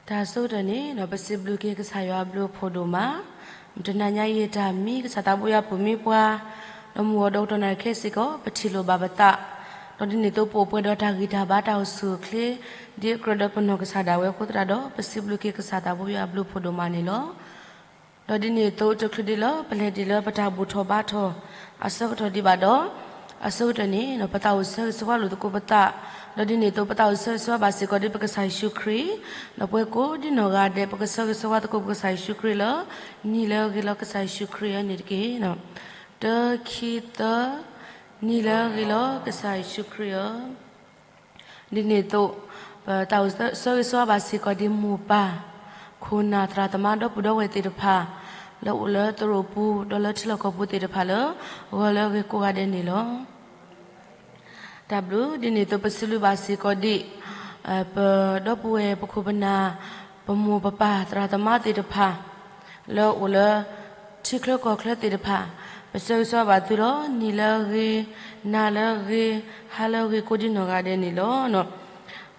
တၢ်ဆိကတၢၢ်န့ၣ်ဒီး ပစံးဘျုးက့ၤကစၢ်ယွၤအဘျုးအဖှိၣ်ဒိၣ်မး, မတနၤညါအံၤတၢ်မံကစၢ်သးဘိယွၤပူၤမံပှၤ, ဒီးမုၢ်ဂီၤဒီးကတီၢ်နၣ်ရံၣ်ခဲအံၤစ့ၢ်ကီး ပထံၣ်လိာ်ဘၣ်ပသး, ဒီးဒ်န့ၣ်အသိးပအိၣ်ပှဲၤဒီးတၢ်ဂံၢ်တၢ်ဘါတၢ်အိၣ်ဆူၣ်အိၣ်ချ့, ဒ်အကြၢးဒီးပနီၢ်ကစၢ်ဒၣ်ဝဲအဃိသတးဒီး ပစံးဘျုးက့ၤကစၢ်သးဘိယွၤအဘျုးအဖှိၣ်ဒိၣ်မးန့ၣ်လီၤ. ဒီးဒ်န့ၣ်အသိးတချုးဒံးလၢပလဲၤဒံးလၢပတၢ်ဘူၣ်ထီၣ်ဘါထီၣ်အဆၢကတီၢ်ဒံးဘၣ်ဒီး, အဆိကတၢၢ်န့ၣ်ဒီး ပသးအိၣ်ဆၢဂ့ၤဆၢဝါလိာ်သကိးပသး, ဒီးဒ်န့ၣ်အသိးပသးအိၣ်ဆၢဂ့ၤဆၢဝါဘၣ်စ့ၢ်ကီးဒ်ပကစၢ်ယ့ၣ်ၡူးခရံာ်, ဒီးပဝဲကိးဒံနီၢ်ဂၤဒဲး ပကဆၢဂ့ၤဆၢဝါသကိးပကစၢ်ယ့ၣ်ၡူးခရံာ်လၢ နံၤလၢအဂ့ၤလီၤကစၢ်ယ့ၣ်ၡူးခရံာ်ဧၢန့ၣ်တက့ၢ်. တၢ ခံ သၢ, နံၤလၢအဂ့ၤလီၤကစၢ်ယ့ၣ်ၡူးခရံာ်ဧၢ. ဒ်န့ၣ်အသိး ပသးအိၣ်ဆၢဂ့ၤဆၢဝါဘၣ်စ့ၢ်ကီးဒ်မိၢ်ပၢ်, ခိၣ်နၢ်သရၣ်သမါဒီပုၢ်ဒီဝဲၢ်သ့ၣ်တဖၣ်, လၢအိၣ်လၢသရိာ်ပူၤ ဒီးလၢထံလီၢ်ကီၢ်ပူၤသ့ၣ်တဖၣ်လၢ ဂီၤလၢအဂ့ၤကိးဂၤဒဲးန့ၣ်လီၤ. တၢ်ဘျုး ဒ်န့ၣ်အသိးပစံးဘျုးဘၣ်စ့ၢ်ကီးဒ် ပဒီပုၢ်ဝဲၢ်ပခိၣ်ပနၢ်, ပမိၢ်ပပၢ်သရၣ်သမါသ့ၣ်တဖၣ် လၢအိၣ်လၢ ထံချၢကီၢ်ချၢသ့ၣ်တဖၣ်, ပဆၢဂ့ၤဆၢဝါဘၣ်သုလီၤ. နံၤလၢအဂ့ၤ, နၤလၢအဂ့ၤ, ဟါလၢအဂ့ၤကိးဒံနီၢ်ဂၤဒဲးန့ၣ်လီၤ.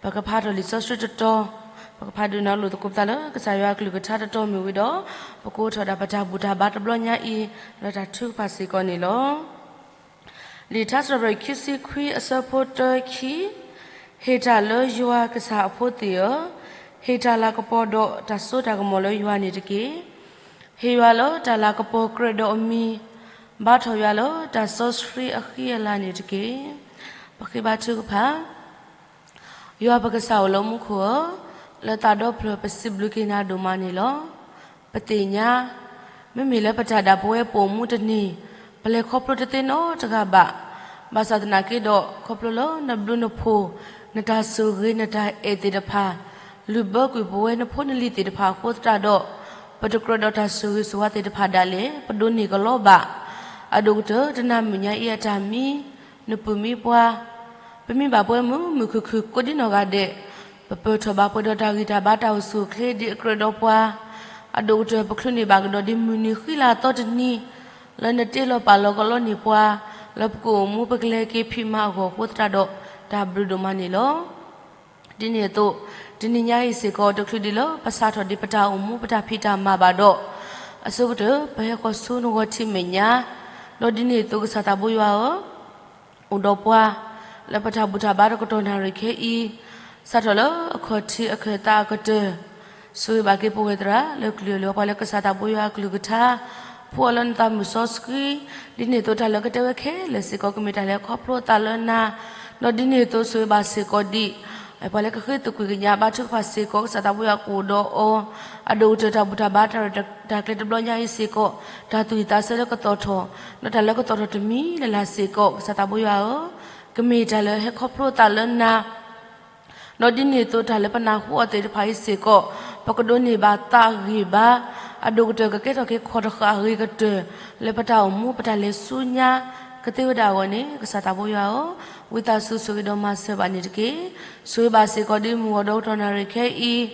ပကဖးထီၣ်လံာ်စီဆှံတတီၤ, ပကဖးဒုးနၢ်လိာ်သကိးပသးလၢကစၢ်ယွၤအကလုၢ်ကထါတတီၤမ့ၢ်ဝံၤဒီး, ပကအိးထီၣ်ဒၣ်ပတၢ်ဘူၣ်တၢ်ဘါတဘျီညါအံၤ လၢတၢ်ထုကဖၣ်စ့ၢ်ကီးန့ၣ်လီၤ. လံာ်ထါစံးထီၣ်ပတြၢၤခံဆံခွံအဆၢဖိတၢခံ, ဟ့ၣ်တၢ်လၢယွၤကစၢ်အဖိသ့ၣ်ဧၢ, ဟ့ၣ်တၢ်လၤကပီၤဒီးတၢ်စိတၢ်ကမီၤလၢယွၤန့ၣ်တက့ၢ်. ဟ့ၣ်ယွၤလၢတၢ်လၤကပီၤကြၢးဒီးအမံၤ, ဘါထီၣ်ယွၤလၢတၢ်စီဆှံအဃံအလၤန့ၣ်တက့ၢ်. ပဃ့ဘါထုကဖၣ်. ယွၤပကစၢ်အိၣ်လၢမူခိၣ်ဧၢ, လၢသးဒီဖျၢၣ်ပစံးဘျုးက့ၤနၤဒိၣ်မးန့ၣ်လီၤ. ပသ့ၣ်ညါ မ့မ့ၢ်လၢပတၢ်ဒၣ်ပဝဲပအိၣ်မူတန့ၢ်, ပလဲၤခီဖျိတသ့နီတဂၤဘၣ်. ဘၣ်ဆၣ်သနာ်က့ဒီး ခီဖျိလၢနဘျုးနဖှိၣ်, နတၢ်ဆိၣ်ဂ့ၤနတၢ်အဲၣ်သ့ၣ်တဖၣ်, လုၢ်ဘၢကွံာ်ပဝဲနဖိနလံၤသ့ၣ်တဖၣ်အဃိသတးဒီး, ပတကြၢးဒီးတၢ်ဆိၣ်ဂ့ၤဆိၣ်ဝါသ့ၣ်တဖၣ်ဒၣ်လဲာ် ပဒိးန့ၢ်ကလီဘၣ်. အဒိၣ်ကတၢၢ်တနၤမုၢ်ညါအံၤအတၢ်မံ နပုၢ်မံပှၢ်, ပမ့ၢ်ဘၣ်ပှၤမုာ်မုာ်ခုၣ်ခုၣ်ကိးဒံနီၢ်ဂၤဒဲး, ပပၢၢ်ထီၣ်ဘၣ်ပှဲၤဒီးတၢ်ဂံၢ်တၢ်ဘါတၢ်အိၣ်ဆူၣ်အိၣ်ချ့ဒ်အကြၢးဒီးပှၤ, အဒိၣ်ကတၢၢ်ပချုးန့ၢ်ဘၣ်ကဒီးဒ်မုၢ်နံၤဃံလၤသီတနံၤ, လၢနတ့လီၤပာ်လီၤကလီန့ၢ်ပှၤ, လၢပကအိၣ်မူပကလဲၤက့ၤဖံးမၤအဂီၢ်အဃိသတးဒီး, တၢ်ဘျုးဒိၣ်မးန့ၣ်လီၤ. ဒ်န့ၣ်အသိး, တနံၤညါအံၤစ့ၢ်ကီး တချုးဒံးလၢပစးထီၣ်ဒံးပတၢ်အိၣ်မူပတၢ်ဖံးတၢ်မၤဘၣ်ဒီး, အဆိကတၢၢ် ပဟဲဃီၤဆူနဂီၢ်ထံးမဲာ်ညါ, ဒီးဒ်န့ၣ်အသိးကစၢ်သးဘိယွၤဧၢ, အိၣ်ဒီးပှၤ, လၢပတၢ်ဘူၣ်တၢ်ဘါတကတီၢ်နၣ်ရံၣ်ခဲအံၤ, စးထီၣ်လၢအခီၣ်ထံးအခၢၣ်သးအကတၢၢ်, ဆိၣ်ဂ့ၤဘၣ်က့ၤပဝဲသရၣ်လၢကလုာ်အလီၢ် ပှၤလၢကစၢ်သးဘိယွၤအကလုၢ်ကထါ, ဖှူအီၤလၢနသးမုၢ်စီဆှံ, ဒ်န့ၣ်အသိးတၢ်လၢကတဲဝဲခဲလၢာ်စ့ၢ်ကီး ကမ့ၢ်တၢ်လၢခီဖျိအသးလၢနၤ, ဒီးဒ်န့ၣ်အသိးဆိၣ်ဂ့ၤဘၣ်စ့ၢ်ကီးဒ် ပှၤလၢကဃ့သကွံာ်ကညးဘါထုကဖၣ်စ့ၢ်ကီး ကစၢ်သးဘိယွၤကအိၣ်ဒီးအီၤ, အဒိၣ်ကတၢၢ်တၢ်ဘူၣ်တၢ်ဘါတၢ်ရဲၣ်တၢ်ကျဲၤတဘျီညါအံၤစ့ၢ်ကီး, တၢ်သူၣ်ဝံၣ်သးဆၢလၢကသီၣ်ထီၣ်, ဒီးတၢ်လၢကသီၣ်ထီၣ်တမံၤလၢ်လၢ်စ့ၢ်ကီး ကစၢ်သးဘိယွၤဧၢ, ကမ့ၢ်တၢ်လၢဟဲခီဖျိအသးလၢနၤ ဒီးဒ်န့ၣ်အသိးတၢ်လၢပနၢ်ဟူအီၤသ့ၣ်တဖၣ်အံၤစ့ၢ်ကီး, ပကဒိးန့ၢ်ဘၣ်သးဂံၢ်ဘါ, အဒိၣ်ကတၢၢ်ကကဲထီၣ်က့ၤခီၣ်တဃာ်အဂ့ၤကတၢၢ်, လၢပတၢ်အိၣ်မူပတၢ်လဲၤဆူညါ, ကသ့ဝဲဒၣ်အဂီၢ်န့ၣ် ကစၢ်သးဘိယွၤဧၢ, ဝံသးစူၤဆိၣ်ဂ့ၤဒီးမၤစၢၤဘၣ်န့ၣ်တက့ၢ်. ဆိၣ်ဂ့ၤဘၣ်စ့ၢ်ကီးဒ်မုၢ်ဂီၤဒီကတီၢ်နၣ်ရံၣ်ခဲအံၤ,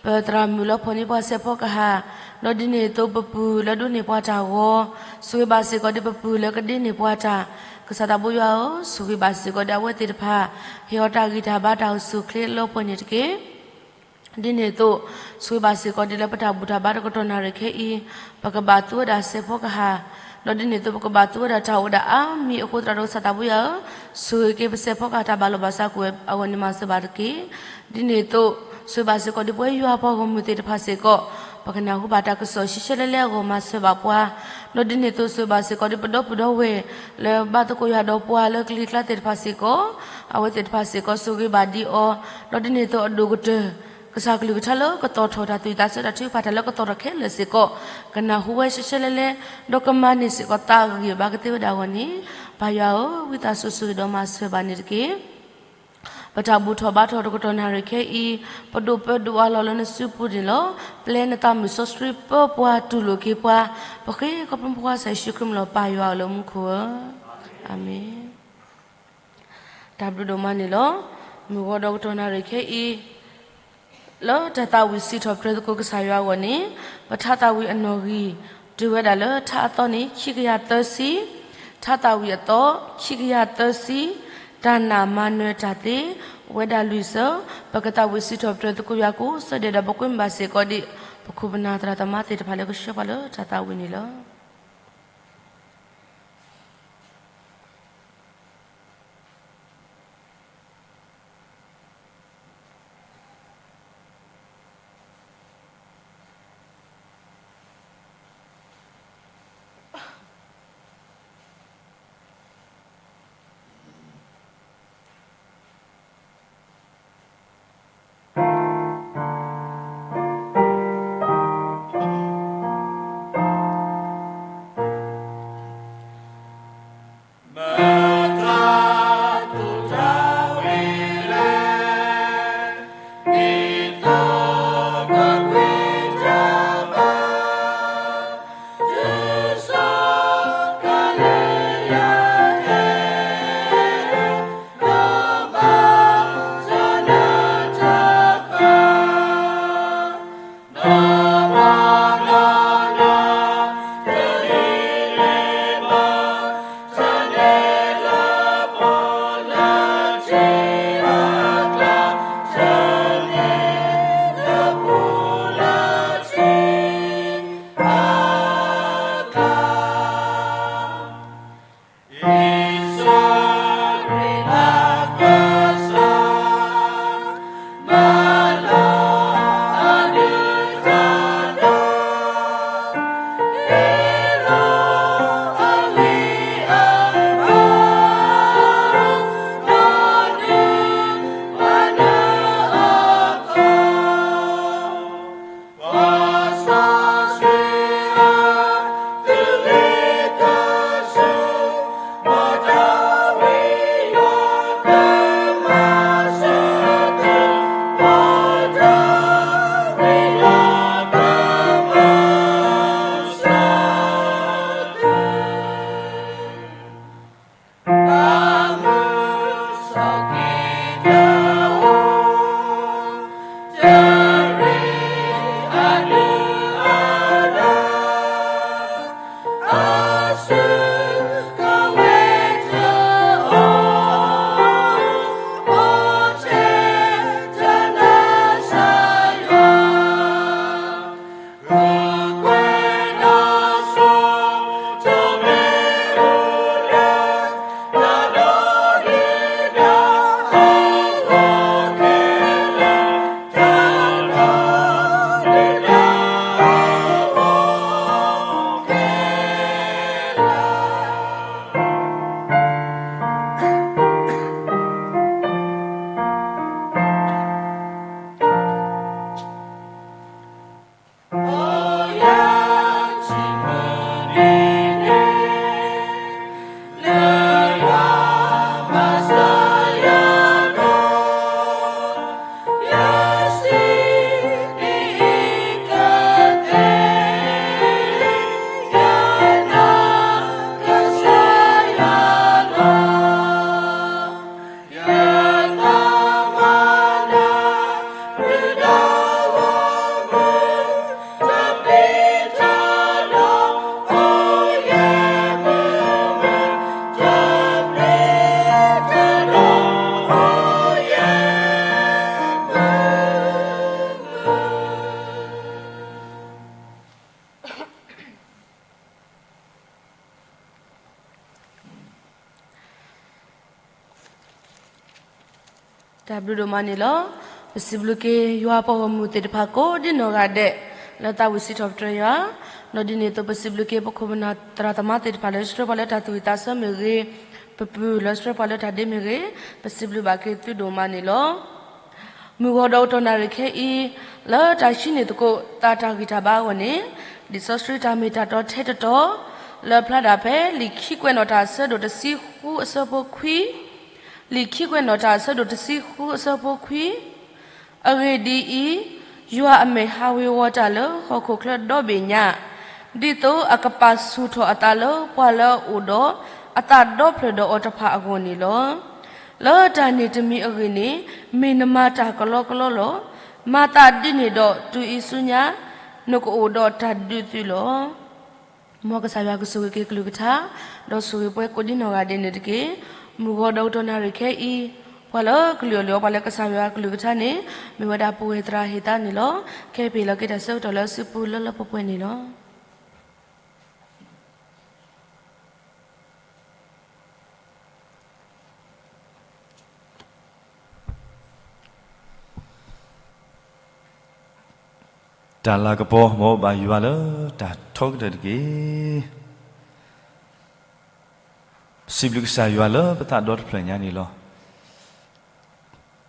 ပသရၣ်မုၣ်လၢဖီၣ်န့ၢ်ပှၤစဲးဖီကဟၣ်, ဒီးဒ်န့ၣ်အသိးပပုၢ်လၢဒိးန့ၢ်ပှၤတၢ်ဂီၤ, ဆိၣ်ဂ့ၤဘၣ်စ့ၢ်ကီးဒ်ပပုၢ်လၢကဒ့န့ၢ်ပှၤတၢ်, ကစၢ်သးဘိယွၤဧၢ, ဆိၣ်ဂ့ၤဘၣ်စ့ၢ်ကီးဒ်အဝဲသ့ၣ်တဖၣ်, ဟ့ၣ်အီၤတၢ်ဂံၢ်တၢ်ဘါတၢ်အိၣ်ဆူၣ်အိၣ်ချ့လၢပှဲၤန့ၣ်တက့ၢ်. ဒ်န့ၣ်အသိး, ဆိၣ်ဂ့ၤဘၣ်စ့ၢ်ကီးဒ်လၢပတၢ်ဘူၣ်တၢ်ဘါတကတီၢ်နၣ်ရံၣ်ခဲအံၤ, ပကဘၣ်သူဝဲဒၣ်စဲးဖီကဟၣ်, ဒီးဒ်န့ၣ်အသိးပကဘၣ်သူဝဲဒၣ်တၢ်အိၣ်ဝဲဒၣ်အါမံၤအဃိသတးဒီးကစၢ်သးဘိယွၤဧၢ, ဆိၣ်ဂ့ၤက့ၤပစဲးဖီကဟၣ်တၢ်ဘၣ်လီၢ်ဘၣ်စးကွံာ်အဂီၢ်န့ၣ်မၤစၢၤဘၣ်တက့ၢ်. ဒ်န့ၣ်အသိး, ဆိၣ်ဂ့ၤဘၣ်စ့ၢ်ကီးဒ်ပဝဲယွၤပှၤဂီၢ်မုၢ်သ့ၣ်တဖၣ်စ့ၢ်ကီး, ပကနၢ်ဟူဘၣ်တၢ်ကစီၣ်ရှဲရှဲလဲၣ်လဲၣ်အဂီၢ်မၤစၢၤဘၣ်ပှၤ, ဒီးဒ်န့ၣ်အသိးဆိၣ်ဂ့ၤဘၣ်စ့ၢ်ကီးဒ်ပဒီပုၢ်ဒီဝဲၢ်, လၢဘၣ်သကိးယွၤဒီးပှၤလၢကလံၤကျါသ့ၣ်တဖၣ်စ့ၢ်ကီး, အဝဲသ့ၣ်တဖၣ်စ့ၢ်ကီးဆိၣ်ဂ့ၤဘၣ်ဒံးအီၤ, ဒီးဒ်န့ၣ်အသိးအဒိၣ်ကတၢၢ် ကစၢ်ကလုၢ်ကထါလၢကသီၣ်ထီၣ်တၢ်သူၣ်ဝံၣ်သးဆၢတၢ်ထုကဖၣ်တၢ်လၢကသီၣ်ထီၣ်ခဲလၢာ်စ့ၢ်ကီး, ကနၢ်ဟူဝဲရှဲရှဲလဲၣ်လဲၣ်, ဒီးကမၤန့ၢ်စ့ၢ်ကီးသးဂံၢ်ဘါကသ့ဝဲဒၣ်အဂီၢ်န့ၣ်, ပၢ်ယွၤဧၢ, ဝံသးစူၤဆိၣ်ဂ့ၤဒီးမၤစၢၤဘၣ်န့ၣ်တက့ၢ်. ပတၢ်ဘူၣ်ထီၣ်ဘါထီၣ်တကတီၢ်နၣ်ရံၣ်ခဲအံၤ, ပဒိၣ်ပၢဒိၣ်အလီၢ်လၢနစုပူၤန့ၣ်လီၤ. ပျဲနသးမုၢ်စီဆှံပၢပှၤတူၢ်လိာ်က့ၤပှၤ, ပဃ့ခီဖျိပကစၢ်ယ့ၣ်ၡူးခရံာ်မံၤလီၤ ပၢ်ယွၤဧၢလၢမူခိၣ်ဧၢ, အၤမ့ၣ်. တၢ်ဘျုးဒိၣ်မးန့ၣ်လီၤ. မုၢ်ဂီၤဒီးကတီၢ်နၣ်ရံၣ်ခဲအံၤ, လၢတၢ်သးဝံၣ်စံးထီၣ်ပတြၢၤသကိးကစၢ်ယွၤအဂီၢ်န့ၣ်, ပထါသးဝံၣ်အနီၣ်ဂံၢ်, တုၤဝဲဒၣ်လၢထါအသီန့ၣ် ခံကယၤသၢဆံ, ထါသးဝံၣ်အသီ, ခံကယၤသၢဆံ, တၢ်နာ်မၤနၢၤတၢ်သ့, ဝဲဒၣ်လွံၢ်စၢၤ, ပကသးဝံၣ်စံးထီၣ်ပတြၢၤသကိးယွၤကိးစၢ်ဒဲးဒီး ပကွဲမုာ်ဘၣ်စ့ၢ်ကီးဒံး ပခိၣ်ပနၢ်သရၣ်သမါသ့ၣ်တဖၣ်လၢကဆှၢပှၤလၢတၢ်သးဝံၣ်န့ၣ်လီၤ. တၢ်ဘျုးဒိၣ်မးန့ၣ်လီၤ. ပစံးဘျုးက့ၤယွၤပှၤဂီၢ်မုၢ်သ့ၣ်တဖၣ်ကိးဒ်နီၢ်ဂၤဒဲး လၢသးဝံၣ်စံးထီၣ်ပတြၢၤယွၤ, ဒီးဒ်န့ၣ်အသိး ပစံးဘျုးက့ၤပခိၣ်ပနၢ်သရၣ်သမါသ့ၣ်တဖၣ်လၢ ဆှၢပှၤလၢတၢ်သူၣ်ဝံၣ်သးဆၢမ့ၢ်ဂ့ၤ, ပပုၢ်လၢဆှၢပှၤလၢတၢ်ဒ့မ့ၢ်ဂ့ၤ, ပစံးဘျုးဘၣ်က့ၤသုဒိၣ်မးန့ၣ်လီၤ. မုၢ်ဂီၤဒီးကတီၢ်နၣ်ရံၣ်ခဲအံၤ, လၢတၢ်ဟံးန့ၢ်သကိးသးတၢ်ဂံၢ်တၢ်ဘါအဂီၢ်န့ၣ်, လံာ်စီဆှံတၢ်မ့ၢ်တၢ်တီထဲတတီၤ, လၢဖျါဒၣ်ဖဲလံာ်ခံကွဲးနီၣ်တၢ်အဆၢဒိၣ်တဆံဃုအဆၢဖိခွံ, လံာ်ခံကွဲးနီၣ်တၢ်အဆၢဒိၣ်တဆံဃုအဆၢဖိခွံ, အဂ့ၢ်ဒ်အံၤ, ယွၤအမဲာ်ဟးဝ့ၤဝီၤတၢ်လၢဟီၣ်ခိၣ်ချၢဒီဘ့ၣ်ညါ, ဒ်သိးအကပာ်ဆူၣ်ထီၣ်အသးလၢပှၤလၢအအိၣ်ဒီးအသးဒီဖျၢၣ်ဒီးအီၤတဖၣ်အဂီၢ်န့ၣ်လီၤ. လၢတၢ်န့ၣ်တမံၤအဂ့ၢ်န့ၣ်, မ့ၢ်နမၤတၢ်ကလီကလီလီၤ. မၤသးဒ်န့ၣ်ဒီးတုၤအံၤဆူညါ, နကအိၣ်ဒီးတၢ်ဒုးသုလီၤ. မ်ကစၢ်ယွၤကဆိၣ်ဂ့ၤက့ၤကလုၢ်ကထါ, ဒီးဆိၣ်ဂ့ၤပှၤကိးဒ်နီၢ်ဂၤဒဲးန့ၣ်တက့ၢ်. မုၢ်ဂီၤဒီးကတီၢ်နၣ်ရံၣ်ခဲအံၤ, ပှၤလၢကလုာ်အီၣ်လုၢ်အီပှၤလၢကစၢ်ယွၤအကလုၢ်ကထါန့ၣ် မ့ၢ်ဝဲဒၣ်ပဝဲသရၣ်ဟ့ၣ်သါန့ၣ်လီၤ. ခဲအံၤပဟ့ၣ်လီၤက့ၤတၢ်ဆၢကတီၢ်လၢစုပူၤလၢလၢပှဲၤပှဲၤန့ၣ်လီၤ. တၢ်လၤကပီၤ မ်ဘၣ်ယွၤလၢတၢ်ထီကတၢၢ်တက့ၢ်. စံးဘျုးကစၢ်ယွၤလၢပသးဒီတဖျၢၣ်ညါန့ၣ်လီၤ.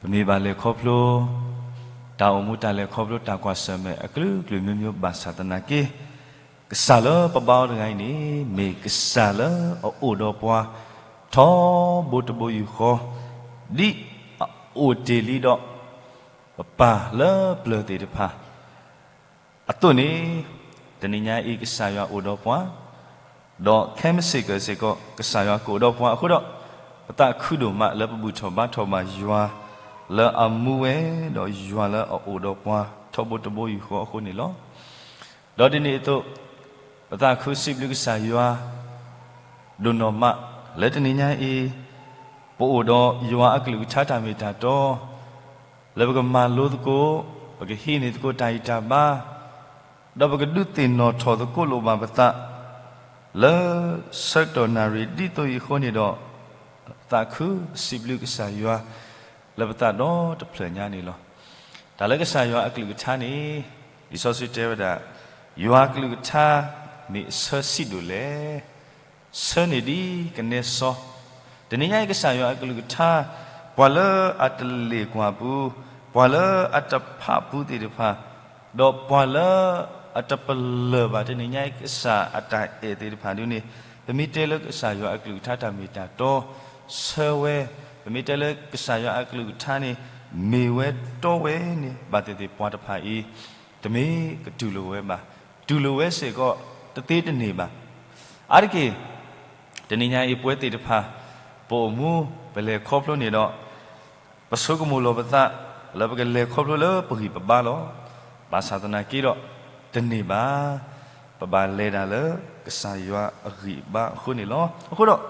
ပမ့ၢ်ဘၣ်လဲၤခီဖျိ တၢ်အိၣ်မူတၢ်လဲၤခီဖျိတၢ်ကွၢ်ဆၢၣ်မဲာ်အကလုာ်ကလုာ်မျိုးမျိုးဘၣ်ဆၣ်သနာ်က့ ကစၢ်လၢပဘါအီၤတဂၤအံၤန့ၣ် မ့ၢ်ကစၢ်လၢအအိၣ်ဒီးပှၤ ထီဘိတဘိယူၢ်ဃီ ဒ်အအိၣ်တ့ၢ်လံဒီး ပပၢ်လၢပျၢၤသ့ၣ်တဖၣ် အသိးန့ၣ် တနံၤညါအံၤကစၢ်ယွၤအိၣ်ဒီးပှၤ, ဒီးခဲမုၢ်ဆ့ၣ်ကၢၢ်စ့ၢ်ကီး ကစၢ်ယွၤကအိၣ်ဒီးပှၤအဃိဒီး, ပသးခုဒိၣ်မးလၢပဘူၣ်ထီၣ်ဘါထီၣ်ဘၣ်ယွၤလၢအမူဝဲ, ဒီးယွၤလၢအအိၣ်ဒီးပှၤထီဘိတဘိယူၢ်ဃီအဃိန့ၣ်လီၤ. ဒီးဒ်န့ၣ်အသိး, ပသးခုစံးဘျုးကစၢ်ယွၤ ဒိၣ်နီၢ်မး လၢတနံၤညါအံၤ, ပအိၣ်ဒီးယွၤအကလုၢ်ကထါတၢ်မ့ၢ်တၢ်တီ လၢပကမၤလိသကိး, ပကဟံးန့ၢ်သကိးတၢ်ဂံၢ်တၢ်ဘါ, ဒီးပကဒုးသ့ၣ်နီၣ်ထီၣ်သကိးလိာ်ဘၣ်ပသး, လၢဆၢကတီၢ်နၣ်ရံၣ်ဒ်သိးအံၤအဃိန့ၣ်ဒီး, သးခုစံးဘျုးကစၢ်ယွၤ လၢပသးဒီတဖျၢၣ်ညါန့ၣ်လီၤ. တၢ်လၢကစၢ်ယွၤအကလုၢ်ကထါန့ၣ်, လံာ်စီဆှံတဲဝဲဒၣ်, ယွၤအကလုၢ်ကထါမ့ၢ်အဆၢဆံးဒိၣ်လဲၣ်. ဆၢန့ၢ်ဒ်ကနဲစီ, တနံၤညါအံၤကစၢ်ယွၤအကလုၢ်ကထါ, ပှၤလၢအတလ့ၣ်ကွၢ်ပူၤ, ပှၤလၢအတဖးပူၤသ့ၣ်တဖၣ်, ဒီးပှၤလၢအတပလၢၢ်ဘၣ်တနံၤညါအံၤကစၢ်အတၢ်အဲၣ်သ့ၣ်တဖၣ်ဒ်န့ၣ်, ပမ့ၢ်တဲလၢကစၢ်ယွၤအကလုၢ်ကထါတၢ်မ့ၢ်တၢ်တီ, ဆၢဝဲ, ပမ့ၢ်တဲလၢကစၢ်ယွၤအကလုၢ်ကထါန့ၣ်, မ့ၢ်ဝဲတီဝဲန့ၣ် ဘၣ်သ့ၣ်သ့ၣ်ပှၤတဖၣ်အံၤ, တမ့ၢ်ကတူၢ်လိာ်ဝဲဘၣ်. တူၢ်လိာ်ဝဲစ့ၢ်ကီး, တသ့တန့ၢ်ဘၣ်. အါတက့ၢ်, တနံၤညါအံၤပဝဲသ့ၣ်တဖၣ်, ပအိၣ်မူ, ပလဲၤခီဖျိန့ၣ်ဒီး, ပဆိကမိၣ်လီၤပသး, လၢပကလဲၤခီဖျိလၢပဂံၢ်ပဘါလီၤ. ဘၣ်ဆၣ်သနာ်က့ဒီး, တန့ၢ်ဘၣ်. ပဘၣ်လဲၤတၢ်လၢကစၢ်ယွၤအဂံၢ်အဘါအဃိန့ၣ်လီၤ. အဃိဒီး,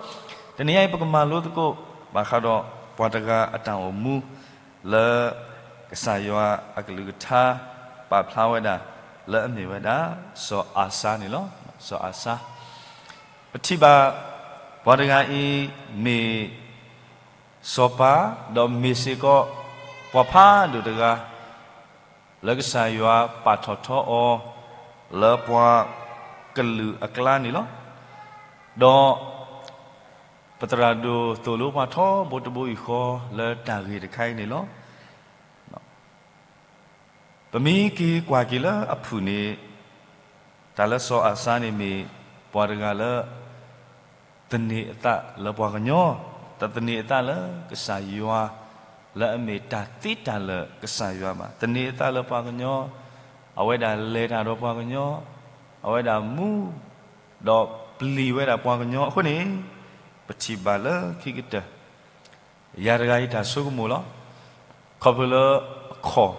တနံၤညါအံၤပကမၤလိသကိး, ဘၣ်ဃးဒီးပှၤတဂၤအတၢ်အိၣ်မူ, လၢကစၢ်ယွၤအကလုၢ်ကထါ ပာ်ဖျါဝဲဒၣ်, လၢအမ့ၢ်ဝဲဒၣ်, စီၤအၤစါန့ၣ်လီၤ. စီၤအၤစါ, ပထံၣ်ဘၣ်, ပှၤတဂၤအံၤမ့ၢ်စီၤပၤ, ဒီးမ့ၢ်စ့ၢ်ကီးပှၤဖးဒိၣ်တဂၤ, လၢကစၢ်ယွၤပာ်ထီၣ်ထီအီၤ, လၢပှၤကလုာ်အကျါန့ၣ်လီၤ. ဒီးပသရၣ်ဒိၣ်သိၣ်လိပှၤထီဘိတဘိယူၢ်ဃီ လၢတၢ်ဂ့ၢ်တခါအံၤန့ၣ်လီၤ. ပမ့ၢ်က့ၤကွၢ်က့ၤလၢအဖုၣ်န့ၣ်, တၢ်လၢစီၤအၤစါန့ၣ်မ့ၢ်ပှၤတဂၤလၢ သန့ၤအသးလၢပှၤကညီ, တသန့ၤအသးလၢကစၢ်ယွၤ, လၢအမ့ၢ်တၢ်သ့တၢ်လၢာ်ကစၢ်ယွၤဘၣ်. သန့ၤအသးလၢပှၤကညီ, အဝဲဒၣ်လဲၤတၢ်ဒီးပှၤကညီ, အဝဲဒၣ်မူ, ဒီးပျံၤဝဲဒၣ်ပှၤကညီအဃိန့ၣ်, ပထံၣ်ဘၣ်လၢခံကတၢၢ် ယၤတဂၤအံၤတၢ်ဆိကမိၣ်လီၤ. ခီဖျိလၢအခီၣ်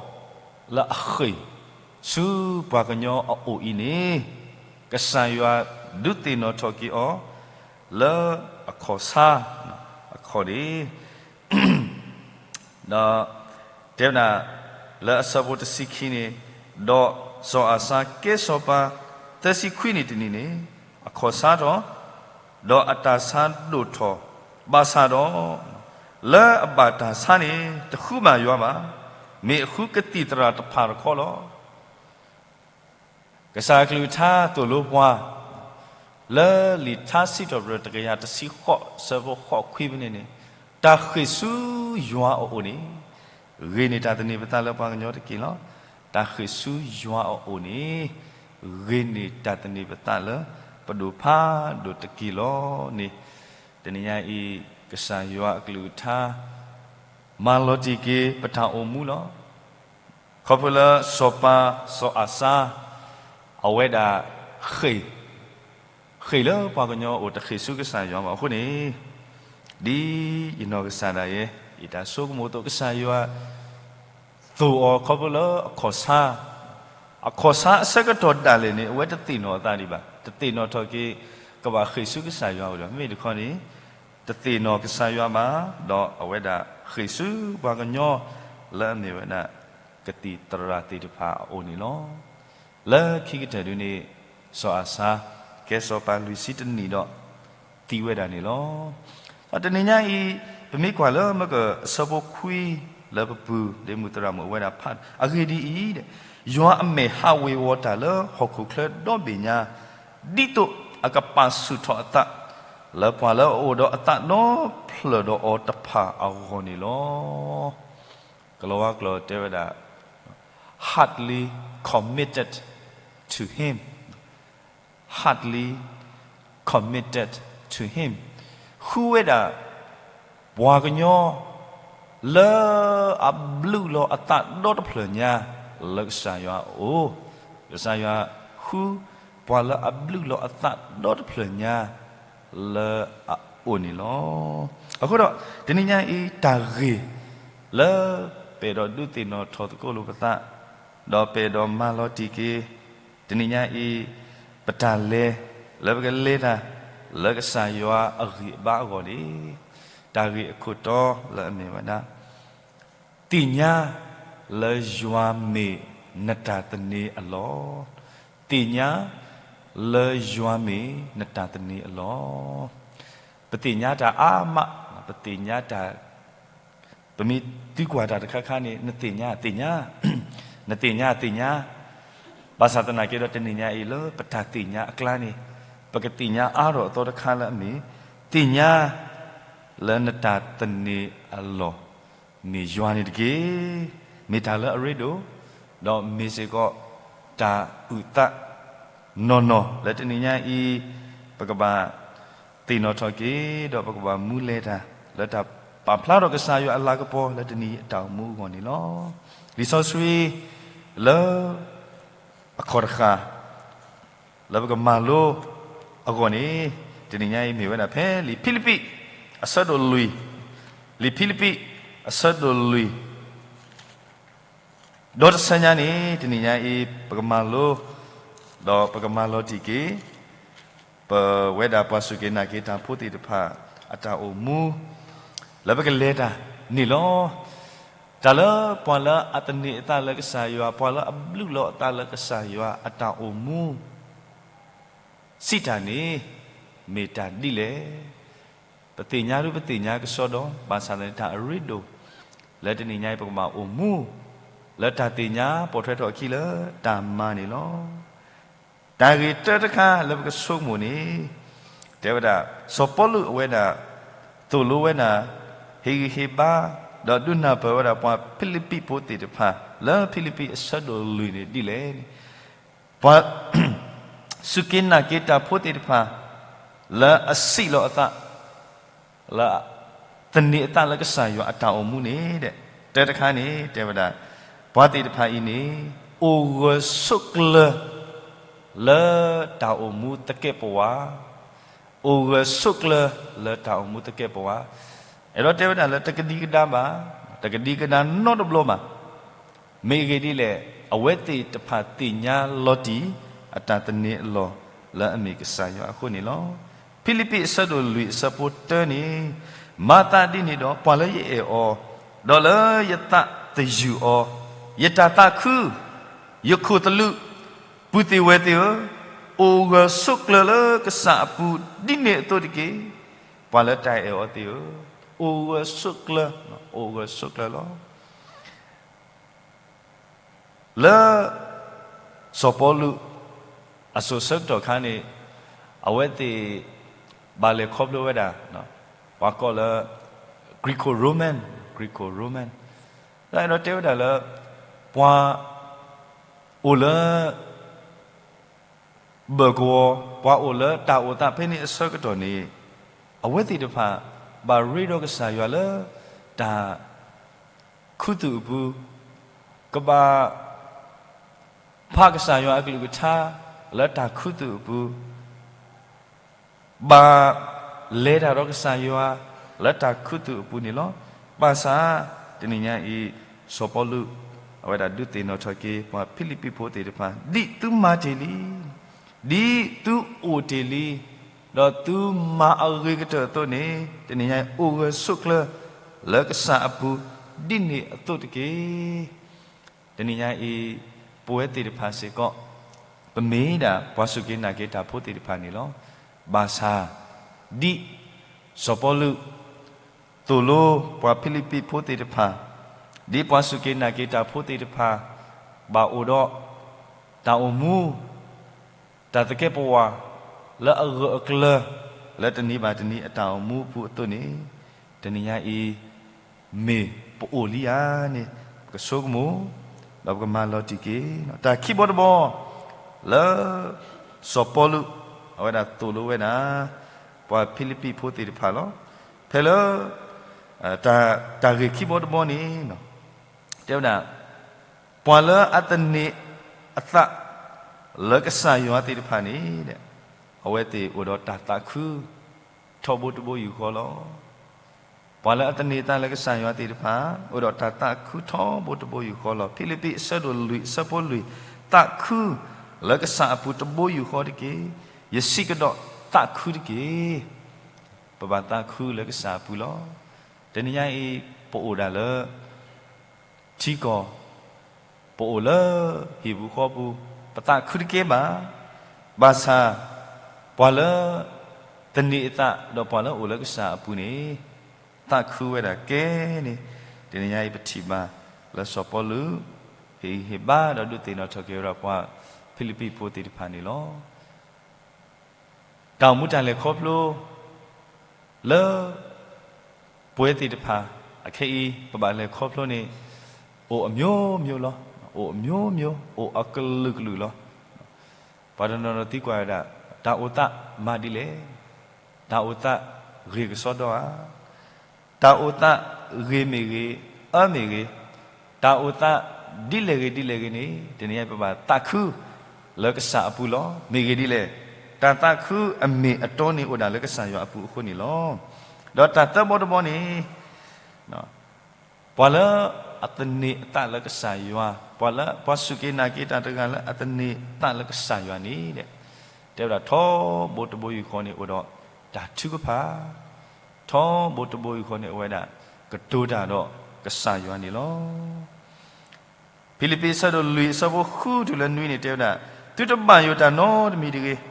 လၢအဃ့ၢ်ဆူပှၤကညီအအိၣ်အံၤန့ၣ်, ကစၢ်ယွၤဒုးသ့ၣ်နီၣ်ထီၣ်က့ၤအီၤလၢအခီၣ်ဆါ, အခီၣ်န့ၣ်, ဒီးတဲဝဲဒၣ်လၢအဆၢဖိတဆံခံန့ၣ်, ဒီးစီၤအၤစါကဲစီၤပၤသၢဆံခွံနံၣ်တနံၣ်န့ၣ်, အခီၣ်ဆါထီၣ်, ဒီးအတၢ်ဆါဒိၣ်ထီၣ်, ဘၣ်ဆၣ်ဒီး လၢအဘၣ်တၢ်ဆါန့ၣ် တဃုဘၣ်ယွၤဘၣ်, မ့ၢ်အဃုကသံၣ်သရၣ်တဖၣ်တခီလီၤ. ကစၢ်အကလုၢ်ကထါသိၣ်လိပှၤ လၢလံာ်ထါစံးထီၣ်ပတြၢၤတကယၤတဆံဃိး ဆၢဖိဃိးခွံဖဲန့ၣ်န့ၣ်, တၢ်ဃ့ၢ်ဆူယွၤအအိၣ်န့ၣ် ဂ့ၤန့ၢ်တၢ်သန့ၤပသးလၢပှၤကညီတက့ၢ်လီၤ. တၢ်ဃ့ၢ်ဆူယွၤအအိၣ်န့ၣ် ဂ့ၤန့ၢ်တၢ်သန့ၤပသးလၢပဒိၣ်ဖးဒိၣ်တက့ၢ်လီၤန့ၣ်, တနံၤညါအံၤ ကစၢ်ယွၤအကလုၢ်ကထါ မၤလီၤတံၢ်က့ၤပတၢ်အိၣ်မူလီၤ. ခီဖျိလၢစီၤပၤစီၤအၤစါ အဝဲဒၣ်ဃ့ၢ်, ဃ့ၢ်လၢပှၤကညီအအိၣ် တဃ့ၢ်ဆူကစၢ်ယွၤဘၣ်အဃိန့ၣ်, ဒ်ယနီၢ်ကစၢ်ဒၣ်ယဲ ယတၢ်ဆိကမိၣ်အသိး ကစၢ်ယွၤသိၣ်အီၤခီဖျိလၢအခီၣ်ဆါ, အခီၣ်ဆါအဆၢကတီၢ်ဒၣ်လဲာ်န့ၣ် အဝဲတသ့ၣ်နီၣ်အသးဒံးဘၣ်, တသ့ၣ်နီၣ်ထီၣ်က့ၤ ကဘၣ်ဃ့ၢ်ဆူကစၢ်ယွၤအအိၣ်ဒီး မ့မ့ၢ်တခီန့ၣ် တသ့ၣ်နီၣ်ကစၢ်ယွၤဘၣ်, ဒီးအဝဲဒၣ်ဃ့ၢ်ဆူပှၤကညီလၢအမ့ၢ်ဝဲဒၣ် ကသံၣ်သရၣ်သ့ၣ်တဖၣ်အအိၣ်န့ၣ်လီၤ. လၢခံကတၢၢ်ဒုန့ၣ် စီၤအၤစါ ကဲစီၤပၤလွံၢ်ဆံတနံၣ်ဒီး သံဝဲဒၣ်န့ၣ်လီၤ. ဒီးတနံၤညါအံၤ ပမ့ၢ်ကွၢ်လၢမကၢၢ်အဆၢဖိခွံ လၢပပုၢ်လၢမုၢ်သရၣ်မုၣ်အဝဲဒၣ်ဖး, အဂ့ၢ်ဒ်အံၤ, ယွၤအမဲာ်ဟးဝ့ၤဝီၤတၢ်လၢဟီၣ်ခိၣ်ချၢဒီဘ့ၣ်ညါ, ဒ်သိးအကပာ်ဆူၣ်ထီၣ်အသး လၢပှၤလၢအအိၣ်ဒီးအသးဒီဖျၢၣ်ဒီးအီၤတဖၣ်အဂီၢ်န့ၣ်လီၤ. ကလီၤဝါကျိာ်တဲဝဲဒၣ် heartily committed to him, heartily committed to him, ဃုဝဲဒၣ် ပှၤကညီ လၢအဘျုးလီၤအသးဒီတဖျၢၣ်ညါ လၢကစၢ်ယွၤအအိၣ်, ကစၢ်ယွၤဃု ပှၤလၢအဘျုးလီၤအသးဒီတဖျၢၣ်ညါ လၢအအိၣ်န့ၣ်လီၤ. အဃိဒီး တနံၤညါအံၤ တၢ်ဂ့ၢ်လၢပအဲၣ်ဒိးဒုးသ့ၣ်နီၣ်ထီၣ်သကိးလိာ်ပသး, ဒီးပအဲၣ်ဒိးမၤလီၤတံၢ်က့ၤ တနံၤညါအံၤ ပတၢ်လဲၤ လၢပကလဲၤတၢ် လၢကစၢ်ယွၤအဂံၢ်အဘါအဂီၢ်န့ၣ်, တၢ်ဂ့ၢ်အခိၣ်တီလၢအမ့ၢ်ဝဲဒၣ် သ့ၣ်ညါလၢယွၤမ့ၢ်နတၢ်သန့ၤအလီၢ်, သ့ၣ်ညါလၢယွၤမ့ၢ်နတၢ်သန့ၤအလီၢ်. ပသ့ၣ်ညါတၢ်အါမး, ပသ့ၣ်ညါတၢ် ပမ့ၢ်သံကွၢ်တၢ်တခါခါန့ၣ် နသ့ၣ်ညါသ့ၣ်ညါ, နသ့ၣ်ညါသ့ၣ်ညါ, ဘၣ်ဆၣ်သနာ်က့ဒီးတနံၤညါအံၤလၢပတၢ်သ့ၣ်ညါအကျါန့ၣ်, ပကသ့ၣ်ညါအါထီၣ်အသီတခါလၢအမ့ၢ်, သ့ၣ်ညါလၢနတၢ်သန့ၤအလီၢ် မ့ၢ်ယွၤန့ၣ်တက့ၢ်. မ့ၢ်တၢ်လၢအရ့ဒိၣ်, ဒီးမ့ၢ်စ့ၢ်ကီးတၢ်အုၣ်သးနီၢ်နီၢ်လၢတနံၤညါအံၤ, ပကဘၣ်သ့ၣ်နီၣ်ထီၣ်က့ၤ, ဒီးပကဘၣ်မူလဲၤတၢ် လၢတၢ်ပာ်ဖျါထီၣ်ကစၢ်ယွၤအလၤကပီၤလၢတနံၤအံၤအတၢ်အိၣ်မူအဂီၢ်န့ၣ်လီၤ. လံာ်စီဆှံလၢ အခီၣ်တဃာ် လၢပကမၤလိအဂီၢ်န့ၣ်, တနံၤညါအံၤမ့ၢ်ဝဲဒၣ်ဖဲလံာ်ဖံလံးပံး အဆၢဒိၣ်လွံၢ်, လံာ်ဖံလံးပံး အဆၢဒိၣ်လွံၢ် ဒီးတဆၢညါန့ၣ် တနံၤညါအံၤ ပကမၤလိ ဒီးပကမၤလီၤတံၢ်က့ၤ ပဝဲဒၣ်ပှၤစူၢ်က့ၤနာ်က့ၤတၢ်ဖိသ့ၣ်တဖၣ် အတၢ်အိၣ်မူ လၢပကလဲၤတၢ်န့ၣ်လီၤ. တၢ်လၢပှၤလၢအသန့ၤအသးလၢကစၢ်ယွၤ, ပှၤလၢအဘျုးလီၤအသးလၢကစၢ်ယွၤအတၢ်အိၣ်မူ စံးတၢ်န့ၣ် မ့ၢ်တၢ်ဒ်လဲၣ်. ပသ့ၣ်ညါဒု ပသ့ၣ်ညါကစီဒီ, ဘၣ်ဆၣ်သနာ်က့တၢ်အရ့ဒိၣ် လၢတနံၤညါအံၤ ပကဘၣ်အိၣ်မူ လၢတၢ်သ့ၣ်ညါပိာ်ထွဲထီၣ်အခံလၢတၢ်မၤန့ၣ်လီၤ. တၢ်ဂ့ၢ်တၢတခါလၢပကဆိကမိၣ်န့ၣ်, တဲဝဲဒၣ် စီၤပီလူးအဝဲဒၣ် သိၣ်လိဝဲဒၣ် ဟ့ၣ်ဂံၢ်ဟ့ၣ်ဘါ ဒီးဒုးနၢ်ပၢၢ်ဝဲဒၣ်ပှၤဖံလံးပံးဖိသ့ၣ်တဖၣ် လၢဖံလံးပံးအဆၢဒိၣ်လွံၢ်န့ၣ်ဒ်လဲၣ်န့ၣ်, ပှၤ စူၢ်က့ၤနာ်က့ၤတၢ်ဖိသ့ၣ်တဖၣ် လၢအစံးလီၤအသး လၢ သန့ၤအသးလၢကစၢ်ယွၤအတၢ်အိၣ်မူန့ၣ်, တၢတခါန့ၣ် တဲဝဲဒၣ် ပှၤသ့ၣ်တဖၣ်အံၤန့ၣ် အိၣ်ဂၢၢ်ဆိးကျၢၤ လၢတၢ်အိၣ်မူသကဲးပဝး, အိၣ်ဂၢၢ်ဆိးကျၢၤလၢတၢ်အိၣ်မူသကဲးပဝး, အဲၣ်ဒိးတဲဝဲဒၣ်လၢတကဒံကဒါဘၣ်, တကဒံကဒါနီတဘျီဘၣ်. မ့ၢ်အဂ့ၢ်ဒ်လဲၣ်, အဝဲသ့ၣ်တဖၣ်သ့ၣ်ညါလီၤတံၢ် အတၢ်သန့ၤအလီၢ် လၢအမ့ၢ်ကစၢ်ယွၤအဃိန့ၣ်လီၤ. ဖံလံးပံးအဆၢဒိၣ်လွံၢ်အဆၢဖိတၢန့ၣ်, မၤသးဒ်န့ၣ်ဒီး ပှၤလၢယအဲၣ်အီၤ, ဒီးလၢယသးသယုၢ်အီၤ, ယတၢ်သးခု, ယခိၣ်သလုး, ပုၢ်သ့ၣ်ဝဲၢ်သ့ၣ်ဧၢ, အိၣ်ဂၢၢ်ဆိးကျၢၤလၢကစၢ်အပူၤ ဒ်န့ၣ်အသိးတက့ၢ်. ပှၤလၢတၢ်အဲၣ်အီၤသ့ၣ်ဧၢ, အိၣ်ဂၢၢ်ဆိးကျၢၤ, အိၣ်ဂၢၢ်ဆိးကျၢၤလီၤ. လၢ စီၤပီလူး အစိၤဆၢကတီၢ်ခါန့ၣ် အဝဲသ့ၣ် ဘၣ်လဲၤခီဖျိဝဲဒၣ် ပှၤကိးလၢ Greco-Roman, Greco-Roman တၢ်အဲၣ်ဒိးတဲဝဲဒၣ်လၢ ပှၤ အိၣ်လၢ ဘၢၣ်ကဝီၤ, ပှၤအိၣ်လၢတၢ်အိၣ်သးဖဲန့ၣ်အဆၢကတီၢ်န့ၣ် အဝဲသ့ၣ်တဖၣ် ဘၣ်ရ့ဒီးကစၢ်ယွၤလၢ တၢ် ခူသူၣ်အပူၤ, ကဘၣ် ဖးကစၢ်ယွၤအကလုၢ်ကထါ လၢတၢ်ခူသူၣ်အပူၤ, ဘၣ် လဲၤတၢ်ဒီးကစၢ်ယွၤ လၢတၢ်ခူသူၣ်အပူၤန့ၣ်လီၤ. ဘၣ်ဆၣ် တနံၤညါအံၤ စီၤပီလူး အဝဲဒၣ်ဒုးသ့ၣ်နီၣ်ထီၣ်က့ၤ ပှၤဖံလံးပံးဖိသ့ၣ်တဖၣ် ဒ်သုမၤတ့ၢ်လံ, ဒ်သုအိၣ်တ့ၢ်လံ, ဒီးသုမၤအဂ့ၤကတၢၢ်အသိးန့ၣ်, တနံၤညါအံၤအိၣ်ဂၢၢ်ဆိးကျၢၤလၢကစၢ်အပူၤ ဒ်န့ၣ်အသိးတက့ၢ်. တနံၤညါအံၤ ပဝဲသ့ၣ်တဖၣ်စ့ၢ်ကီး ပမ့ၢ်ဒၣ်ပှၤစူၢ်က့ၤနာ်က့ၤတၢ်ဖိသ့ၣ်တဖၣ်န့ၣ်လီၤ. ဘၣ်ဆၣ် ဒ်စီၤပီလူး သိၣ်လိပှၤဖံလံးပံးဖိသ့ၣ်တဖၣ်, ဒ်ပှၤစူၢ်က့ၤနာ်က့ၤတၢ်ဖိသ့ၣ်တဖၣ် ဘၣ်အိၣ်ဒီးတၢ်အိၣ်မူ တၢ်သကဲးပဝး လၢအဂၢၢ်အကျၢၤ လၢတနံၤဘၣ်တနံၤအတၢ်အိၣ်မူအပူၤအသိးန့ၣ်, တနံၤညါအံၤ မ့ၢ်ပအိၣ်လံဧါန့ၣ် ပကဆိကမိၣ် ဒီးပကမၤလီၤတံၢ်က့ၤ တၢ်ခံဘီတဘီ လၢစီၤပီလူး အဝဲဒၣ်သိၣ်လိဝဲဒၣ် ပှၤဖံလံးပံးဖိသ့ၣ်တဖၣ်လီၤ. ဖဲလၢ တၢ်ဂ့ၢ်ခံဘီတဘီန့ၣ် တဲဝဲဒၣ် ပှၤလၢအသန့ၤအသးလၢကစၢ်ယွၤသ့ၣ်တဖၣ်န့ၣ် အဝဲသ့ၣ်အိၣ်ဒီးတၢ်သးခု ထီဘိတဘိယူၢ်ဃီလီၤ. ပှၤလၢအသန့ၤအသးလၢကစၢ်ယွၤသ့ၣ်တဖၣ် အိၣ်ဒီးတၢ်သးခုထီဘိတဘိယူၢ်ဃီလီၤ. ဖံလံးပံး အဆၢဒိၣ်လွံၢ် အဆၢဖိလွံၢ်, သးခုလၢကစၢ်အပူၤတဘိယူၢ်ဃီတက့ၢ်. ယစံးကဒီး သးခုတက့ၢ်. ပဘၣ်သးခုလၢကစၢ်အပူၤလီၤ. တနံၤညါအံၤ ပအိၣ်ဒၣ်လၢ ထံကီၢ်, ပအိၣ်လၢဟံၣ်ပူၤဃီပူၤ, ပသးခုတကဲဘၣ်. ဘၣ်ဆၣ် ပှၤလၢ သန့ၤအသး ဒီးပှၤလၢအိၣ်လၢကစၢ်အပူၤန့ၣ် သးခုဝဲဒၣ်ကဲန့ၣ် တနံၤညါအံၤပထံၣ်ဘၣ်လၢစီၤပီလူး ဟ့ၣ်ဂံၢ်ဟ့ၣ်ဘါဒီးဒုးသ့ၣ်နီၣ်ထီၣ်က့ၤဝဲဒၣ်ပှၤဖံလံးပံးဖိသ့ၣ်တဖၣ်န့ၣ်လီၤ. တၢ်အိၣ်မူတၢ်လဲၤခီဖျိ လၢ ပဝဲသ့ၣ်တဖၣ် အခဲအံၤ ပဘၣ်လဲၤခီဖျိန့ၣ် အိၣ်အမျိုးမျိုးလီၤ. အိၣ်အမျိုးမျိုး, အိၣ်အကလုာ်ကလုာ်လီၤ. ပှၤတနီၤနီၤသံကွၢ်ဝဲဒၣ် တၢ်အိၣ်သးမၤဒ်လဲၣ်, တၢ်အိၣ်သးဂ့ၤကစီဒီဧါ, တၢ်အိၣ်သးဂ့ၤမ့ၢ်ဂ့ၤ, အၢမ့ၢ်ဂ့ၤ, တၢ်အိၣ်သးဒ်လဲၣ်ဂ့ၤဒ်လဲၣ်ဂ့ၤန့ၣ် တနံၤအံၤပဘၣ်သးခု လၢကစၢ်အပူၤလီၤ. မ့ၢ်ဂ့ၤဒ်လဲၣ်, တၢ်သးခုအမ့ၢ်အတီန့ၣ်အိၣ်ဒၣ်လၢကစၢ်ယွၤအပူၤအဃိန့ၣ်လီၤ. ဒီးတၢ်သၢဘီတဘီန့ၣ် ပှၤလၢအသန့ၤအသးလၢကစၢ်ယွၤ, ပှၤလၢ ပှၤစူၢ်က့ၤနာ်က့ၤတၢ်တဂၤလၢအသန့ၤအသးလၢကစၢ်ယွၤန့ၣ် တဲဝဲဒၣ်ထီဘိတဘိယူၢ်ဃီန့ၣ်အိၣ်ဒီးတၢ်ထုကဖၣ်, ထီဘိတဘိယူၢ်ဃီန့ၣ်အိၣ်ဝဲဒၣ် ကတိၤတၢ်ဒီးကစၢ်ယွၤန့ၣ်လီၤ. ဖံလံးပံး အဆၢဒိၣ်လွံၢ် အဆၢဖိဃုတုၤလၢနွံန့ၣ်တဲဝဲဒၣ်, သုတဘၣ်ယိၣ်တၢ်နီတမံၤတဂ့ၤ,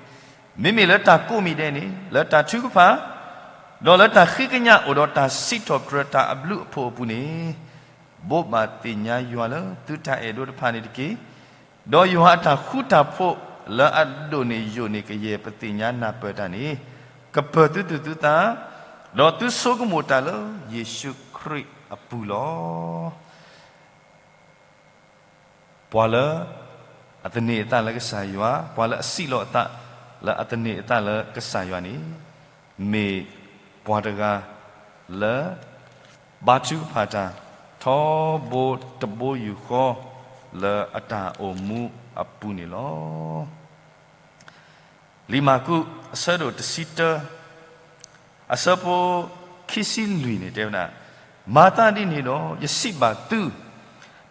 မ့မ့ၢ်လၢတၢ်ကိးမံၤဒဲးန့ၣ် လၢတၢ်ထုကဖၣ်, ဒီးလၢတၢ်ဃ့ကညးအိၣ်ဒီးတၢ်စံးထီၣ်ပတြၢၤတၢ်အဘျုးအဖှိၣ်အပူၤန့ၣ်, ဘိးဘၣ်သ့ၣ်ညါယွၤလၢသုတၢ်အဲၣ်ဒိးတဖၣ်န့ၣ်တက့ၢ်. ဒီးယွၤအတၢ်ဃူတၢ်ဖိးလၢအဒိၣ်န့ၢ်ယိာ်န့ၢ်ကယဲၢ်ပသ့ၣ်ညါနၢ်ပၢၢ်တၢ်န့ၣ်, ကပၢၤသုသူၣ်သုသး, ဒီးသုဆိကမိၣ်တၢ်လၢယ့ၣ်ၡူးခရံာ်အပူၤလီၤ. ပှၤလၢ အသန့ၤအသးလၢကစၢ်ယွၤ, ပှၤလၢအစံးလီၤအသးလၢအသန့ၤအသးလၢကစၢ်ယွၤန့ၣ်, မ့ၢ်ပှၤတဂၤလၢ ဘါထုကဖၣ်တၢ် ထီဘိတဘိယူၢ်ဃီ လၢအတၢ်အိၣ်မူအပူၤန့ၣ်လီၤ. လံာ်မၢ်ကူး အဆၢဒိၣ်တဆံတၢ အဆၢဖိခံဆံလွံၢ်န့ၣ်တဲဝဲဒၣ်, မၤသးဒ်န့ၣ်ဒီး ယစံးဘၣ်သု,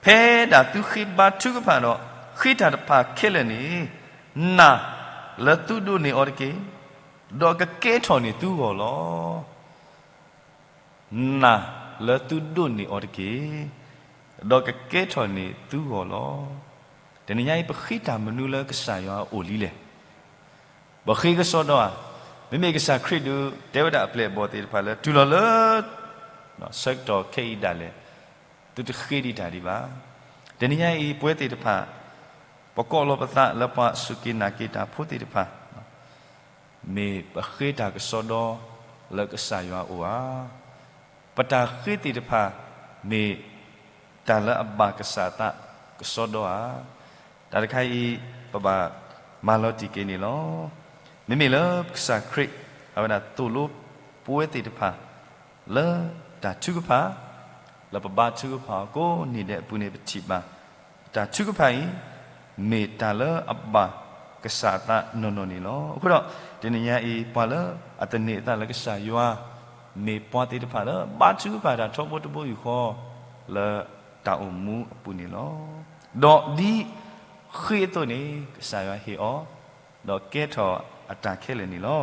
ဖဲဒၣ်သုဃ့ဘါထုကဖၣ်ဒီး ဃ့တၢ်တဖၣ်ခဲလၢာ်န့ၣ်, နာ်လၢသုဒိးန့ၢ်အီၤတက့ၢ်, ဒီးကကဲထီၣ်န့ၢ်သုဂီၢ်လီၤ. နာ်လၢသုဒိးန့ၢ်အီၤတက့ၢ်, ဒီးကကဲထီၣ်န့ၢ်သုဂီၢ်လီၤ. တနံၤညါအံၤ ပဃ့တၢ်မနုၤလၢကစၢ်ယွၤအအိၣ်လံလဲၣ်. ပဃ့ကစီဒီဧါ. မ့မ့ၢ်ကစၢ်ခရံာ်ဒုး တဲဝဲဒၣ်အပျဲၢ်အဘီၣ်သ့ၣ်တဖၣ်လၢ တုၤလီၤလၢ ဆၢကတီၢ်ခဲအံၤဒၣ်လဲာ် သုတဃ့ဒံးတၢ်ဒံးဘၣ်. တနံၤညါအံၤ ပဝဲသ့ၣ်တဖၣ် ပကိးလီၤပသးလၢပှၤစူၢ်က့ၤနာ်က့ၤတၢ်ဖိသ့ၣ်တဖၣ် မ့ၢ်ပဃ့တၢ်ကစီဒီလၢကစၢ်ယွၤအအိၣ်ဧါ. ပတၢ်ဃ့သ့ၣ်တဖၣ် မ့ၢ်တၢ်လၢအဘၣ်ကစၢ်အသးကစီဒီဧါ. တၢ်တခါအံၤ ပဘၣ်မၤလီၤတံၢ်က့ၤန့ၣ်လီၤ. မ့မ့ၢ်လၢကစၢ်ခရံာ် အဝဲဒၣ်သိၣ်လိပဝဲသ့ၣ်တဖၣ် လၢတၢ်ထုကဖၣ် လၢပဘါထုကဖၣ်အီၤကိးနံၤဒဲးအပူၤန့ၣ် ပထံၣ်ဘၣ် တၢ်ထုကဖၣ်အံၤ မ့ၢ်တၢ်လၢအဘၣ်ကစၢ်အသးနီၢ်နီၢ်န့ၣ်လီၤ. အဃိဒီး တနံၤညါအံၤ ပှၤလၢအသန့ၤအသးလၢကစၢ်ယွၤ မ့ၢ်ပှၤသ့ၣ်တဖၣ်လၢဘါထုကဖၣ်တၢ်ထီဘိတဘိယူၢ်ဃီ လၢတၢ်အိၣ်မူအပူၤန့ၣ်လီၤ. ဒီးဒ်ဃ့အသိးန့ၣ် ကစၢ်ယွၤဟ့ၣ်အီၤ ဒီးကဲထီၣ်အတၢ်ခဲလၢာ်န့ၣ်လီၤ.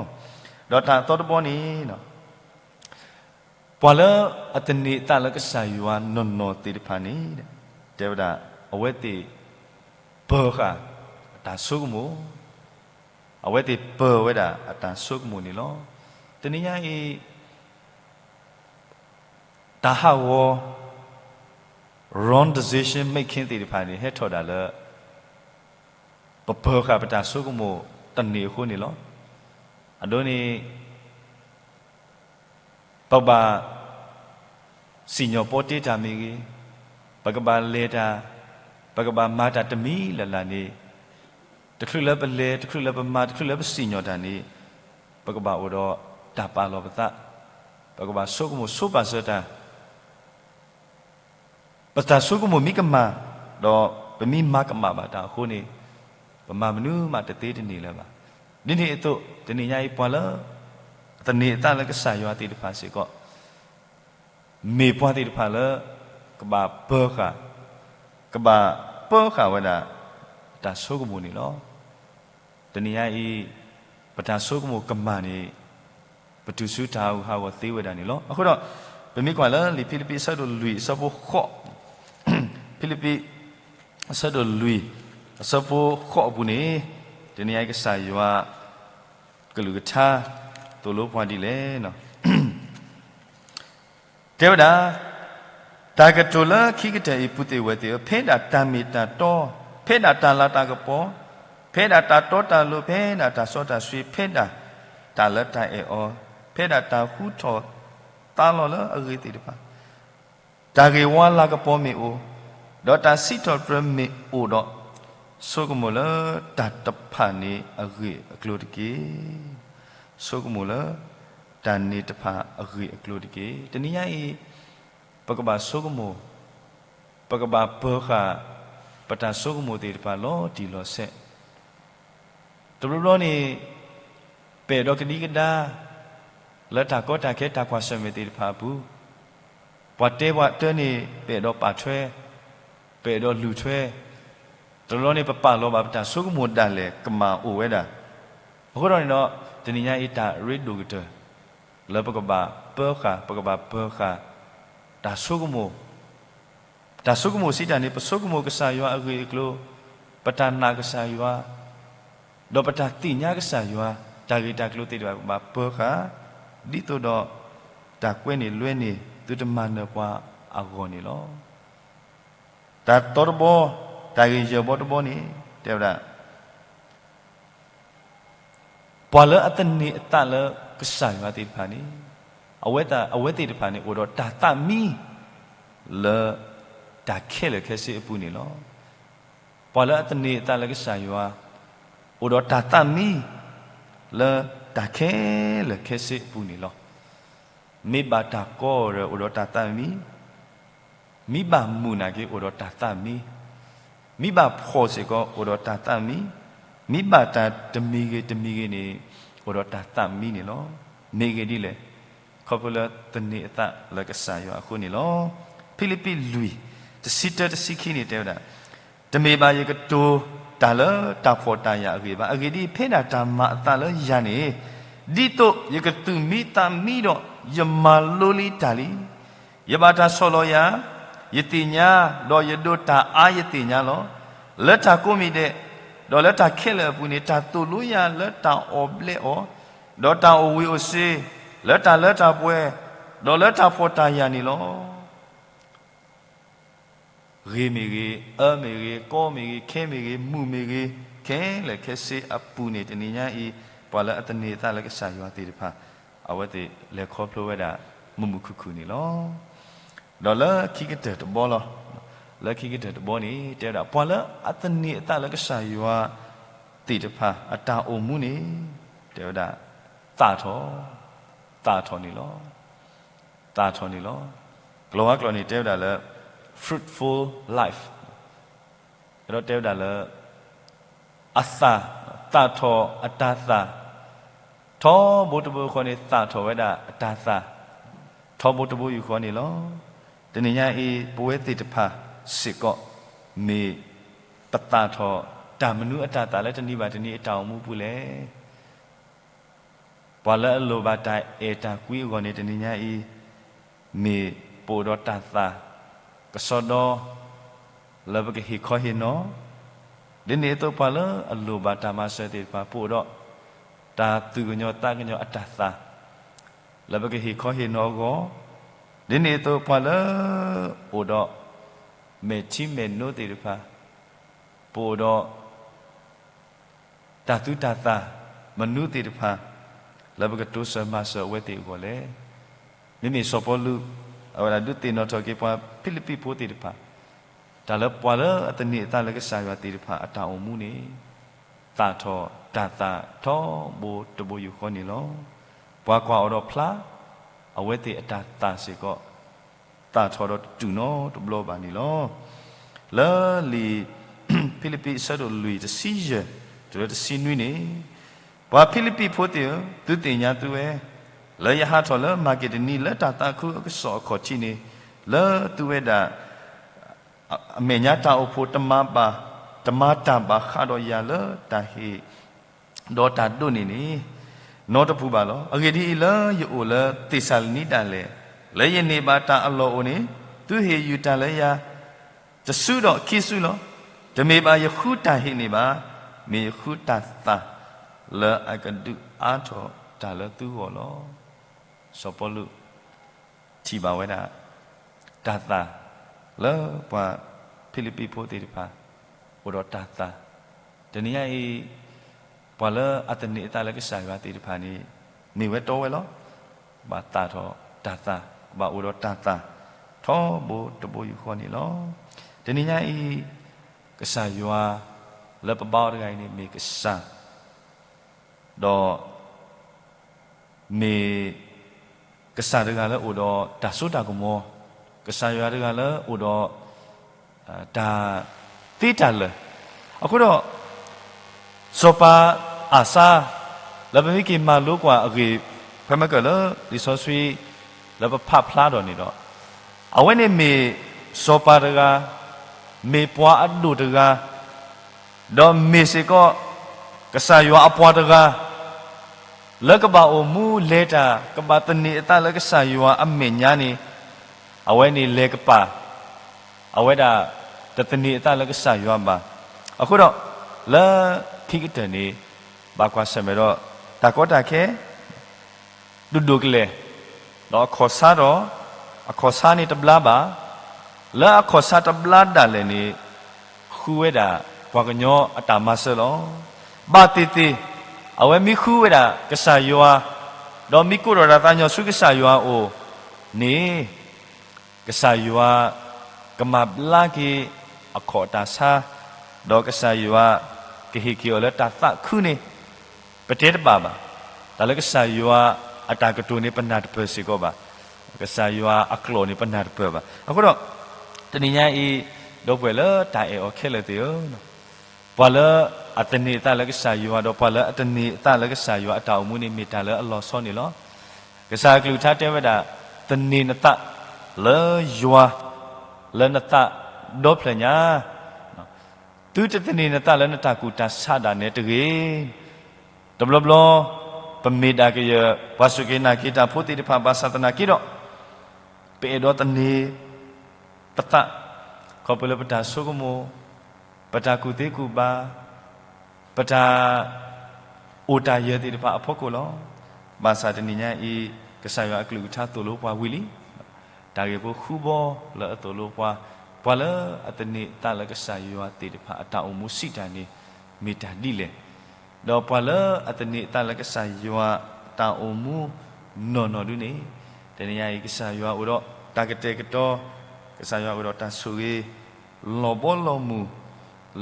ဒီးတၢ်အသီတဘီန့ၣ်, ပှၤလၢအသန့ၤအသးလၢကစၢ်ယွၤနီၢ်နီၢ်သ့ၣ်တဖၣ်န့ၣ်, တဲဝဲဒၣ်, အဝဲသ့ၣ်ပၢၤဃာ်အတၢ်ဆိကမိၣ်, အဝဲသ့ၣ်ပၢၤဝဲဒၣ်အတၢ်ဆိကမိၣ်န့ၣ်လီၤ. တနံၤညါအံၤ တၢ်ဟးဂီၤ wrong decision making သ့ၣ်တဖၣ်န့ၣ် ဟဲထီၣ်ဒၣ်လၢ ပပၢၤဃာ်ပတၢ်ဆိကမိၣ်တန့ၢ်အဃိန့ၣ်လီၤ. အဒိန့ၣ် ပကဘၣ်စံၣ်ညီၣ်ပီတ့တၢ်မ့ၢ်ဂ့ၤ, ပကဘၣ်လဲၤတၢ်, ပကဘၣ်မၤတၢ်တမံၤလၢ်လၢ်န့ၣ်, တချုးလၢပလဲၤ, တချုးလၢပမၤ, တချုးလၢပစံၣ်ညီၣ်တၢ်န့ၣ်, ပကဘၣ်အိၣ်ဒီးတၢ်ပာ်လီၤပသး, ပကဘၣ်ဆိကမိၣ်ဆိပာ်စၢၤတၢ် ပတၢ်ဆိကမိၣ်မ့ၢ်ကမၣ်, ဒီးပမ့ၢ်မၤကမၣ်ဘၣ်တၢ်အဃိန့ၣ်, ပမၤမနုၤမးတသ့တန့ၢ်လၢၤဘၣ်. ဒ်န့ၣ်အသိး တနံၤညါအံၤ ပှၤလၢအသန့ၤအသးလၢကစၢ်ယွၤသ့ၣ်တဖၣ်စ့ၢ်ကီး မ့ၢ်ပှၤသ့ၣ်တဖၣ်လၢ ကဘၣ်ပၢၤဃာ်, ကဘၣ်ပၢၤဃာ်ဝဲဒၣ် တၢ်ဆိကမိၣ်န့ၣ်လီၤ. တနံၤညါအံၤ ပတၢ်ဆိကမိၣ်ကမၣ်န့ၣ် ပတုၤဆူတၢ်ဟးဂူာ်ဟးဂီၤသ့ဝဲဒၣ်န့ၣ်လီၤ. အဃိဒီး ပမ့ၢ်ကွၢ်လၢလံာ်ဖံလံးပံးအဆၢဒိၣ်လွံၢ်အဆၢဖိဃိး, ဖံလံးပံး အဆၢဒိၣ်လွံၢ် အဆၢဖိဃိးအပူၤန့ၣ်, တနံၤညါအံၤကစၢ်ယွၤ ကလုၢ်ကထါ သိၣ်လိပှၤဒ်လဲၣ်. တဲဝဲဒၣ်, တၢ်ကတိၤလၢခံကတၢၢ်အံၤ ပုၢ်သ့ၣ်ဝဲၢ်သ့ၣ်ဧၢ, ဖဲဒၣ်တၢ်မ့ၢ်တၢ်တီ, ဖဲဒၣ်တၢ်လၤတၢ်ကပီၤ, ဖဲဒၣ်တၢ်တီတၢ်လိၤ, ဖဲဒၣ်တၢ်စီတၢ်ဆှံ, ဖဲဒၣ်တၢ်လၢတၢ်အဲၣ်အီၤ, ဖဲဒၣ်တၢ်ဟူထီၣ်သါလီၤလၢအဂ့ၤသ့ၣ်တဖၣ်, တၢ်ဂ့ၢ်ဝါလၤကပီၤမ့ၢ်အိၣ်, ဒီးတၢ်စံးထီၣ်ပတြၢၤမ့ၢ်အိၣ်ဒီး, ဆိကမိၣ်လၢတၢ်တဖၣ်န့ၣ်အဂ့ၢ်အကျိၤတက့ၢ်. ဆိကမိၣ်လၢတၢ်န့ၣ်တဖၣ်အဂ့ၢ်အကျိၤတက့ၢ်. တနံၤညါအံၤ ပကဘၣ်ဆိကမိၣ်, ပကဘၣ်ပၢၤဃာ် ပတၢ်ဆိကမိၣ်သ့ၣ်တဖၣ်လီၤတံၢ်လီၤဆဲး တဘျီဘျီန့ၣ် ပအဲၣ်ဒိးကဒံကဒါ လၢတၢ်ကီတၢ်ခဲတၢ်ကွၢ်ဆၢၣ်မဲာ်သ့ၣ်တဖၣ်အပူၤ, ပှၤတဲပှၤတၢန့ၣ် ပအဲၣ်ဒိးပာ်ထွဲ, ပအဲၣ်ဒိးလူၤထွဲ, တဘျီဘျီန့ၣ် ပပာ်လီၤဘၣ်ပတၢ်ဆိကမိၣ်ဒၣ်လဲာ်ကမၣ်အိၣ်ဝဲဒၣ်. အဃိဒီးန့ၣ်ဒီး တနံၤညါအံၤတၢ်ရ့ဒိၣ်ကတၢၢ် လၢပကဘၣ်ပၢဃာ်, ပကဘၣ်ပၢဃာ် တၢ်ဆိကမိၣ် တၢ်ဆိကမိၣ်စံးတၢ်န့ၣ် ပဆိကမိၣ်ကစၢ်ယွၤအဂ့ၢ်အကျိၤ, ပတၢ်နာ်ကစၢ်ယွၤ, ဒီးပတၢ်သ့ၣ်ညါကစၢ်ယွၤ တၢ်ဂ့ၢ်တၢ်ကျိၤသ့ၣ်တဖၣ် ပဘၣ်ပၢဃာ်, ဒ်သိးဒီး တၢ်ကွဲန့ၢ်လွဲန့ၢ် သုတမၤနၢၤပှၤအဂီၢ်န့ၣ်လီၤ. တၢ်သီတဘီ, တၢ်ဂ့ၢ်ယဲၢ်ဘီတဘီန့ၣ် တဲဝဲဒၣ် ပှၤလၢအသန့ၤအသးလၢကစၢ်ယွၤသ့ၣ်တဖၣ်န့ၣ်, အဝဲသ့ၣ်တဖၣ်န့ၣ် အိၣ်ဒီးတၢ်သးမံ လၢတၢ်ခဲလၢာ်ခဲဆ့အပူၤန့ၣ်လီၤ. ပှၤလၢအသန့ၤအသးလၢကစၢ်ယွၤ အိၣ်ဒီးတၢ်သးမံ လၢတၢ်ခဲလၢာ်ခဲဆ့အပူၤန့ၣ်လီၤ. မ့ၢ်ဘၣ်တၢ်ကီဒီး အိၣ်ဒီးတၢ်သးမံ, မ့ၢ်ဘၣ်မုာ်နာ်က့ အိၣ်ဒီးတၢ်သးမံ, မ့ၢ်ဘၣ်ဖှီၣ်စ့ၢ်ကီး အိၣ်ဒီးတၢ်သးမံ, မ့ၢ်ဘၣ်တၢ်တမံၤဂ့ၤတမံၤဂ့ၤန့ၣ် အိၣ်ဒီးတၢ်သးမံန့ၣ်လီၤ. မ့ၢ်ဂ့ၢ်ဒ်လဲၣ်, ခီဖျိလၢသန့ၤအသးလၢကစၢ်ယွၤအဃိန့ၣ်လီၤ. ဖံလံးပံးလွံၢ်, တဆံတၢတဆံခံန့ၣ် တဲဝဲဒၣ် တမ့ၢ်ဘၣ်ယကတိၤတၢ်လၢတၢ်ဖှီၣ်တၢ်ယာ်အဂ့ၢ်ဘၣ်. အဂ့ၢ်ဒ်အံၤ, ဖဲဒၣ်တၢ်မၤအသးလၢယၤန့ၣ်, ဒ်သိးယကသူၣ်မံသးမံဒီး ယမၤလိလံတၢ်လံ. ယဘၣ်တၢ်ဆီၣ်လီၤယၤ, ယသ့ၣ်ညါ, ဒီးယဒိးတၢ်အါယသ့ၣ်ညါလီၤ. လၢတၢ်ကိးမံၤဒဲး, ဒီးလၢတၢ်ခဲလၢာ်အပူၤန့ၣ်, တၢ်သိၣ်လိယၤလၢတၢ်အီၣ်ဘျဲးအီၣ်, ဒီးတၢ်အိၣ်ဝံၤအိၣ်စ့, လၢတၢ်လၢတၢ်ပှဲၤ, ဒီးလၢတၢ်ဖှီၣ်တၢ်ယာ်န့ၣ်လီၤ. ဂ့ၤမ့ၢ်ဂ့ၤ, အၢမ့ၢ်ဂ့ၤ, ကီမ့ၢ်ဂ့ၤ, ခဲမ့ၢ်ဂ့ၤ, မုာ်မ့ၢ်ဂ့ၤ, ခဲလၢာ်ခဲဆ့အပူၤန့ၣ် တနံၤညါအံၤ ပှၤလၢအသန့ၤအသးလၢကစၢ်ယွၤသ့ၣ်တဖၣ် အဝဲသ့ၣ်လဲၤခီဖျိဝဲဒၣ် မုာ်မုာ်ခုၣ်ခုၣ်န့ၣ်လီၤ. ဒီးလၢခံကတၢၢ်တဘီလီၤ. လၢခံကတၢၢ်တဘီန့ၣ် တဲဝဲဒၣ် ပှၤလၢအသန့ၤအသးလၢကစၢ်ယွၤသ့ၣ်တဖၣ် အတၢ်အိၣ်မူန့ၣ် တဲဝဲဒၣ် သၣ်ထီၣ်, သၣ်ထီၣ်န့ၣ်လီၤ. သၣ်ထီၣ်န့ၣ်လီၤ. ကလီၤဝါကျိာ်န့ၣ် တဲဝဲဒၣ်လၢ fruitful life, ဒီးတဲဝဲဒၣ်လၢ အသၣ်, သၣ်ထီၣ်အတၢ်သၣ်, ထီဘိတဘိယူၢ်ဃီန့ၣ် သၣ်ထီၣ်ဝဲဒၣ်အတၢ်သၣ်, ထီဘိတဘိယူၢ်ဃီန့ၣ်လီၤ. တနံၤညါအံၤ ပဝဲသ့ၣ်တဖၣ်စ့ၢ်ကီး မ့ၢ်ပသၣ်ထီၣ်တၢ်မနုၤအတၢ်သၣ်လၢတနံၤဘၣ်တနံၤအတၢ်အိၣ်မူပူၤလဲၣ်. ပှၤလၢအလိၣ်ဘၣ်တၢ်အဲၣ်တၢ်ကွံအဂီၢ်န့ၣ် တနံၤညါအံၤ မ့ၢ်ပအိၣ်ဒီးတၢ်သၣ်ကစီဒီ လၢပကဟ့ၣ်ခီဟ့ၣ်နီၤ, ဒ်န့ၣ်အသိးပှၤလၢအလိၣ်ဘၣ်တၢ်မၤစၢၤသ့ၣ်တဖၣ် ပအိၣ်ဒီးတၢ်သူၣ်ကညီၤသးကညီၤအတၢ်သၣ် လၢပကဟ့ၣ်ခီဟ့ၣ်နီၤအဂီၢ်, ဒ်န့ၣ်အသိးပှၤလၢအိၣ်ဒီး မဲာ်ထံမဲာ်နိသ့ၣ်တဖၣ် ပအိၣ်ဒီး တၢ်သူတၢ်သၣ်မနုၤသ့ၣ်တဖၣ် လၢပကတိစၢၤမၤစၢၤအဝဲသ့ၣ်အဂီၢ်လဲၣ်. မ့မ့ၢ်စီၤပီလူး အဝဲဒၣ်ဒုးသ့ၣ်နီၣ်ထီၣ်က့ၤပှၤဖံလံးပံးဖိသ့ၣ်တဖၣ် တၢ်လၢပှၤလၢအသန့ၤအသးလၢကစၢ်ယွၤသ့ၣ်တဖၣ်အတၢ်အိၣ်မူန့ၣ် သၣ်ထီၣ်တၢ်သၣ်ထီဘိတဘိယူၢ်ဃီန့ၣ်လီၤ. ပှၤကွၢ်အီၤဒီးဖျါ အဝဲသ့ၣ်အတၢ်သၣ်စ့ၢ်ကီး သၣ်ထီၣ်ဒီးတတူၢ်နီတဘျီဘၣ်န့ၣ်လီၤ. လၢလံာ်ဖံလံးပံးအဆၢဒိၣ်လွံၢ်တဆံယဲၢ် တုၤလၢတဆံနွံန့ၣ်, ပှၤဖံလံးပံးဖိသ့ၣ်ဧၢ, သုသ့ၣ်ညါသုဝဲ, လၢယဟးထီၣ်လၢမၤက့ဒနံလၢတၢ်သးခုအကစီၣ်အခီၣ်ထံးန့ၣ်, လၢသုဝဲဒၣ် အမဲာ်ညါတၢ်အိၣ်ဖှိၣ်တမၤဘၣ်, တမၤတၢ်ဘၣ်ဃးဒီးယၤလၢတၢ်ဟ့ၣ် ဒီးတၢ်ဒိးန့ၢ်န့ၣ် နီတပူၤဘၣ်လီၤ. အဂ့ၢ်ဒ်အံၤ, လၢယအိၣ်လၢသ့းစၤလနံဒၣ်လဲာ်, လၢယန့ၢ်ဘၣ်တၢ်အလီၢ်အိၣ်န့ၣ်, သုဟ့ၣ်ယုၢ်တၢ်လၢယၤ တစုဒီးခံစုလီၤ. တမ့ၢ်ဘၣ်ယဃုတၢ်ဟ့ၣ်န့ၣ်ဘၣ်, မ့ၢ်ယဃုတၢ်သၣ် လၢအကဒုးအါထီၣ်တၢ်လၢသုဂီၢ်လီၤ. စီၤပီလူး ထံၣ်ဘၣ်ဝဲဒၣ် တၢ်သၣ် လၢပှၤဖံလံးပံးဖိသ့ၣ်တဖၣ် အိၣ်ဒီးတၢ်သၣ်, တနံၤညါအံၤ ပှၤလၢအသန့ၤအသးလၢကစၢ်ယွၤသ့ၣ်တဖၣ်န့ၣ် မ့ၢ်ဝဲတီဝဲလီၤ. ဘၣ်သၣ်ထီၣ်တၢ်သၣ်, ဘၣ်အိၣ်ဒီးတၢ်သၣ် ထီဘိတဘိယူၢ်ဃီန့ၣ်လီၤ. တနံၤညါအံၤ ကစၢ်ယွၤ လၢပဘါအီၤတဂၤအံၤန့ၣ် မ့ၢ်ကစၢ် ဒီး မ့ၢ် ကစၢ်တဂၤလၢအိၣ်ဒီးတၢ်စိတၢ်ကမီၤ, ကစၢ်ယွၤတဂၤလၢအိၣ်ဒီး တၢ်သ့တၢ်လၢာ်, အဃိဒီး စီၤပၤအၤစါ လၢပမ့ၢ်က့ၤမၤလိကွၢ်အဂ့ၢ် ဖဲမ့ၢ်ကၢၢ်လၢလံာ်စီဆှံ လၢပဖးဖျါဒီးန့ၣ်ဒီး အဝဲန့ၣ်မ့ၢ်စီၤပၤတဂၤ, မ့ၢ်ပှၤအဒိၣ်တဂၤ, ဒီးမ့ၢ်စ့ၢ်ကီး ကစၢ်ယွၤအပှၤတဂၤ လၢကဘၣ်အိၣ်မူလဲၤတၢ် ကဘၣ်သန့ၤအသးလၢကစၢ်ယွၤအမဲာ်ညါန့ၣ် အဝဲန့ၣ်လဲၤကပၤ အဝဲဒၣ်တသန့ၤအသးလၢကစၢ်ယွၤဘၣ်. အဃိဒီး လၢခံကတၢၢ်န့ၣ် ဘၣ်ကွၢ်ဆၢၣ်မဲာ်ဒီး တၢ်ကီတၢ်ခဲ ဒိၣ်ဒိၣ်ကလဲာ်, ဒီးအခီၣ်ဆါဒီး အခီၣ်ဆါန့ၣ်တဘျါဘၣ်. လၢအခီၣ်ဆါတဘျါဒၣ်လဲာ်န့ၣ် ဃုဝဲဒၣ်ပှၤကညီအတၢ်မၤစၢၤလီၤ. ဘၣ်သ့ၣ်သ့ၣ် အဝဲမ့ၢ်ဃုဝဲဒၣ်ကစၢ်ယွၤ, ဒီးမ့ၢ်ကိးထီၣ်တၢ်သးကညီၤဆူကစၢ်ယွၤအအိၣ်န့ၣ် ကစၢ်ယွၤကမၤဘျါက့ၤအခီၣ်တၢ်ဆါ, ဒီးကစၢ်ယွၤကဟ့ၣ်က့ၤအီၤလၢတၢ်သးခုန့ၣ် ပတဲတဘၣ်ဘၣ်. တၢ်လၢကစၢ်ယွၤအတၢ်ကတိၤန့ၣ် ပနၢ်တပၢၢ်စ့ၢ်ကီးဘၣ်. ကစၢ်ယွၤအကျိာ်န့ၣ် ပနၢ်တပၢၢ်ဘၣ်. အဃိဒီး တနံၤညါအံၤ ဒီပုၢ်ဝဲၢ်လၢတၢ်အဲၣ်အီၤခဲလၢာ်သ့ၣ်ဧၢ, ပှၤလၢအသန့ၤအသးလၢကစၢ်ယွၤ ဒီးပှၤလၢအတန့ၤအသးလၢကစၢ်ယွၤအတၢ်အိၣ်မူန့ၣ် မ့ၢ်တၢ်လၢအလီၤဆီန့ၣ်လီၤ. ကစၢ်အကလုၢ်ကထါတဲဝဲဒၣ်, သန့ၤနသးလၢယွၤ လၢနသးဒီဖျၢၣ်ညါ, သုတသန့ၤနသးလၢနတၢ်ကူၣ်တၢ်ဆးဒၣ်နဲတဂ့ၤ. တဘျီဘျီ ပမ့ၢ်ဒၣ်ကယၢၤ ပှၤစူၢ်က့ၤနာ်က့ၤတၢ်ဖိသ့ၣ်တဖၣ် ဘၣ်ဆၣ်သနာ်က့ဒီး ပအဲၣ်ဒိးသန့ၤပသး ခီဖျိလၢပတၢ်ဆိကမိၣ်, ပတၢ်ကူၣ်သ့ကူၣ်ဘၣ်, ပတၢ်အိၣ်တၢ်ယၢၤသ့ၣ်တဖၣ်အဖီခိၣ်လီၤ. ဘၣ်ဆၣ်တနံၤညါအံၤ ကစၢ်ယွၤအကလုၢ်ကထါသိၣ်လိပှၤဝံၤလံ တၢ်ဂ့ၢ်ဖိဃုဘီလၢအသိၣ်လိပှၤ, ပှၤလၢအသန့ၤအသးလၢကစၢ်ယွၤသ့ၣ်တဖၣ်အတၢ်အိၣ်မူစံးတၢ်န့ၣ် မ့ၢ်တၢ်ဒ်လဲၣ်. ဒီးပှၤလၢအသန့ၤအသးလၢကစၢ်ယွၤတၢ်အိၣ်မူနီၢ်နီၢ်ဒုန့ၣ်, တနံၤညါအံၤ ကစၢ်ယွၤအိၣ်ဒီးတၢ်ကတဲာ်ကတီၤ, ကစၢ်ယွၤအိၣ်ဒီးတၢ်ဆိၣ်ဂ့ၤ လီၤဘီလီၤမုၢ်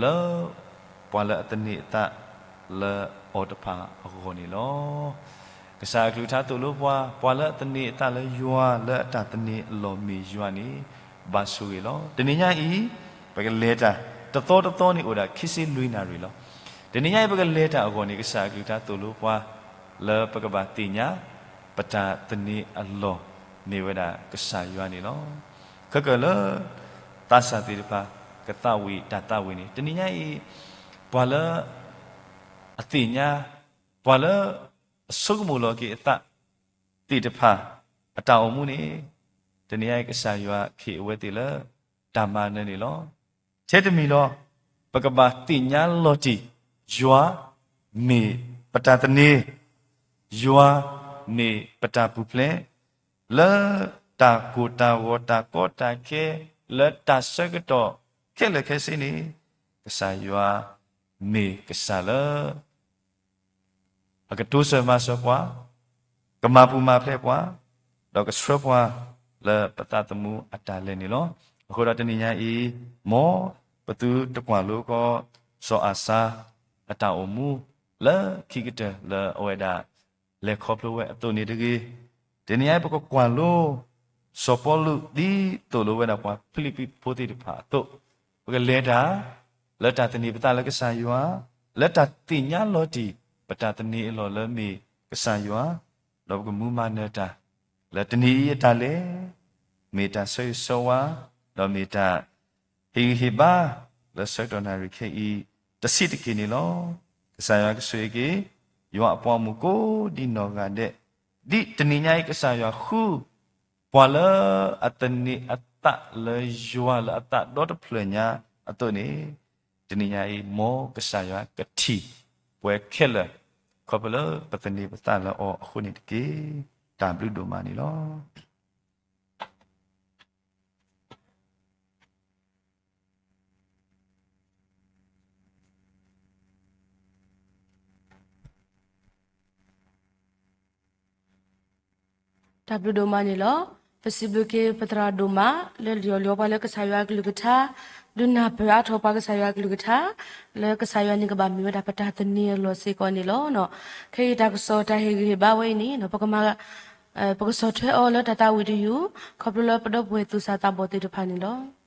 လၢ ပှၤလၢအသန့ၤအသးလၢအီၤတဖၣ်အဂီၢ်န့ၣ်လီၤ. ကစၢ်အကလုၢ်ကထါသိၣ်လိပှၤ, ပှၤလၢအသန့ၤအသးလၢယွၤလၢအတၢ်သန့ၤအလီၢ်မ့ၢ်ယွၤန့ၣ် ဘၣ်ဆိၣ်ဂ့ၤလီၤ. တနံၤညါအံၤ ပကလဲၤတၢ် တသီတသီန့ၣ်အိၣ်ဒၣ် ခံဆံလွံၢ်နၣ်ရံၣ်လီၤ. တနံၤညါအံၤ ပကလဲၤတၢ်အဂီၢ်န့ၣ် ကစၢ်အကလုၢ်ကထါသိၣ်လိပှၤ လၢပကဘၣ်သ့ၣ်ညါ ပတၢ်သန့ၤအလီၢ်မ့ၢ်ဝဲဒၣ်ကစၢ်ယွၤန့ၣ်လီၤ. ခဲကၢၢ်လၢ သးစၢ်သ့ၣ်တဖၣ် ကသးဝံၣ်တၢ်သးဝံၣ်န့ၣ် တနံၤညါအံၤ ပှၤလၢ အသ့ၣ်ညါ ပှၤလၢ အဆိကမိၣ်လီၤက့ၤအသးသ့ၣ်တဖၣ် အတၢ်အိၣ်မူန့ၣ် တနံၤညါအံၤ ကစၢ်ယွၤခ့ၣ်အဝဲသ့ၣ်လၢတၢ်မၤနၢၤန့ၣ်လီၤ. ထဲတမံၤဒီး ပကဘၣ်သ့ၣ်ညါလီၤတံၢ် ယွၤမ့ၢ်ပတၢ်သန့ၤ, ယွၤမ့ၢ်ပတၢ်ပူၤဖျဲး, လၢတၢ်ကိၢ်တၢ်ဂီၤ တၢ်ကီတၢ်ခဲ လၢတၢ်ဆၢကတီၢ်ခဲလၢာ်ခဲဆ့န့ၣ် ကစၢ်ယွၤမ့ၢ်ကစၢ်လၢ အကတိၤစၢၤမၤစၢၤပှၤ, ကမၤပူၤမၤဖျဲးပှၤ, ဒီးကဆှၢပှၤလၢပသးသမူအတၢ်လဲၤန့ၣ်လီၤ. အဃိဒီးတနံၤညါအံၤ မ်ပသုတကွၢ်လိကီး စီၤအၤစါအတၢ်အိၣ်မူ လၢခံကတၢၢ်လၢအဝဲဒၣ် လဲၤခီဖျိဝဲအသိးန့ၣ်တဂ့ၤ. တနံၤညါအံၤ ပကကွၢ်လိ စီၤပီလူး ဒ်သိးလိဝဲဒၣ်ပှၤဖံလံးပံးဖိသ့ၣ်တဖၣ်အသိး, ပကလဲၤတၢ် လၢတၢ်သန့ၤပသးလၢကစၢ်ယွၤ, လၢတၢ်သ့ၣ်ညါလီၤတံၢ် ပတၢ်သန့ၤအလီၢ်လၢမ့ၢ်ကစၢ်ယွၤ, ဒီးပကမူမၤနၢၤတၢ် လၢတနံၤအံၤအတၢ်လဲၤ မ့ၢ်တၢ်ဆၢဂ့ၤဆၢဝါ, ဒီးမ့ၢ်တၢ်ဟ့ၣ်ဂံၢ်ဟ့ၣ်ဘါ လၢဆၢကတီၢ်နၣ်ရံၣ်ခဲအံၤ တဆံးတက့ၢ်န့ၣ်လီၤ. ကစၢ်ယွၤကဆိၣ်ဂ့ၤက့ၤ ယွၤအပှၤမုၣ်ကိးဒံနီၢ်ဂၤဒဲး, ဒ်တနံၤညါအံၤ ကစၢ်ယွၤဃု ပှၤလၢအသန့ၤအသးလၢယွၤလၢအသးဒီတဖျၢၣ်ညါအသိးန့ၣ်, တနံၤညါအံၤ မ်ကစၢ်ယွၤကထံၣ်ပှၤခဲလၢာ် ခီဖျိလၢပသန့ၤပသးလၢအီၤအဃိန့ၣ်တက့ၢ်. တၢ်ဘျုးဒိၣ်မးန့ၣ်လီၤ. တၢ်ဘျုးဒိၣ်မးန့ၣ်လီၤ. ပစံးဘျုးက့ၤပသရၣ်ဒိၣ်မး လၢလီၤလီၤပှၤလၢကစၢ်ယွၤအကလုၢ်ကထါ, ဒုးနၢ်ပၢၢ်အါထီၣ်ပှၤကစၢ်ယွၤအကလုၢ်ကထါ, လၢကစၢ်ယွၤန့ၣ်ကဘၣ်မ့ၢ်ဝဲဒၣ်ပတၢ်သန့ၤအလီၢ်စ့ၢ်ကီးန့ၣ်လီၤ. ခဲအံၤတၢ်ကစီၣ်တၢ်ဟ့ၣ်ဂံၢ်ဟ့ၣ်ဘါဝဲအံၤန့ၣ် ပကမၤ ပကဆီၣ်ထွဲအီၤလၢတၢ်သးဝံၣ်တယုၢ် ခီဖျိလၢပဒီပုၢ်ဝဲၢ်သူၣ်စၢ်သးဘီၣ်သ့ၣ်တဖၣ်န့ၣ်လီၤ.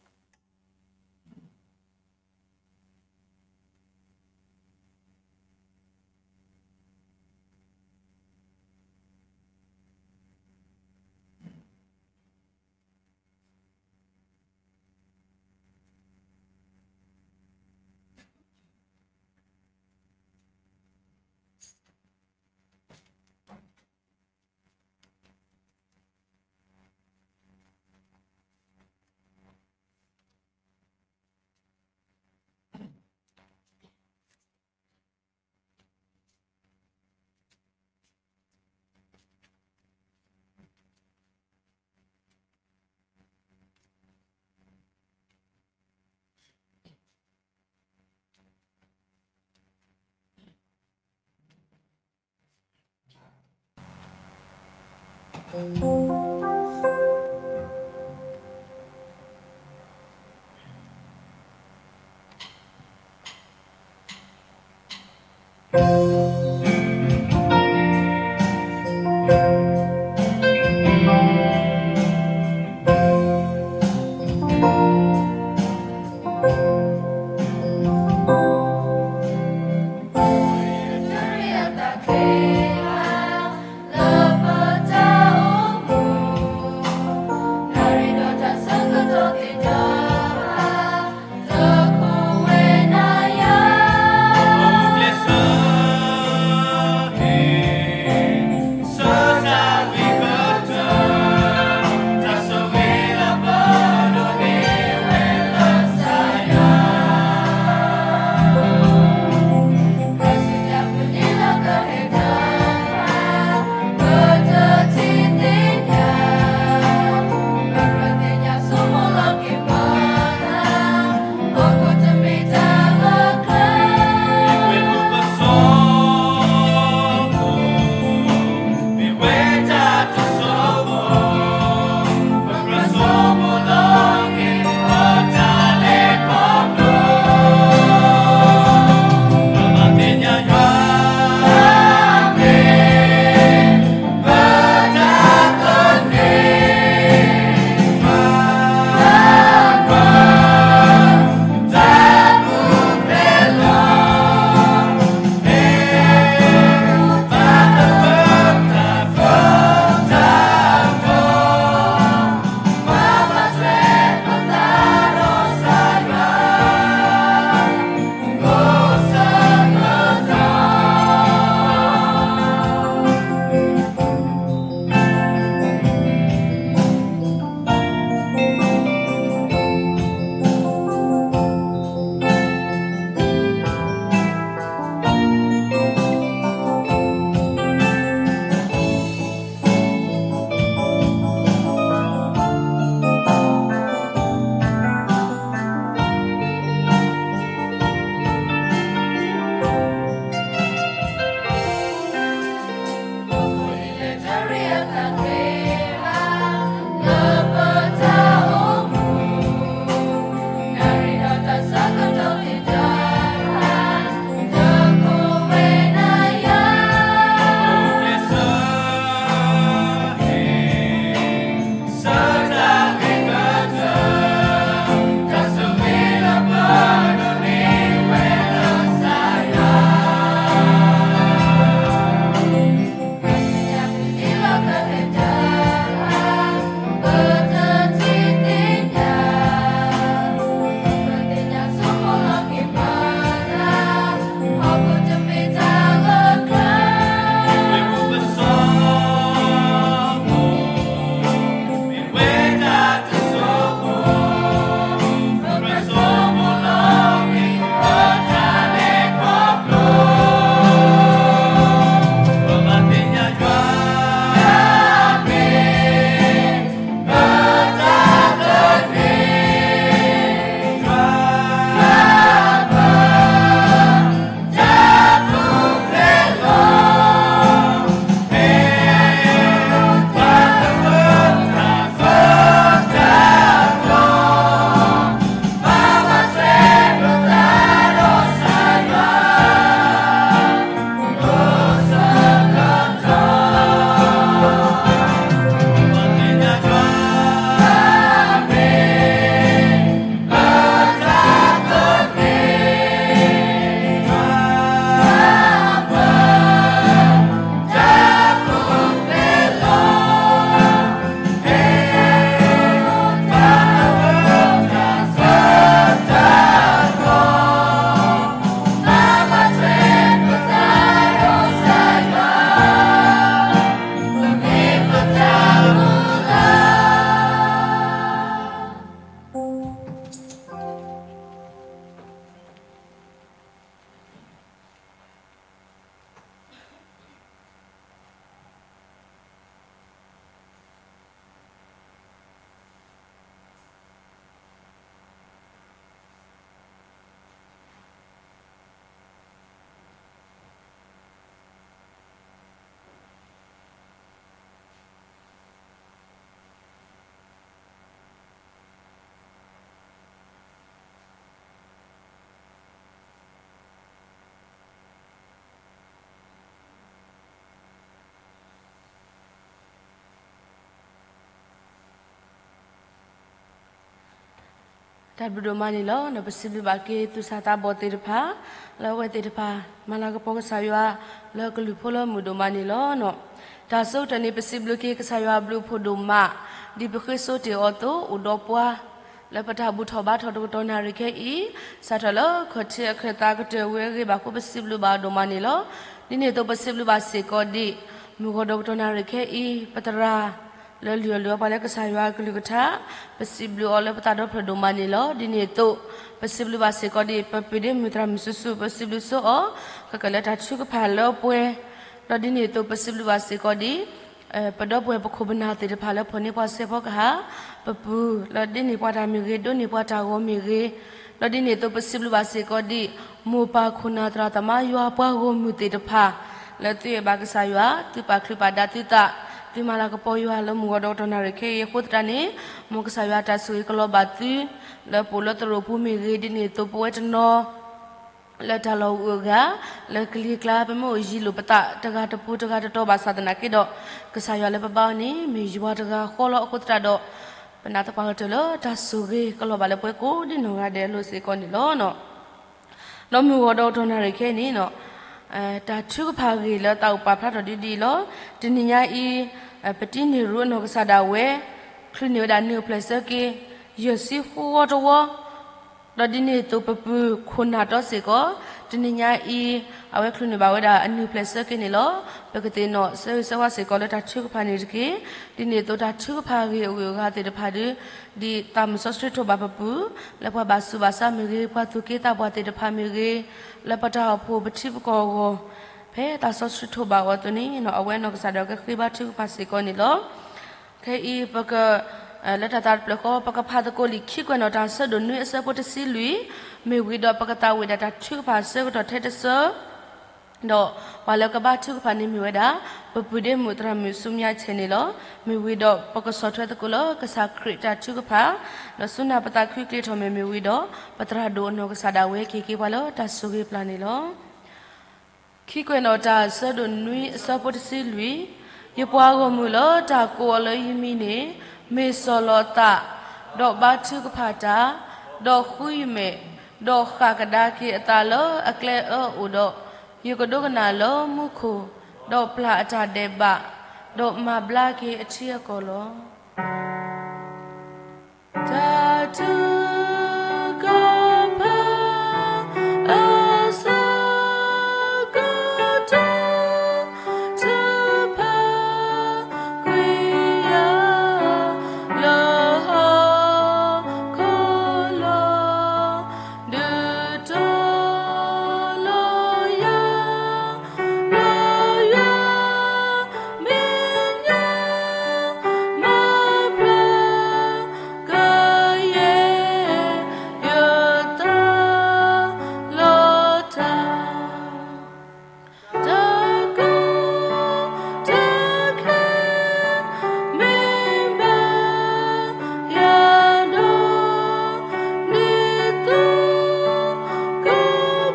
တၢ်ဘျုးဒိၣ်မးန့ၣ်လီၤ. ပစံးဘျုးဘၣ်က့ၤသူၣ်စၢ်သးဘီၣ်သ့ၣ်တဖၣ် လၢအဝဲသ့ၣ်တဖၣ် မၤလၤကပီၤကစၢ်ယွၤ လၢကလုၢ်ဖိလၢမုာ်ဒိၣ်မးန့ၣ်လီၤ. တၢ်ဆၢကတီၢ်န့ၣ် ပစံးဘျုးက့ၤကစၢ်ယွၤအဘျုးအဖှိၣ်ဒိၣ်မး ဒ်ပဃ့စိတ့ၢ်အီၤအသိး အိၣ်ဒီးပှၤ လၢပတၢ်ဘူၣ်ထီၣ်ဘါထီၣ်တကတီၢ်နၣ်ရံၣ်ခဲအံၤ စးထီၣ်လၢခီၣ်ထံးအခၢၣ်သးကတၢၢ်ဝံၤအဂ့ၢ်ဘၣ်အဃိ ပစံးဘျုးဘၣ်အီၤဒိၣ်မးန့ၣ်လီၤ. ဒ်န့ၣ်အသိး ပစံးဘျုးဘၣ်စ့ၢ်ကီးဒ် မုၢ်ဂီၤဒီးကတီၢ်နၣ်ရံၣ်ခဲအံၤ ပသရၣ် လၢလုၢ်အီၣ်လုၢ်အီပှၤလၢကစၢ်ယွၤအကလုၢ်ကထါ ပစံးဘျုးအီၤလၢပသးဒီဖျၢၣ်ဒိၣ်မးန့ၣ်လီၤ. ဒ်န့ၣ်အသိး ပစံးဘျုးဘၣ်စ့ၢ်ကီးဒ် ပပုၢ်ဒ့မုၣ်သရၣ်မုၣ်စုာ်စုာ် ပစံးဘျုးဆိအီၤ ခဲကလၢတၢ်ထုကဖၣ်လၢပှဲၤ ဒီးဒ်န့ၣ်အသိး ပစံးဘျုးဘၣ်စ့ၢ်ကီးဒ် ပဒီပုၢ်ဝဲၢ်ပခိၣ်ပနၢ်သ့ၣ်တဖၣ်လၢဖီၣ်န့ၢ်ပှၤစဲးဖီကဟၣ် ပပုၢ် လၢဒ့န့ၢ်ပှၤတၢ်မ့ၢ်ဂ့ၤ ဒိးန့ၢ်ပှၤတၢ်ဂီၤမ့ၢ်ဂ့ၤ ဒီးဒ်န့ၣ်အသိး ပစံးဘျုးဘၣ်စ့ၢ်ကီးဒ် မိၢ်ပၢ်ခိၣ်နၢ်သရၣ်သမါယွၤပှၤဂီၢ်မုၢ်သ့ၣ်တဖၣ် လၢသုအဲၣ်ဘၣ်ကစၢ်ယွၤ သုပာ်ချုးပာ်ဒၣ်သုသး သုမၤလၤကပီၤယွၤလၢမုၢ်ဂီၤဒီးကတီၢ်နၣ်ရံၣ်ခဲအံၤအဃိသတးန့ၣ် မ်ကစၢ်ယွၤအတၢ်ဆိၣ်ဂ့ၤကလီၤဘၣ်သု လၢပအိၣ်လၢသရိာ်ပူၤမ့ၢ်ဂ့ၤ ဒ်န့ၣ်အသိးပဝဲတနီၤ လၢတၢ်လီၢ်အဂုၤအဂၤ လၢကလံၤကျါ ပမ့ၢ်အိၣ်ယံၤလိာ်ပသးတဂၤတပူၤတဂၤတတီၤဘၣ်ဆၣ်သနာ်က့ဒီး ကစၢ်ယွၤလၢပဘါအီၤန့ၣ် မ့ၢ်ယွၤတဂၤဃီလီၤ. အဃိသတးဒီး ပနာ်သပှၢ်ကတၢၢ်လၢတၢ်ဆိၣ်ဂ့ၤကလီၤဘၣ်လၢပှဲၤကိးဒ်နီၢ်ဂၤဒဲးအလိၤစ့ၢ်ကီးန့ၣ်လီၤ. ဒီးမုၢ်ဂီၤဒီးကတီၢ်နၣ်ရံၣ်ခဲအံၤန့ၣ် တၢ်ထုကဖၣ်အဂ့ၢ်လၢသးအိၣ်ပာ်ဖျါထီၣ်ဒ်ဒ်အံၤလီၤ. တနံၤညါအံၤ ပတံၤနံၣ်ရူအနီၢ်ကစၢ်ဒၣ်ဝဲ ချုးန့ၢ်ဝဲဒၣ်နံၣ်အိၣ်ဖျဲၣ်ဆၢက့ၤ ယဲၢ်ဆံဃိးဝီတဝီ ဒီးဒ်န့ၣ်အသိး ပပုၢ်ခိၣ်နၢ်တီစ့ၢ်ကီး တနံၤညါအံၤ အဝဲချုးန့ၢ်ဘၣ်ဝဲဒၣ်အနံၣ်အိၣ်ဖျဲၣ်ဆၢက့ၤန့ၣ်လီၤ. ပကသ့ၣ်နီၣ်ဆၢဂ့ၤဆၢဝါစ့ၢ်ကီးလၢတၢ်ထုကဖၣ်န့ၣ်တက့ၢ်. ဒ်န့ၣ်အသိးတၢ်ထုကဖၣ်အဂ့ၢ်အဂုၤအဂၤသ့ၣ်တဖၣ်ဒီး ဒ်သးမုၢ်စီဆှံထိးဘၣ်ပပုၢ် လၢပှၤဘၣ်ဆူးဘၣ်ဆါမ့ၢ်ဂ့ၤ ပှၤသူၣ်က့သးပှၢ်သ့ၣ်တဖၣ်မ့ၢ်ဂ့ၤ လၢပတၢ်အိၣ်ဖှိၣ်ပထံပကီၢ်အဂီၢ် ဖဲသးစီဆှံထိးဘၣ်အီၤအသိးန့ၣ် အဝဲနီၢ်ကစၢ်ဒၣ်ဝဲကဃ့ဘါထုကဖၣ်စ့ၢ်ကီးန့ၣ်လီၤ. ခဲအံၤ ပက လၢတၢ်သးတဖျၢၣ်ဃီ ပကဖးသကိးလံာ်ခံကွဲးနီၣ်တၢ်ဆၢဒိၣ်နွံအဆၢဖိတဆံလွံၢ် မ့ၢ်ဝံၤဒီးပကသးဝံၣ်ဒၣ်တၢ်ထုကဖၣ်အဆၢကတီၢ်ထဲတဆၢ ဒီးပှၤလၢကဘါထုကဖၣ်န့ၣ်မ့ၢ်ဝဲဒၣ် ပပုၢ်ဒ့မုၣ်သရၣ်မုၣ်ဆူမဲာ်ဆဲးန့ၣ်လီၤ. မ့ၢ်ဝံၤဒီးပကဆီၣ်ထွဲသကိးလၢကစၢ်ခရံာ်တၢ်ထုကဖၣ် ဒီးဆူနၢ်ပသးခုကျ့ထီၣ်မဲာ်မ့ၢ်ဝံၤဒီး ပသရၣ်ဒိၣ်အနီၢ်ကစၢ်ဒၣ်ဝဲကဟ့ၣ်က့ၤပှၤလၢတၢ်ဆိၣ်ဂ့ၤပျၢ်န့ၣ်လီၤ. ခံကွဲးနီၣ်တၢ်ဆၢဒိၣ်နွံအဆၢဖိတဆံလွံၢ်, ယပှၤဂီၢ်မုၢ်လၢတၢ်ကိးအီၤလၢယမံၤန့ၣ် မ့ၢ်စီၢ်လီၤသး, ဒီးဘါထုကဖၣ်တၢ်, ဒီးဃုယမဲာ်, ဒီးဃၣ်ကဒါက့ၤအသးလၢအကျဲအၢအိၣ်ဒီး, ယကဒိကနၣ်လၢမူခိၣ်, ဒီးပျၢ်အတၢ်ဒဲးဘး, ဒီးမၤဘျါက့ၤအထံအကီၢ်လီၤ. တၢ်ထုကဖၣ် အဆၢကတီၢ် ထုကဖၣ်ကွံာ်ယၤ လၢဟီၣ်ခိၣ်လီၤ ဒုးတီၤလီၤယၤ လၢယွၤမဲာ်ညါ မၤဘျါကယဲၢ် ယသးလီၤတၢ် တၢ်ကီတၢ်ခဲ မ့ၢ်ဘၣ်ယၤဒီး ဒ်သိးက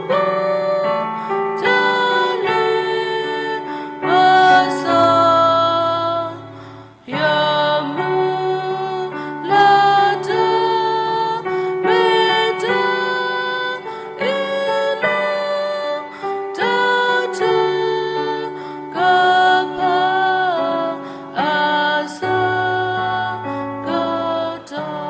ပူၤ တၢ်န့ၢ်ဘၣ်စီၣ် ယမုၢ်လၢ်တၢ် မ့ၢ်တၢ်အ့ၣ်လိာ် တၢ်ထုကဖၣ် အဆၢကတီၢ်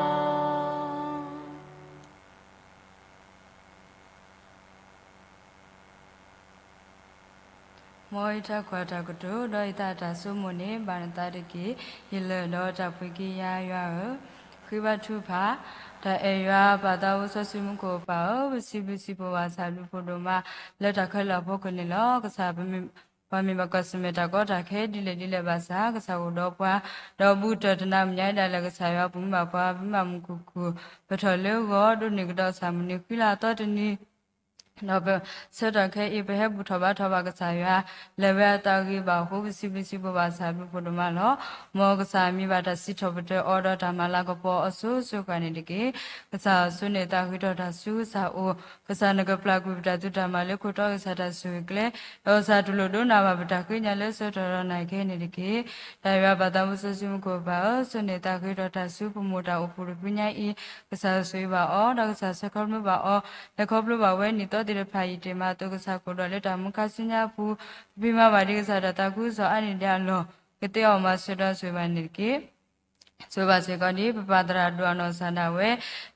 မ်ယတၢ်ကွၢ်တၢ်ကတိၤ ဒီးယသးတၢ်ဆိကမိၣ်န့ၣ် ဘၣ်နသးတက့ၢ်. ယလၢာ်ဒီးတၢ်ဖှံက့ၤယၤယွၤဧၢ, ဃ့ဘါထုကဖၣ်, တၢ်အဲၣ်ယွၤပၢ်သးအိၣ်စီဆှံမူခိၣ်ပၢ်ဧၢ, ပစံးဘျုးစံးဖှိၣ်ဘၣ်ဆၣ်ဘျုးဖှိၣ်ဒိၣ်မး လၢတၢ်ခဲလၢာ်အဖီခိၣ်န့ၣ်လီၤ. ကစၢ် ပမ့ၢ်ဘၣ်ကွၢ်ဆၢၣ်မဲာ်တၢ်ကီတၢ်ခဲဒ်လဲၣ်ဒ်လဲၣ်ဘၣ်ဆၣ် ကစၢ်အိၣ်ဒီးပှၤ, ဒီးဘူးကတၢၢ်တနၤညါအံၤဒၣ်လဲာ် ကစၢ်ယွၤပမ့ၢ်ဘၣ်ပှၤ ပမ့ၢ်ဘၣ်မုၢ်ကူၣ်ကူၣ် ပထီၣ်လၢဂီၤ ဒိးန့ၢ်ကဒီးဆၣ်မုၢ်နံၤဃံလၤအသီတနံၤ ဒီးပဆၢကတီၢ်ခဲအံၤ ပဟဲဘူၣ်ထီၣ်ဘါထီၣ်ဘၣ်ကစၢ်ယွၤ လၢအဝဲအတၢ်ဂ့ၤဘၣ်အဃိ ပစံးဘျုးစံးဖှိၣ်ဘၣ်ကစၢ်အဘျုးဖှိၣ်ဒိၣ်မးလီၤ. မ်ကစၢ်မံဘၣ်တၢ်စံးထီၣ်ပတြၢၤအီၤဒီးတၢ်မၤလၤကပီၤအီၤစိၤစိၤဃၣ်န့ၣ်တက့ၢ်. ကစၢ်ဆိၣ်ဂ့ၤန့ၢ်သးဃ့ထီၣ်တၢ်ဆူကစၢ်အအိၣ်, ကစၢ်နကပျၢ်ကွံာ်ပတၢ်သူၣ်တၢ်မၤလၢခိၣ်တီကစၢ်တၢ်ဆိၣ်ဂ့ၤကျဲ, ဒီးကစၢ်တူၢ်လိာ်ဒိကနၣ်ဘၣ်ပတၢ်ဃ့ကညးလၢဆၢကတီၢ်ဒီးနၤခဲအံၤန့ၣ်တက့ၢ်. တၢ်ယွၤပၢ်သးမူစီဆှံမူခိၣ်ပၢ်ဧၢ, ဆိၣ်ဂ့ၤန့ၢ်သးဃ့ထီၣ်တၢ်ဆူပမိၢ်တၢ်အိၣ်ဖှိၣ်တဖုညါအံၤ, ကစၢ်ဆိၣ်ဂ့ၤဘၣ်အီၤ, ဒီးကစၢ်ဆၢခီဖျိဘၣ်အီၤ, လဲၤခီဖျိဘၣ်ဝဲနံၣ်သီသ့ၣ်တဖၣ်အံၤတ့ၢ်မးအသိး ကစၢ်ကအိၣ်ဒီးလၢတၢ်မူခါဆူညါအပူၤ, ပဖံးမၤဘၣ်ဒံးကစၢ်တၢ်သးခုကစီၣ်အါန့ၢ်ဒံးအလီၢ်, ကသ့အီၣ်မၤစၢၤဒီးဆိၣ်ဂ့ၤဘၣ်န့ၣ်တက့ၢ်. ဆိၣ်ဂ့ၤဘၣ်စ့ၢ်ကီးဒ် ပပၢ်သရၣ်ဒိၣ်အနီၢ်ကစၢ်ဒၣ်ဝဲ,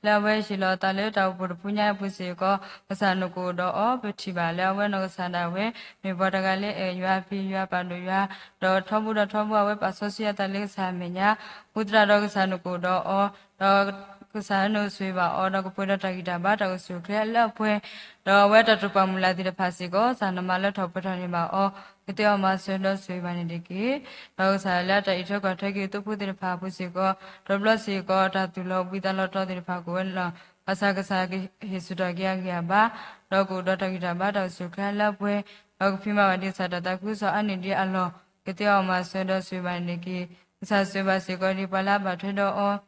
လၢအဝဲဟ့ၣ်လီၤအသးလၢတၢ်အိၣ်ဖှိၣ်တဖုညါအပူၤစ့ၢ်ကီး, ကစၢ်နကအိၣ်ဒီးအီၤ, ပထံၣ်ဘၣ်လၢအဝဲနီၢ်ကစၢ်ဒၣ်ဝဲ မ့ၢ်ပှၤတဂၤလၢအဲၣ်ယွၤ ပျံၤယွၤပာ်ဒိၣ်ယွၤ, ဒီးထီဘိဒီးထီဘိအဝဲပာ်စီဆှံအသးလၢကစၢ်အမဲာ်ညါ, အဃိသတးဒီးကစၢ်နကအိၣ်ဒီးအီၤ, ဒီးကစၢ်ဟဲနုာ်ဆိၣ်ဂ့ၤဘၣ်အီၤ, ဒီးကပှဲၤဒီးတၢ်ဂံၢ်တၢ်ဘါတၢ်အိၣ်ဆူၣ်အိၣ်ချ့အလၢအပှဲၤ, ဒီးအဝဲတၢ်တိာ်ပာ်မုၢ်လၢ်သ့ၣ်တဖၣ်စ့ၢ်ကီး ကစၢ်နမၤလၢထီၣ်ပှဲၤထီၣ်န့ၢ်ဘၣ်အီၤ, ကသ့အီၣ်မၤစၢၤဒီးဆိၣ်ဂ့ၤဘၣ်န့ၣ်တက့ၢ်. ဒီးကစၢ်လၢအတၢ်အံးထွဲကွၢ်ထွဲက့ၤသိဖိသ့ၣ်တဖၣ်အပူၤစ့ၢ်ကီး, တဘျီစ့ၢ်ကီးတၢ်သူၣ်လီၤဘှံးသးလီၤတီၤသ့ၣ်တဖၣ်ကအိၣ်ဝဲန့ၣ်လီၤ. ဘၣ်ဆၣ်ကစၢ်ကဟ့ၣ်ဆူၣ်ထီၣ်က့ၤအဂံၢ်အဘါ, ဒီးကအိၣ်ဒီးတၢ်ဂံၢ်တၢ်ဘါတၢ်အိၣ်ဆူၣ်အိၣ်ချ့အလၢအပှဲၤ, ဒီးကဖံးမၤဘၣ်ဒံးကစၢ်တၢ်သးခုကစီၣ်အါန့ၢ်ဒံးအလီၢ်, ကသ့အီၣ်မၤစၢၤဒီးဆိၣ်ဂ့ၤဘၣ်န့ၣ်တက့ၢ်. ကစၢ်ဆိၣ်ဂ့ၤဘၣ်စ့ၢ်ကီးဒ်ပှၤလၢအဘၣ်ထွဲဒီးအီၤ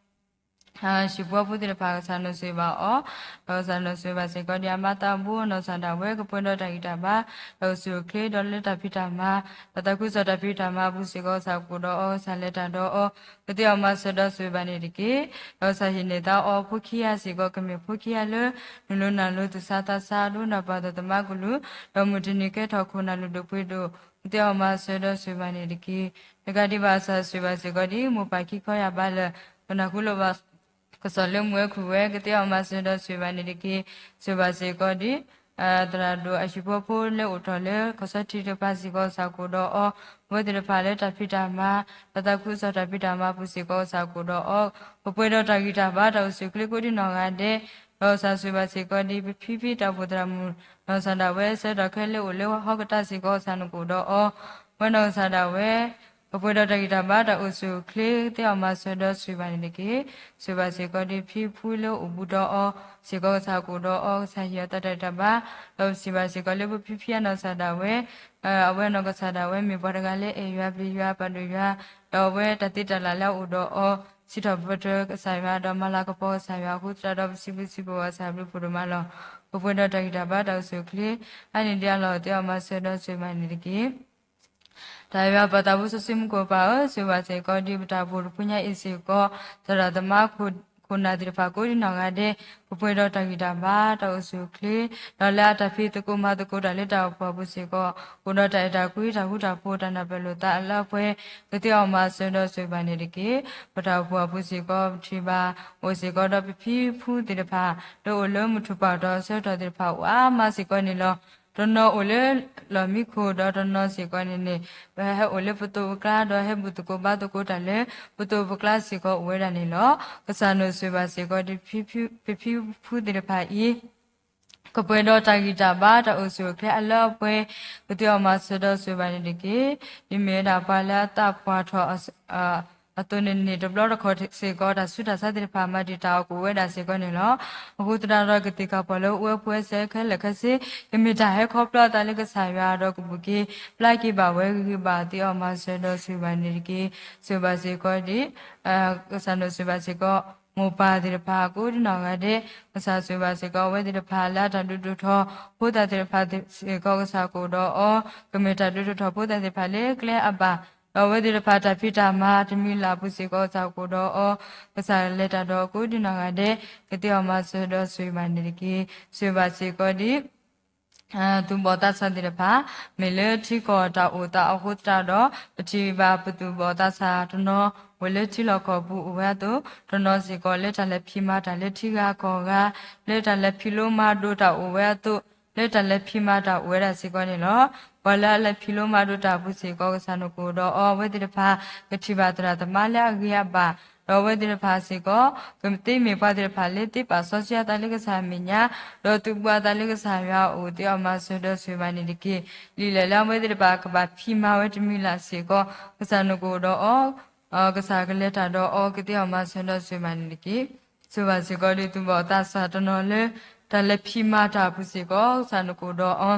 ဟံၣ်ဖိဃီဖိသ့ၣ်တဖၣ် ကစၢ်နုာ်ဆိၣ်ဂ့ၤဘၣ်အီၤ, ဒီးကစၢ်နုာ်ဆိၣ်ဂ့ၤဘၣ်စ့ၢ်ကီးဒ်အမါသးဘိနီၢ်ကစၢ်ဒၣ်ဝဲ ကပှဲၤဒီးတၢ်ဂံၢ်တၢ်ဘါ, တၢ်အိၣ်ဆူၣ်အိၣ်ချ့ဒီးလၢတၢ်ဖံးတၢ်မၤ, တၢ်သးခုကစီၣ်တၢ်ဖံးတၢ်မၤအပူၤစ့ၢ်ကီး ကစၢ်ကအိၣ်ဒီးအီၤ ကစၢ်လဲၤတၢ်ဒီးအီၤ, ကသ့အီၣ်မၤစၢၤဒီးဆိၣ်ဂ့ၤဘၣ်န့ၣ်တက့ၢ်. ဒီးကစၢ်ဟ့ၣ်န့ၢ်သါအီၤဖိခံဂၤစ့ၢ်ကီး ကမ့ၢ်ဖိခံဂၤလၢ နုာ်လီၤနၢ်လီၤသူၣ်ဆါသးဆါ ဒိကနၣ်ပှၤသးသမါကလုၢ်, ဒီးမုၢ်တနံၤကဲထီၣ်ခိၣ်နၢ်လုၢ်ဒိၣ်ပှ့ၤဒိၣ်, ကသ့အီၣ်မၤစၢၤဒီးဆိၣ်ဂ့ၤဘၣ်န့ၣ်တက့ၢ်. တကးဒံးဘၣ်ကစၢ်ဆိၣ်ဂ့ၤဘၣ်စ့ၢ်ကီးဒ် မိၢ်ပၢ်ခံခီယၢ်ဘးလၢာ် ကနၢ်ဟူလိာ်ဘၣ် ကစီၣ်လၢမူဝဲခုၣ်ဝဲ ကသ့အီၣ်မၤစၢၤဒီးဆိၣ်ဂ့ၤဘၣ်န့ၣ်တက့ၢ်. ဆိၣ်ဂ့ၤဘၣ်စ့ၢ်ကီးဒ် သရၣ်ဒိၣ်အဟံၣ်ဖိဃီဖိလၢအိၣ်ထီၣ်လၢကီၢ်စီထံတဖၣ်စ့ၢ်ကီး ကစၢ်ကအိၣ်ဒီးအီၤ, အဝဲသ့ၣ်တဖၣ်လၢတၢ်ဖံးတၢ်မၤ, တၢ်သးခုကစီၣ်တၢ်ဖံးတၢ်မၤအပူၤစ့ၢ်ကီး ကစၢ်ကအိၣ်ဒီးအီၤ, ကပှဲၤဒီးတၢ်ဂံၢ်တၢ်ဘါတၢ်အိၣ်ဆူၣ်အိၣ်ချ့ကိးဒံနီၢ်ဂၤဒဲး, ဒီးကစၢ်ဆိၣ်ဂ့ၤဘၣ်စ့ၢ်ကီးဒ် ပဖံဖံတၢ်အိၣ်ဖှိၣ်သရၣ်မုၣ် နီၢ်ကစၢ်ဒၣ်ဝဲ ဆၢကတီၢ်ခဲလၢာ်အိၣ်လၢဟီၣ်ကတၢၢ်စ့ၢ်ကီး ကစၢ်နကအိၣ်ဒီးအီၤ, ဝဲနီၢ်ကစၢ်ဒၣ်ဝဲ ကပှဲၤဒီးတၢ်ဂံၢ်တၢ်ဘါတၢ်အိၣ်ဆူၣ်အိၣ်ချ့ ကသ့အီၣ်မၤစၢၤဒီးဆိၣ်ဂ့ၤဘၣ်န့ၣ်တက့ၢ်. ဆိၣ်ဂ့ၤဘၣ်စ့ၢ်ကီးဒ်ဖံဖုလၢအိၣ်ဘူးဒီးအီၤစ့ၢ်ကီး ကစၢ်ကအိၣ်ဒီးအီၤ, ကစၢ်ဟ့ၣ်အီၤတၢ်တၢ်တၢ်ဘါ, ဒီးပစံးဘၣ်စ့ၢ်ကီးလၢပဖံဖံအနီၢ်ကစၢ်ဒၣ်ဝဲ အဝဲနီၢ်ကစၢ်ဒၣ်ဝဲ မ့ၢ်ပှၤတဂၤလၢအဲၣ်ယွၤပျံၤယွၤပာ်ဒိၣ်ယွၤ, ဒီးအဝဲတၢ်သ့တၢ်လၢ်လၢအအိၣ်ဒီးအီၤ စံးထီၣ်ပတြၢၤကစၢ်ယွၤ ဒီးမၤလၤကပီၤကစၢ်ယွၤအဃိသတးဒီး ပစံးဘျုးစံးဖှိၣ်ဘၣ်ကစၢ်အဘျုးဖှိၣ်ဒိၣ်မးလီၤ. ကပှဲၤဒီးတၢ်ဂံၢ်တၢ်ဘါတၢ်အိၣ်ဆူၣ်အိၣ်ချ့ အါန့ၢ်ဒံးအလီၢ် သ့အီၣ်မၤစၢၤဒီးဆိၣ်ဂ့ၤဘၣ်န့ၣ်တက့ၢ်. တၢ်ယွၤပၢ်သးဘိစီဆှံမူခိၣ်ပၢ်ဧၢ, ဆိၣ်ဂ့ၤဘၣ်စ့ၢ်ကီးဒ်ပတၢ်အိၣ်ဖှိၣ်တဖုညါအံၤစ့ၢ်ကီး သရၣ်သမါ ခိၣ်နၢ်သ့ၣ်တဖၣ်ကိးဒံနီၢ်ဂၤဒဲး ကပှဲၤဒီးတၢ်ဂံၢ်တၢ်ဘါတၢ်အိၣ်ဆူၣ်အိၣ်ချ့, ဒီးလၢအတၢ်ဖံးသကိးမၤသကိးတၢ်လၢတၢ်အိၣ်ဖှိၣ်အပူၤစ့ၢ်ကီး ကအိၣ်ဒီးတၢ်အဲၣ်တၢ်ကွံ တၢ်ဃူတၢ်ဖိး တၢ်နၢ်ပၢၢ်လိာ်သးအလၢအပှဲၤ ကသ့အီၣ်မၤစၢၤဒီးဆိၣ်ဂ့ၤဘၣ်န့ၣ်တက့ၢ်. ပတၢ်အိၣ်ဖှိၣ်အပူၤစ့ၢ်ကီး ပထံၣ်ဘၣ်အိၣ်စ့ၢ်ကီးဒီးပဖံဖုသ့ၣ်တဖၣ် လၢအိၣ်လၢမုၢ်ထူၣ်ပှၢ်အတီၤဆၢကတီၢ်သ့ၣ်တဖၣ်အိၣ်အါမးစ့ၢ်ကီးန့ၣ်လီၤ. တနီၤအိၣ်လၢလီၢ်မံခိၣ် ဒီးတနီၤစ့ၢ်ကီးန့ၣ်န့ၣ် ပဟဲအိၣ်လၢပသိးပကျါ ဒီးဟဲဘူၣ်သကိးဘါသကိးတၢ်လၢ ပသိးပကျါစ့ၢ်ကီးအိၣ်ဝဲဒၣ်န့ၣ်လီၤ. ကစၢ်နုာ်ဆိၣ်ဂ့ၤဘၣ်စ့ၢ်ကီးဒ် ပဖံဖုသ့ၣ်တဖၣ်အံၤ ကပှဲၤဒီးတၢ်ဂံၢ်တၢ်ဘါတၢ်အိၣ်ဆူၣ်အိၣ်ချ့အလၢအပှဲၤ ကသ့အီၣ်မၤစၢၤဒီးဆိၣ်ဂ့ၤဘၣ်န့ၣ်တက့ၢ်. ဒ်မ့ၢ်ဝဲဒၣ်ပှၤလၢအသးပှၢ်ထီၣ် အသိးန့ၣ်န့ၣ် တဘျီတခီၣ်စ့ၢ်ကီး တၢ်ဆူးတၢ်ဆါသ့ၣ်တဖၣ် မၤတံာ်တာ်အီၤကအိၣ်ဝဲဒၣ်စ့ၢ်ကီးန့ၣ်လီၤ. အဃိသတးဒီး ကသ့ၣ်ကးပှၤလၢအိၣ်ဝဲဖှဲးစဲခဲလၢာ်ခဲဆ့ ကမ့ၢ်တၢ်ဟဲခီဖျိအသးလၢကစၢ်ယွၤ ဒီးကဘူၣ်က့ၤပျၢ်က့ၤဘၣ်ဝဲဂ့ၤဂ့ၤဘၣ် သ့အီၣ်မၤစၢၤဒီးဆိၣ်ဂ့ၤဘၣ်န့ၣ်တက့ၢ်. ဆိၣ်ဂ့ၤဘၣ်စ့ၢ်ကီးဒ် ကစၢ်နုာ်ဆိၣ်ဂ့ၤဘၣ်စ့ၢ်ကီး မိၢ်ပၢ်သ့ၣ်တဖၣ်ကိးဒံနီၢ်ဂၤဒဲး ကစၢ်ဆိၣ်ဂ့ၤဘၣ်စ့ၢ်ကီး အဝဲသ့ၣ်တဖၣ်လၢအတၢ်ဒုးဒိၣ်ထီၣ်ဖိသၣ်သ့ၣ်တဖၣ်စ့ၢ်ကီး ကစၢ်ကအိၣ်ဒီးအီၤ ကမ့ၢ်တၢ်ဒုးဒိၣ်ထီၣ်ဖိသၣ်သ့ၣ်တဖၣ်လၢကျဲအဘၣ် ဒီးအဝဲသ့ၣ်တဖၣ်တၢ်ဖံးတၢ်မၤတမံၤလၢ်အပူၤစ့ၢ်ကီး ကစၢ်ကအိၣ်ဒီးအီၤ ကစၢ်လဲၤတၢ်ဒီးကိးဒံနီၢ်ဂၤဒဲး ကသ့အီၣ်မၤစၢၤဒီးဆိၣ်ဂ့ၤဘၣ်န့ၣ်တက့ၢ်. ဆိၣ်ဂ့ၤဘၣ်စ့ၢ်ကီးဒ် သူၣ်ဘီၣ်သးစၢ်သ့ၣ်တဖၣ် မ့ၢ်လၢထံကီၢ်တၢ်အိၣ်သးအဃိသတးဒီး ပထံၣ်ဘၣ်ပသူၣ်ဘီၣ်သးစၢ်တနီၤ အိၣ်လၢထံလီၢ်ကီၢ်ပူၤအိၣ်ဝဲအသိး တနီၤစ့ၢ်ကီးလၢတၢ်လဲၤဖံးမၤတၢ်လၢထံဂၤကီၢ်ဂၤ လၢတၢ်လဲၤဖံးလိမၤဒိးတၢ်အိၣ်ဝဲအသိး လၢတၢ်လဲၤဖံးမၤတၢ်အိၣ်ဝဲဒၣ်စ့ၢ်ကီးန့ၣ်လီၤ. ပှၤလၢအလဲၤဖံးလိမၤဒိးတၢ်အပူၤစ့ၢ်ကီး ကစၢ်နကအိၣ်ဒီးအီၤ အဝဲသ့ၣ်တဖၣ် ကထံၣ်ဘၣ်သရၣ်သမါလၢအဂ့ၤအဘၣ် ဒီးအဝဲသ့ၣ်တဖၣ်စ့ၢ်ကီး ကသ့မ့ၢ်ပှၤသ့ၣ်တဖၣ်လၢသ့ပာ်စီဆှံအသးလၢကစၢ်အမဲာ်ညါ ဒီးသုးဘူးအသးလၢကစၢ်ယွၤအအိၣ် သ့အီၣ်မၤစၢၤဒီးဆိၣ်ဂ့ၤဘၣ်န့ၣ်တက့ၢ်. လံာ်လဲၢ်လၢအဝဲသ့ၣ်တဖၣ်ကဘၣ်ဖံးမၤဝဲတမံၤလၢ်စ့ၢ်ကီး ကစၢ်နကအိၣ်ဒီးအီၤ ကစၢ်ကလဲၤတၢ်ဒီးအီၤ ကသ့အီၣ်မၤစၢၤဒီးဆိၣ်ဂ့ၤဘၣ်န့ၣ်တက့ၢ်. ဆိၣ်ဂ့ၤဘၣ်စ့ၢ်ကီးဒ်သူၣ်ဘီၣ်သးစၢ်တနီၤလၢ တၢ်လဲၤဖံးမၤတၢ်အပူၤစ့ၢ်ကီး ကစၢ်နကိးဒီးအီၤ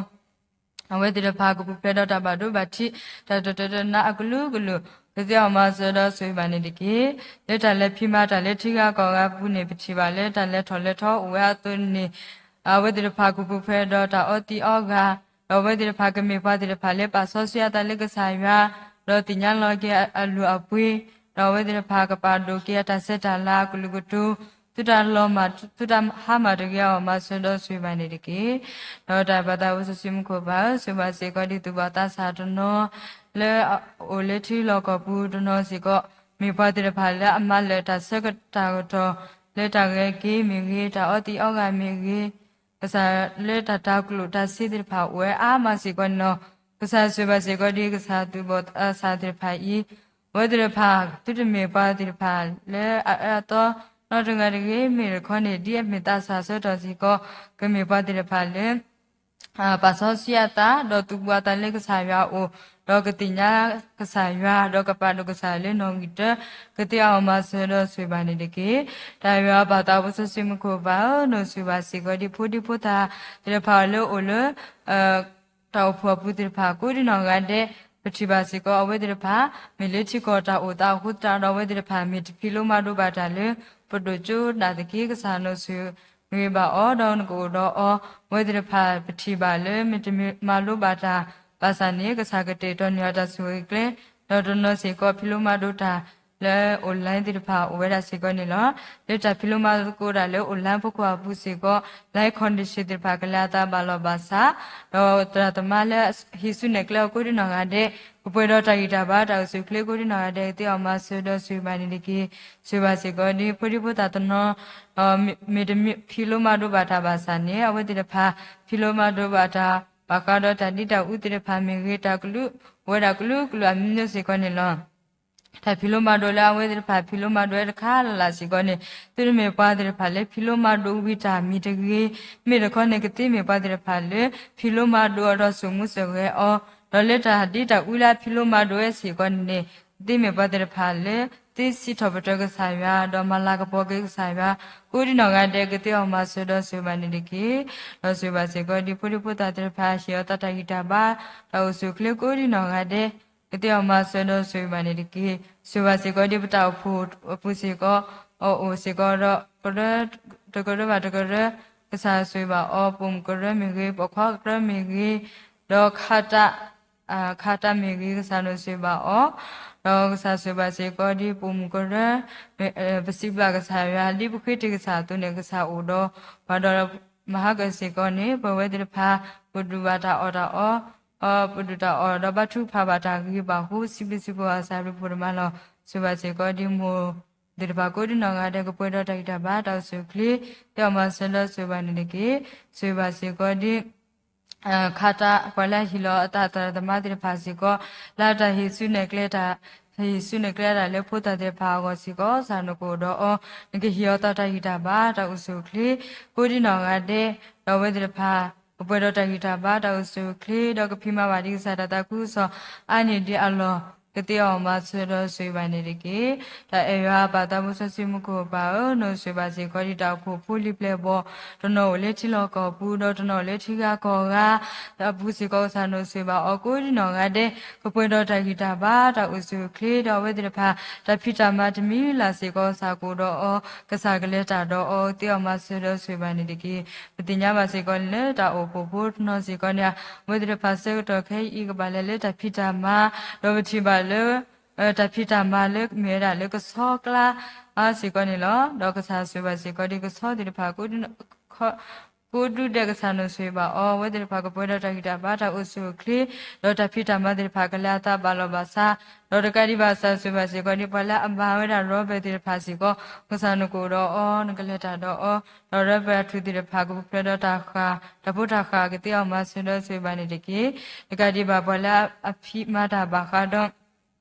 အဝဲသ့ၣ်တဖၣ်ကပူၤဖျဲးဒီးတၢ်ဘၣ်ဒိဘၣ်ထံး တၢ်တတၢတနါအကလုာ်ကလုာ် ကသ့ၣ်အီၣ်မၤစၢၤဒီးဆိၣ်ဂ့ၤဘၣ်န့ၣ်တက့ၢ်. လၢတၢ်လဲၤဖံးမၤတၢ်လၢထံဂၤကီၢ်ဂၤပူၤန့ၣ် ပထံၣ်ဘၣ်လၢတၢ်လဲၤထီၣ်လဲၤထီအိၣ်ဝဲအသိးန့ၣ် အဝဲသ့ၣ်တဖၣ်ကပူၤဖျဲးဒီးတၢ်အီသံးအီဂၤ, ဒီးအဝဲသ့ၣ်တဖၣ်ကမ့ၢ်ပှၤသ့ၣ်တဖၣ်လၢပာ်စီဆှံအသးလၢကစၢ်ယွၤ, ဒီးသ့ၣ်ညါလီၤက့ၤအလိၤအပှ့ၤ, ဒီးအဝဲသ့ၣ်တဖၣ်ကပာ်ဒိၣ်က့ၤအတၢ်ဆဲးတၢ်လၤအကလုာ်ကတိၤ, သုတၢ်လီၤမၢ် သုတၢ်ဟါမၢ်တဂ့ၤ အီၣ်မၤစၢၤဒီးဆိၣ်ဂ့ၤဘၣ်န့ၣ်တက့ၢ်. ဒီးတၢ်ဘၣ်သးဝဲစီဆှံမူခိၣ်ဘၣ်ဧၢ, ဆိၣ်ဂ့ၤဘၣ်စ့ၢ်ကီးဒ်သူၣ်ဘီၣ်သးစၢ်တနီၤ လၢအအိၣ်လၢထံလီၢ်ကီၢ်ပူၤတနီၤစ့ၢ်ကီး, မ့ၢ်ပှၤသ့ၣ်တဖၣ်လၢအမၤလၢာ်တၢ်ဆၢကတီၢ် လၢတၢ်ဂဲၤက့ၤမ့ၢ်ဂ့ၤ, တၢ်အီသံးအီဂၤမ့ၢ်ဂ့ၤ, ကစၢ်လၢတၢ်တၤကျိၣ်တၤစ့သ့ၣ်တဖၣ်အိၣ်ဝဲအါမးစ့ၢ်ကီးန့ၣ်လီၤ. ကစၢ်ဆိၣ်ဂ့ၤဘၣ်စ့ၢ်ကီးဒ်ကစၢ်သူၣ်ဘီၣ်သးစၢ်သ့ၣ်တဖၣ်အံၤ, အဝဲသ့ၣ်တဖၣ် သုတမ့ၢ်ပှၤသ့ၣ်တဖၣ်လၢအအၢအသီနီတဂၤတဂ့ၤ, မ့ၢ်တခီန့ၣ် ဒ်အမ့ၢ်သးစၢ်ဆၢကတီၢ်စ့ၢ်ကီး ကမ့ၢ်ပှၤသ့ၣ်တဖၣ်လၢ ပာ်စီဆှံအသး ဒီးသူၣ်ဘီၣ်အသးလၢကစၢ်ယွၤအအိၣ်, ဒီးကသ့ၣ်ညါကစၢ်ယွၤ ဒီးကပာ်ဒိၣ်ကစၢ်ယွၤလၢနီၣ်ဂံၢ်တၢ, ကသ့ၣ်အီၣ်မၤစၢၤဒီးဆိၣ်ဂ့ၤဘၣ်န့ၣ်တက့ၢ်. တၢ်ယွၤပၢ်သးဖိစီဆှံမူခိၣ်ဘၣ်ဧၢ, နီၣ်ဆိၣ်ဂ့ၤဘၣ်စ့ၢ်ကီးဒ်ဖိဒံဖိသၣ်သ့ၣ်တဖၣ်လၢအိၣ်လၢ တၢ်အိၣ်ဖှိၣ်အပူၤသ့ၣ်တဖၣ်ကိးဒ်နီၢ်ဂၤဒဲး, ပထံၣ်ဘၣ်စ့ၢ်ကီး အဝဲသ့ၣ်တဖၣ် မ့ၢ်လၢထံကီၢ်တၢ်အိၣ်သးအဃိသတးဒီး အဝဲသ့ၣ်တဖၣ်မ့ၢ်တဖံးလိမၤဒိးဘၣ်တၢ်လၢ ပဒိၣ်ကၠိဒၣ်သက့ ကစၢ်နီၣ်ဆိၣ်ဂ့ၤဘၣ်အီၤ ဒီးနကအိၣ်ဒီးအီၤ, အဝဲသ့ၣ်တဖၣ်ပထံၣ်ဘၣ်လၢမ့ၢ်တမၤလိဘၣ်တၢ်ဘၣ်ဆၣ်န့ၣ် ကစၢ်ကတဲာ်ကတီၤန့ၢ်အီၤတၢ်ဆိၣ်ဂ့ၤကျဲ, ဒီးတနီၤစ့ၢ်ကီးဖံးလိမၤဒိးတၢ်လၢ online သ့ၣ်တဖၣ်အိၣ်ဝဲဒၣ်စ့ၢ်ကီးန့ၣ်လီၤ. လၢတၢ်ဖံးလိမၤဒိးသကိးတၢ်လၢ online ဖီခိၣ်အပူၤစ့ၢ်ကီး live connection သ့ၣ်တဖၣ်ကလဲၤအသးဘၣ်လီၢ်ဘၣ်စး, ဒီးသရၣ်သမါလၢဟံးစုနဲၣ်ကျဲအီၤကိးဒ်နီၢ်ဂၤဒဲး, ကပှဲၤဒီးတၢ်ဂံၢ်တၢ်ဘါတၢ်အိၣ်ဆူၣ်အိၣ်ချ့ကိးဒ်နီၢ်ဂၤဒဲး ကသ့ၣ်အီၣ်မၤစၢၤဒီးဆိၣ်ဂ့ၤဘၣ်န့ၣ်တက့ၢ်. ဆိၣ်ဂ့ၤဘၣ်စ့ၢ်ကီးဒ်ဖိဒံဖိသၣ်တနီၤ မ့ၢ်တဖံးလိမၤဒိးဘၣ်တၢ်ဘၣ်ဆၣ်န့ၣ် အဝဲသ့ၣ်တဖၣ် ဖံးလိမၤဒိးဘၣ်တၢ် ဘၣ်ဃးဒီးတၢ်ဒ့တၢ်အူသ့ၣ်တဖၣ်မ့ၢ်ဂ့ၤ, တၢ်ကလုာ်အိၣ်ဝဲဒၣ်ကလုာ်ကလုာ်အမျိုးမျိုးစ့ၢ်ကီးန့ၣ်လီၤ. တၢ်ဖံးလိမၤဒိးလၢအဝဲသ့ၣ်တဖၣ်ဖံးလိမၤဒိးဝဲတခါလၢ်လၢ်စ့ၢ်ကီးန့ၣ် သုတမ့ၢ်ပှၤသ့ၣ်တဖၣ်လၢဖံးလိမၤဒိးဝံၤတၢ်မံၤတဂ့ၤ, မ့ၢ်တခီန့ၣ် ကသ့မ့ၢ်ပှၤသ့ၣ်တဖၣ်လၢ ဖံးလိမၤဒိးအီၤဒီးစိာ်မူစိာ်ဂဲၤအီၤ, ဒီးလၢတၢ်ဒ့တၢ်အူလၢအဖံးလိမၤဒိးဝဲစ့ၢ်ကီးန့ၣ် သ့မ့ၢ်ပှၤသ့ၣ်တဖၣ်လၢ သ့စံးထီၣ်ပတြၢၤကစၢ်ယွၤ ဒီးမၤလၤကပီၤက့ၤကစၢ်ယွၤ ကိးဒ်နီၢ်ဂၤဒဲး ကသ့ၣ်အီၣ်မၤစၢၤဒီးဆိၣ်ဂ့ၤဘၣ်န့ၣ်တက့ၢ်. ဒီးဆိၣ်ဂ့ၤဘၣ်စ့ၢ်ကီးဒ်ဖိဒံဖိသၣ်သ့ၣ်တဖၣ် ဟ့ၣ်အီၤသးတၢ်ဂံၢ်တၢ်ဘါ တၢ်အိၣ်ဆူၣ်အိၣ်ချ့ကိးဒ်နီၢ်ဂၤဒဲး ကသ့ၣ်အီၣ်မၤစၢၤဒီးဆိၣ်ဂ့ၤဘၣ်န့ၣ်တက့ၢ်. ဆိၣ်ဂ့ၤဘၣ်စ့ၢ်ကီးဒ်ပတၢ်အိၣ်ဖှိၣ်အပူၤစ့ၢ်ကီး အအိၣ်စ့ၢ်ကီးဒီး တကရၢဘၣ်တကရၢ ကစၢ်ဆိၣ်ဂ့ၤဘၣ်အီၤ ပိာ်မုၣ်ကရၢမ့ၢ်ဂ့ၤ, ပိာ်ခွါကရၢမ့ၢ်ဂ့ၤ, ဒီးခါတၢ် ခါတၢ်မ့ၢ်ဂ့ၤ ကစၢ်နီၣ်ဆိၣ်ဂ့ၤဘၣ်အီၤ, ဒီးကစၢ်ဆိၣ်ဂ့ၤဘၣ်စ့ၢ်ကီးဒ်ပိာ်မုၣ်ကရၢ ပစံးဘျုးကစၢ်ယွၤ ဒ်ပဃ့တ့ၢ်ကစၢ်အသိးန့ၣ် ကစၢ်အိၣ်ဒီးပှၤဒီး မဟါကစ့ၢ်ကီးန့ၣ် ပဝဲသ့ၣ်တဖၣ် ပဒုးဘၣ်တၢ်အီၣ်တၢ်အီ ပဒုးတၢ်အီၣ်ဒီးဘါထုကဖၣ်ဘၣ်တၢ်ဂ့ၤဘၣ်အဃိ စံးဘျုးစံးဖှိၣ်အီၤ ကစၢ်ဘျုးဖှိၣ်ဒိၣ်မးလီၤ. ဆိၣ်ဂ့ၤဘၣ်စ့ၢ်ကီးဒ်မိၢ်သ့ၣ်တဖၣ်ကိးဒ်နီၢ်ဂၤဒဲး ကပှဲၤဒီးတၢ်ဂံၢ်တၢ်ဘါ တၢ်အိၣ်ဆူၣ်အိၣ်ချ့ သ့ၣ်အီၣ်မၤစၢၤဒီးဆိၣ်ဂ့ၤဘၣ်န့ၣ်တက့ၢ်. ဆိၣ်ဂ့ၤဘၣ်စ့ၢ်ကီးဒ် ခါတၢ် ပှၤလၢအဟ့ၣ်လီၤအသးသရၣ်သမါသ့ၣ်တဖၣ်စ့ၢ်ကီး လၢတၢ်ဟ့ၣ်ဆူၣ်နဲၣ်ကျဲတၢ် ဟ့ၣ်ဆူၣ်နဲၣ်ကျဲတၢ်လၢဖိသၣ်သ့ၣ်တဖၣ်အဂီၢ်စ့ၢ်ကီး ကစၢ်နကအိၣ်ဒီးအီၤ နကဟ့ၣ်အီၤသးတၢ်ဂံၢ်တၢ်ဘါ တၢ်အိၣ်ဆူၣ်အိၣ်ချ့ ကိးဒ်နီၢ်ဂၤဒဲး ဒီးအဝဲသ့ၣ်တဖၣ် ကပှဲၤဒီးတၢ်ဂံၢ်တၢ်ဘါ တၢ်အိၣ်ဆူၣ်အိၣ်ချ့ ဒီးကဖံးမၤဘၣ်ဒ်ကစၢ်တၢ်သးခုကစီၣ် အါန့ၢ်ဒံးအလီၢ် ကသ့ၣ်အီၣ်မၤစၢၤဒီးဆိၣ်ဂ့ၤဘၣ်န့ၣ်တက့ၢ်. တၢ်အဲၣ်ယွၤပၢ်သးဘိစီဆှံမူခိၣ်ပၢ်ဧၢ, နီၣ်ဆိၣ်ဂ့ၤဘၣ်စ့ၢ်ကီးဒ်တၢ်အိၣ်ဖှိၣ်ဖိလံၤပျဲၢ်ဘီၣ် တနီၤအိၣ်လၢထံလီၢ်ကီၢ်ပူၤ ဒီးတနီၤအိၣ်လၢထံဂၤကီၢ်ဂၤ အပူၤစ့ၢ်ကီး ကစၢ်နီၣ်ဆိၣ်ဂ့ၤဘၣ်အီၤကိးဒ်နီၢ်ဂၤဒဲး ကပှဲၤဒီးတၢ်ဂံၢ်တၢ်ဘါ တၢ်အိၣ်ဆူၣ်အိၣ်ချ့ ဒီးအဝဲသ့ၣ်တဖၣ် တၢ်ဖံးတၢ်မၤတမံၤလၢ်စ့ၢ်ကီး ကစၢ်ကအိၣ်ဒီးအီၤ ကစၢ်ကလဲၤတၢ်ဒီးအီၤ သ့ၣ်အီၣ်မၤစၢၤဒီးဆိၣ်ဂ့ၤဘၣ်န့ၣ်တက့ၢ်. ပသ့ၣ်ညါဘၣ်စ့ၢ်ကီးလၢတၢ်အိၣ်ဖှိၣ်ဖိတနီၤစ့ၢ်ကီးန့ၣ် အဝဲသ့ၣ်တဖၣ်ဆၢကတီၢ်ခဲအံၤ ကဘၣ်လဲၤလၢတၢ်ဖံးတၢ်မၤ ဒီးပထံၣ်ဘၣ်လၢ တၢ်ဖံးတၢ်မၤလၢမ့ၢ်ဝဲဒၣ်လၢကဆီကျါ စ့ၢ်ကီးန့ၣ်လီၤ. ဒီးကစၢ်ဆိၣ်ဂ့ၤဘၣ်စ့ၢ်ကီးဒ်ကဆီသ့ၣ်တဖၣ် ကိးဒူဒဲး ကစၢ်နီၣ်ဆိၣ်ဂ့ၤဘၣ်အီၤ အဝဲသ့ၣ်တဖၣ်ကပှဲၤဒီးတၢ်ဂံၢ်တၢ်ဘါ တၢ်အိၣ်ဆူၣ်အိၣ်ချ့ ဒီးတၢ်ဖံးတၢ်မၤသ့ၣ်တဖၣ် ကလဲၤအသးဘၣ်လီၢ်ဘၣ်စး ဒီးတကးဒံးဘၣ် ကစၢ်ဆိၣ်ဂ့ၤဘၣ်စ့ၢ်ကီးဒ်ပှၤလၢအမၤဝဲဒၣ်ရီဘၢၣ်သ့ၣ်တဖၣ်စ့ၢ်ကီး ကစၢ်နကအိၣ်ဒီးအီၤ နကလဲၤတၢ်ဒီးအီၤ ဒီးရီဘၢၣ်အထူၣ်သ့ၣ်တဖၣ် ကပူၤဖျဲးဒီးတၢ်ဃၣ် တၢ်ဖိတၢ်ဃၣ် ကသ့ၣ်အီၣ်မၤစၢၤဒီးဆိၣ်ဂ့ၤဘၣ်န့ၣ်တက့ၢ်. တကးဒံးဘၣ် ပှၤလၢအဖံးမၤတၢ်ဘၣ်ဃးဒီး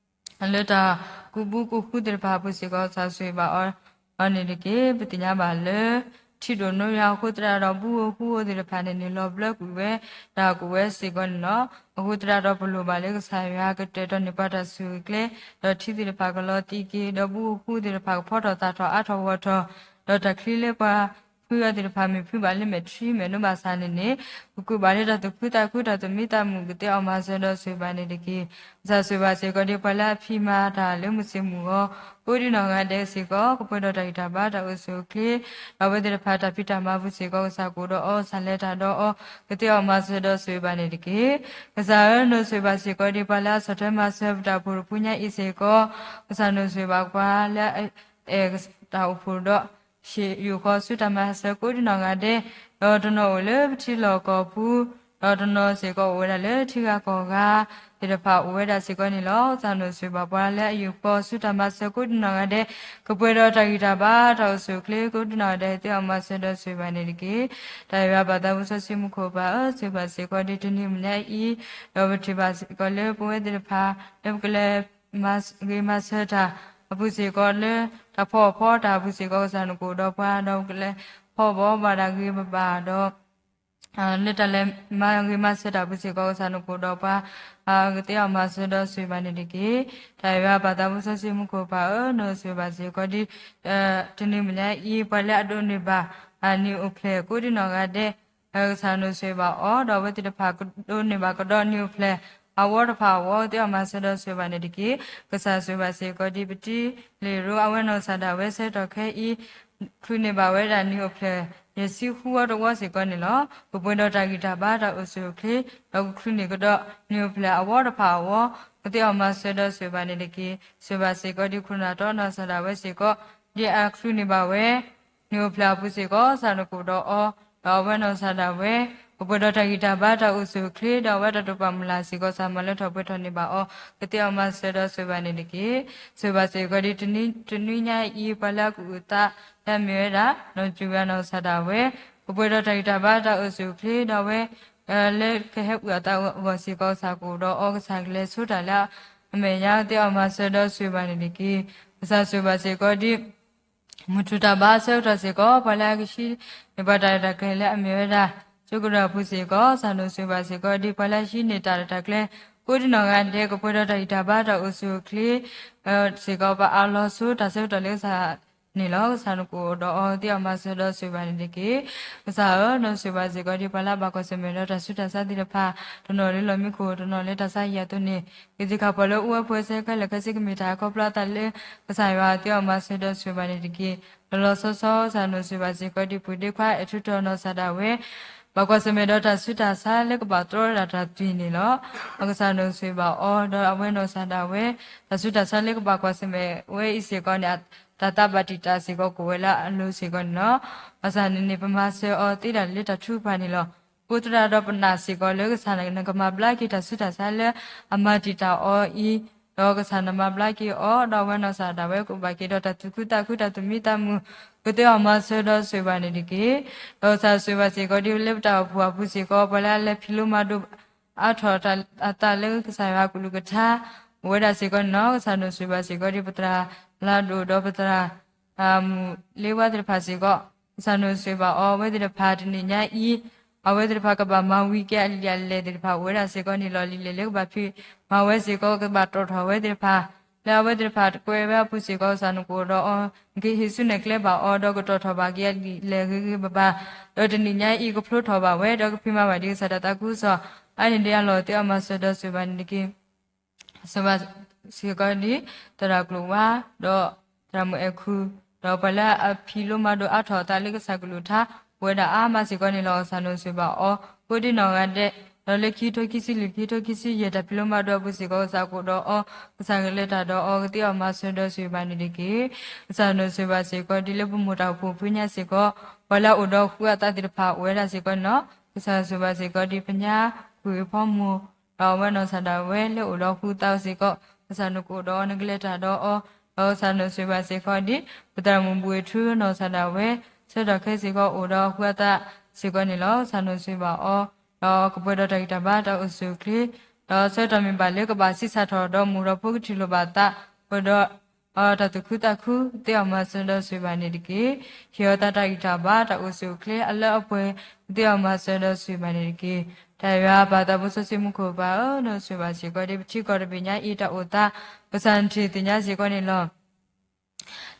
လၢတၢ်ကူးဘုကူးဃုသ့ၣ်တဖၣ်အပူၤစ့ၢ်ကီး ကစၢ်ဆိၣ်ဂ့ၤဘၣ်အီၤန့ၣ်တက့ၢ်. ပသ့ၣ်ညါဘၣ်လၢ ထံဒိၣ်နိယွၤအဃိသတးဒီး ဘုဧိၤဃုဧိၤသ့ၣ်တဖၣ်န့ၣ်န့ၣ် လီၤဘျၢကွံာ်ဝဲ တၢ်ကူးဝဲစ့ၢ်ကီးန့ၣ်လီၤ. အဃိသတးဒီးပလိၣ်ဘၣ်လၢကစၢ်ယွၤကတဲာ်ကတီၤန့ၢ်ပှၤတၢ်ဆိၣ်ဂ့ၤကျဲ, ဒီးထံသ့ၣ်တဖၣ်ကလီၤသံက့ၤ, ဒီးဘုဧိၤဃုဧိၤသ့ၣ်တဖၣ်ကဖီထီၣ်သၣ်ထီၣ်အါထီၣ်ဂီၢ်ထီၣ်, ဒီးတၢ်ချံလၢပှၤ ဖုအီၤသ့ၣ်တဖၣ် မ့ၢ်ဖုဘၣ်လၢမဲာ်ထံမဲာ်နိဘၣ်ဆၣ်န့ၣ်န့ၣ်, ကကူးဘၣ်လၢတၢ်သူၣ်ခုသးခု တၢ်သူၣ်မံသးမုာ် ကသ့အီၣ်မၤစၢၤဒီးဆိၣ်ဂ့ၤဘၣ်န့ၣ်တက့ၢ်. ကစၢ်ဆိၣ်ဂ့ၤဘၣ်စ့ၢ်ကီးဒ်ပှၤလၢအဖံးမၤတၢ်လၢမုၢ်ဆ့ၣ်မုၢ်ဂီၤ ကိးဒံနီၢ်ဂၤဒဲးစ့ၢ်ကီး ကပှဲၤဒီးတၢ်ဂံၢ်တၢ်ဘါ တၢ်အိၣ်ဆူၣ်အိၣ်ချ့, ဒီးအဝဲသ့ၣ်တဖၣ်တၢ်ဖံးတၢ်မၤအပူၤစ့ၢ်ကီး ကစၢ်ကအိၣ်ဒီးအီၤ ကစၢ်လဲၤတၢ်ဒီးအီၤ ကသ့အီၣ်မၤစၢၤဒီးဆိၣ်ဂ့ၤဘၣ်န့ၣ်တက့ၢ်. ကစၢ်ဧၢ, နီၢ်ဆိၣ်ဂ့ၤဘၣ်စ့ၢ်ကီးဒ်ပှၤလၢအဆီၣ်ထွဲမၤစၢၤပတၢ်အိၣ်ဖှိၣ်တဖုညါအံၤစ့ၢ်ကီး, ကစၢ်နီၢ်ဆိၣ်ဂ့ၤဘၣ်ပှၤလၢအအဲၣ်တၢ်အိၣ်ဖှိၣ်ဒီး ဆ့ၣ်ယူၣ်ဃီဆူတၢ်မၤစၢၤကိးဒံနီၢ်ဂၤဒဲး, ဒီးတနီၤအိၣ်လၢပထံလီၢ်ကီၢ်ပူၤ, ဒီးတနီၤစ့ၢ်ကီးအိၣ်ဝဲဒၣ်လၢထံဂၤကီၢ်ဂၤသ့ၣ်တဖၣ်အိၣ်ဝဲဒၣ်စ့ၢ်ကီးန့ၣ်လီၤ. ကစၢ်နီၢ်ဆိၣ်ဂ့ၤဘၣ်ပှၤလၢအယူၢ်ဃီဆူတၢ်မၤစၢၤကိးဒံနီၢ်ဂၤဒဲး, ကပှဲၤဒီးတၢ်ဂံၢ်တၢ်ဘါ တၢ်အိၣ်ဆူၣ်အိၣ်ချ့ကိးဒံနီၢ်ဂၤဒဲး သ့အီၣ်မၤစၢၤဒီးဆိၣ်ဂ့ၤဘၣ်န့ၣ်တက့ၢ်. တၢ်အံၤဘၣ်ပၢ်သးဖိစီဆှံမူခိၣ်ပၢ်ဧၢ, ဆိၣ်ဂ့ၤဘၣ်စ့ၢ်ကီးဒ်တနံၤမုၢ်နံၤအံၤ, ဒီးပထံၣ်ဘၣ်စ့ၢ်ကီးလၢပဝဲသ့ၣ်တဖၣ် လၢပကလဲၤ ဂ့ၤမၤစၢၤတၢ်အပူၤစ့ၢ်ကီး လၢတၢ်ဖီအီၣ်ဖီတၢ်အပူၤစ့ၢ်ကီး ကစၢ်နကအိၣ်ဒီးပှၤ ဒီးပကလဲၤဖီဘီဘၣ်တၢ်ဂ့ၤဘၣ်ဘၣ်ဒီး လၢတၢ်လဲၤမၤဂ့ၤမၤစၢၤတၢ်အပူၤစ့ၢ်ကီး ကစၢ်နကအိၣ်ဒီးပှၤ ကသ့အီၣ်မၤစၢၤဒီးဆိၣ်ဂ့ၤဘၣ်န့ၣ်တက့ၢ်. တၢ်အံၤဘၣ်ပၢ်သးဖိစီဆှံမူခိၣ်ပၢ်ဧၢ, နီၢ်ဆိၣ်ဂ့ၤဘၣ်စ့ၢ်ကီးဒ် တနံၤမုၢ်နံၤအံၤ ပှၤလၢအဒိးန့ၢ်ဘၣ် နံၣ်အိၣ်ဖျဲၣ်ကိးဒံနီၢ်ဂၤဒဲး ကစၢ်နီၢ်ဆိၣ်ဂ့ၤဘၣ်အီၤ, ဒီးအဝဲသ့ၣ်တဖၣ်ကဒိးန့ၢ်ဘၣ်ကဒီးနံၣ်အိၣ်ဖျဲၣ် အဝီတဖၣ်အဂီၢ် ကသ့အီၣ်မၤစၢၤဒီးဆိၣ်ဂ့ၤဘၣ်န့ၣ်တက့ၢ်. ကစၢ်ဆိၣ်ဂ့ၤဘၣ်စ့ၢ်ကီးဒ်ပတံၤလ့ၣ်ရိအဝဲနီၢ်ကစၢ်ဒၣ်ဝဲဆၢကတီၢ်ခဲအံၤ ချုးန့ၢ်ဘၣ်ဝဲဒၣ်နံၣ်အိၣ်ဖျဲၣ် ယဲၢ်ဆံဃုဝီတဝီစ့ၢ်ကီးန့ၣ်လီၤ. ကပှဲၤဒီးတၢ်ဂံၢ်တၢ်ဘါ တၢ်အိၣ်ဆူၣ်အိၣ်ချ့ ဒီးကချုးန့ၢ်ကဒီးနံၣ်အိၣ်ဖျဲၣ်အဝီတဖၣ်အဂီၢ် ကသ့အီၣ်မၤစၢၤဒီးဆိၣ်ဂ့ၤဘၣ်န့ၣ်တက့ၢ်. ဆိၣ်ဂ့ၤဘၣ်စ့ၢ်ကီးဒ်ခိၣ်နၢ်တီနီၢ်ကစၢ်ဒၣ်ဝဲစ့ၢ်ကီး ဒ်အချုးန့ၢ်ဘၣ်ဝဲ နံၣ်အိၣ်ဖျဲၣ်အပူၤစ့ၢ်ကီး ကစၢ်နကအိၣ်ဒီးအီၤ, ဒီးအဝဲနီၢ်ကစၢ်ဒၣ်ဝဲ ကပှဲၤဒီးတၢ်ဂံၢ်တၢ်ဘါ တၢ်အိၣ်ဆူၣ်အိၣ်ချ့ ဒီးအဝဲတၢ်တိာ်ပာ်မုၢ်လၢ်စ့ၢ်ကီး ကစၢ်မၤလၢထီၣ်ပှဲၤထီၣ်န့ၢ်ဘၣ်အီၤ ကသ့အီၣ်မၤစၢၤဒီးဆိၣ်ဂ့ၤဘၣ်န့ၣ်တက့ၢ်. ဆိၣ်ဂ့ၤဘၣ်စ့ၢ်ကီးဒ်တနွံညါအံၤ ပှၤလၢအကအုၣ်အသး လၢအမ့ၢ်ဝဲဒၣ် နီၢ်စူၢ်ဝဲနီၢ်ကစၢ်ဒၣ်ဝဲ ကပှဲၤဒီးတၢ်ဂံၢ်တၢ်ဘါ တၢ်အိၣ်ဆူၣ်အိၣ်ချ့ ဒီးအဝဲ လၢကဟဲအုၣ်အသးအဂီၢ်စ့ၢ်ကီး ကစၢ်ကအိၣ်ဒီးအီၤ ကစၢ်ကလဲၤဆိတၢ်လၢအမဲာ်ညါ ကသ့အီၣ်မၤစၢၤဒီးဆိၣ်ဂ့ၤဘၣ်န့ၣ်တက့ၢ်. ကစၢ်ဆိၣ်ဂ့ၤဘၣ်စ့ၢ်ကီးဒ် မုၢ်ထူၣ်တၢ်ဘါအဆၢကတီၢ်စ့ၢ်ကီး ပှၤလၢအကဟံးန့ၢ်ပှၤတၢ်ရဲၣ်တၢ်ကျဲၤလၢအမ့ၢ်ဝဲဒၣ် ကၠိကရၢၢ်အပူၤစ့ၢ်ကီး ကစၢ်နီၢ်ဆိၣ်ဂ့ၤဘၣ်စ့ၢ်ကီးဒ် ပှၤလၢအဟံးန့ၢ်တၢ်ရဲၣ်တၢ်ကျဲၤ ကိးဒံနီၢ်ဂၤဒဲး ကပှဲၤဒီးတၢ်ဂံၢ်တၢ်ဘါ တၢ်အိၣ်ဆူၣ်အိၣ်ချ့ စ့ၢ်ကီး ပှၤအလီၤဆိတၢ်ဆၢကတီၢ်လၢကစၢ်န့ၣ်လီၤ. ကစၢ်နကအိၣ်ဒီးအီၤ ကသ့အီၣ်မၤစၢၤဒီးဆိၣ်ဂ့ၤဘၣ်န့ၣ်တက့ၢ်. ကစၢ်ဧၢ, နီၢ်ဆိၣ်ဂ့ၤဘၣ်စ့ၢ်ကီးဒ် ပှၤလၢအဘၣ်ကွၢ်ဆၢၣ်မဲာ်ဒီးတၢ်ဆူးတၢ်ဆါသ့ၣ်တဖၣ် တနီၤလၢလီၢ်မံခိၣ် တနီၤလၢတၢ်ဆါဟံၣ်အသိးန့ၣ် ကသ့ၣ်ခါပှၤလၢအအိၣ်ဝဲဖဲဆဲခဲလၢာ်ခဲဆ့ ကမ့ၢ်တၢ်ခီဖျိအသးလၢ ကစၢ်ယွၤသ့အီၣ်မၤစၢၤဒီးဆိၣ်ဂ့ၤဘၣ်န့ၣ်တက့ၢ်. လီၤလီၤဆီဆီ ကစၢ်နီၢ်ဆိၣ်ဂ့ၤဘၣ်စ့ၢ်ကီးဒ် ပုၢ်ဒ့ခွါအဲၣ်ထူတီၤနီၢ်ကစၢ်ဒၣ်ဝဲ ဘၣ်ကွၢ်ဆၢၣ်မဲာ်ဒီးတၢ်ဆူးတၢ်ဆါလၢကဘၣ်တြီဝဲဒၣ်တၢ်သွံၣ်န့ၣ်လီၤ. ကစၢ်နီၢ်ဆိၣ်ဂ့ၤဘၣ်အီၤ ဒီးအဝဲနီၢ်ကစၢ်ဒၣ်ဝဲ တၢ်ဆူးတၢ်ဆါလၢကဘၣ်ကွၢ်ဆၢၣ်မဲာ်ဝဲအံၤစ့ၢ်ကီးန့ၣ် တၢ်သးဘၣ်တံာ်တာ်စ့ၢ်ကီး ကအိၣ်ဝဲလၢအလိၤစ့ၢ်ကီးန့ၣ်လီၤ. ဘၣ်ဆၣ်န့ၣ်န့ၣ် ပမၤစၢၤအီၤသ့ဒၣ်လၢတၢ်ထုကဖၣ်န့ၣ်လီၤ. ဃိသတးဒီးပနာ်စ့ၢ်ကီးလၢကစၢ်နကမၤဘျါက့ၤတၢ်ဆူးတၢ်ဆါလၢအမၤတံာ်တာ်အီၤအံၤ, ဒီးကစၢ်နမၤဘျါက့ၤအီၤ ဒီးအဝဲနီၢ်ကစၢ်ဒၣ်ဝဲကအိၣ်ဘၣ်က့ၤဒီးတၢ်သူၣ်ခုသးခု တၢ်သူၣ်မံသးမုာ် ကသ့အီၣ်မၤစၢၤဒီးဆိၣ်ဂ့ၤဘၣ်န့ၣ်တက့ၢ်. ဒီးကစၢ်ဆိၣ်ဂ့ၤဘၣ်စ့ၢ်ကီးဒ်လၢပတၢ်အိၣ်ဖှိၣ်အပူၤစ့ၢ်ကီး ပှၤလၢအလဲၤဖံးလိမၤဒိး အါထီၣ်အသးလၢကစၢ်ယွၤအကလုၢ်ကထါ အိၣ်ဝဲဒၣ်စ့ၢ်ကီးန့ၣ်လီၤ. ကစၢ်နီၢ်ဆိၣ်ဂ့ၤဘၣ်စ့ၢ်ကီးဒ်ပသရၣ်လၤဒိၣ်ဒီးပသရၣ် မုၢ်လ့ဝါသ့ၣ်တဖၣ်စ့ၢ်ကီး ကစၢ်နီၢ်ဆိၣ်ဂ့ၤဘၣ်အီၤ အဝဲသ့ၣ်တဖၣ်တနံၤညါအံၤ အဝဲသ့ၣ်တဖၣ်ကဘၣ်မၤဝံၤက့ၤအလံာ်အလဲၢ်သ့ၣ်တဖၣ် အိၣ်ဝဲဒၣ်စ့ၢ်ကီးန့ၣ်လီၤ. လံာ်လဲၢ်လၢကဘၣ်ဖံးမၤဝဲစ့ၢ်ကီး ကဘၣ်တီၣ်ထီၣ်ဝဲသ့ၣ်တဖၣ် လၢအဝဲသ့ၣ်တဖၣ်တကွဲးဝဲအပူၤစ့ၢ်ကီး ကစၢ်နကအိၣ်ဒီးအီၤ နကဟ့ၣ်ဆူၣ်နဲၣ်ကျဲဘၣ်အီၤ ဒီးကတီၣ်ထီၣ်ဘၣ်က့ၤအလံာ်လဲၢ်ဂ့ၤဂ့ၤဘၣ်ဘၣ် ဒီးတနံၤညါအံၤကဖျိထီၣ်ဘၣ်ဝဲ ဒီးကဖံးမၤဘၣ်ဒ်ကစၢ်တၢ်သးခုကစီၣ် အါန့ၢ်ဒံးအလီၢ် သ့အီၣ်မၤစၢၤဒီးဆိၣ်ဂ့ၤဘၣ်န့ၣ်တက့ၢ်. ဆိၣ်ဂ့ၤဘၣ်စ့ၢ်ကီးဒ် သရၣ်ကျိၤဝါ ဒီးသရၣ်မုၣ်အဲၣ်ခူ ဒီးပှၤလၢအဖံးလိမၤဒိးအါထီၣ်အသးလၢကစၢ်ကလုၢ်ကထါ အိၣ်ဝဲဒၣ်အါမးစ့ၢ်ကီးန့ၣ်လီၤ. ကစၢ်နီၢ်ဆိၣ်ဂ့ၤဘၣ်အီၤ ကိးဒံနီၢ်ဂၤဒဲး ဒီးလၢခံကထိခံဆံလွံၢ် ခံကထိခံဆံယဲၢ် တၢ်ဖံးလိမၤဒိးအပူၤစ့ၢ်ကီး ကစၢ်ကအိၣ်ဒီးအီၤ ကစၢ်ကလဲၤတၢ်ဒီးအီၤ ကသ့အီၣ်မၤစၢၤဒီးဆိၣ်ဂ့ၤဘၣ်န့ၣ်တက့ၢ်. ကစၢ်နီၢ်ဆိၣ်ဂ့ၤဘၣ်စ့ၢ်ကီးဒ်လၢပမိၢ်တၢ်အိၣ်ဖှိၣ်ဖုညါစ့ၢ်ကီး ပှၤလၢအအိၣ်ဒီးဃုအသးသ့ၣ်တဖၣ်အိၣ်ဝဲဒၣ်စ့ၢ်ကီးန့ၣ်လီၤ. ကစၢ်ဆိၣ်ဂ့ၤဘၣ်စ့ၢ်ကီးဒ်ပညါကွံာ်ဖီမိၢ် ဒီးအဝဲနီၢ်ကစၢ်ဒၣ်ဝဲလၢအိၣ်ဒီးဃုသးစ့ၢ်ကီး ကစၢ်နကအိၣ်ဒီးအီၤ နကလဲၤတၢ်ဒီးအီၤ ဒီးကစၢ်နီၢ်ဆိၣ်ဂ့ၤဘၣ်စ့ၢ်ကီးဒ် ပသရၣ်မုၣ်ဘူၣ်ဝ့ၢ်ထူနီၢ်ကစၢ်ဒၣ်ဝဲ ဆၢကတီၢ်ခဲစ့ၢ်ကီးအိၣ်ဒီးဃုအသးစ့ၢ်ကီးန့ၣ်လီၤ. ကစၢ်နီၢ်ဆိၣ်ဂ့ၤဘၣ်အီၤ ဒီးကပှဲၤဒီးတၢ်ဂံၢ်တၢ်ဘါတၢ်အိၣ်ဆူၣ်အိၣ်ချ့ ဒီးဆၢကတီၢ်မ့ၢ်ဘၣ်လၢကဘၣ်ဆံးစၢ်ထီၣ်ဒီးမိၢ်ဒီးဖိကထံၣ်လိာ်ဘၣ်သး ပှဲၤဒီး တၢ်သူၣ်ခုသးခု ကသ့အီၣ်မၤစၢၤဒီးဆိၣ်ဂ့ၤဘၣ်န့ၣ်တက့ၢ်. ဟ့ၣ်အီၤသးတၢ်ဂံၢ်တၢ်ဘါတၢ်အိၣ်ဆူၣ်အိၣ်ချ့အလၢအပှဲၤ ကသ့အီၣ်မၤစၢၤဒီးဆိၣ်ဂ့ၤဘၣ်န့ၣ်တက့ၢ်. တၢ်ယွၤပၢ်သးဖိစီဆှံမူခိၣ်ပၢ်ဧၢ, နီၢ်ဆိၣ်ဂ့ၤဘၣ်စ့ၢ်ကီးဒ်ပထံကီၢ်တဘ့ၣ်ညါအံၤတၢ်အိၣ်သး ကစၢ်နထံၣ်သ့ၣ်ညါစ့ၢ်ကီးန့ၣ်လီၤ.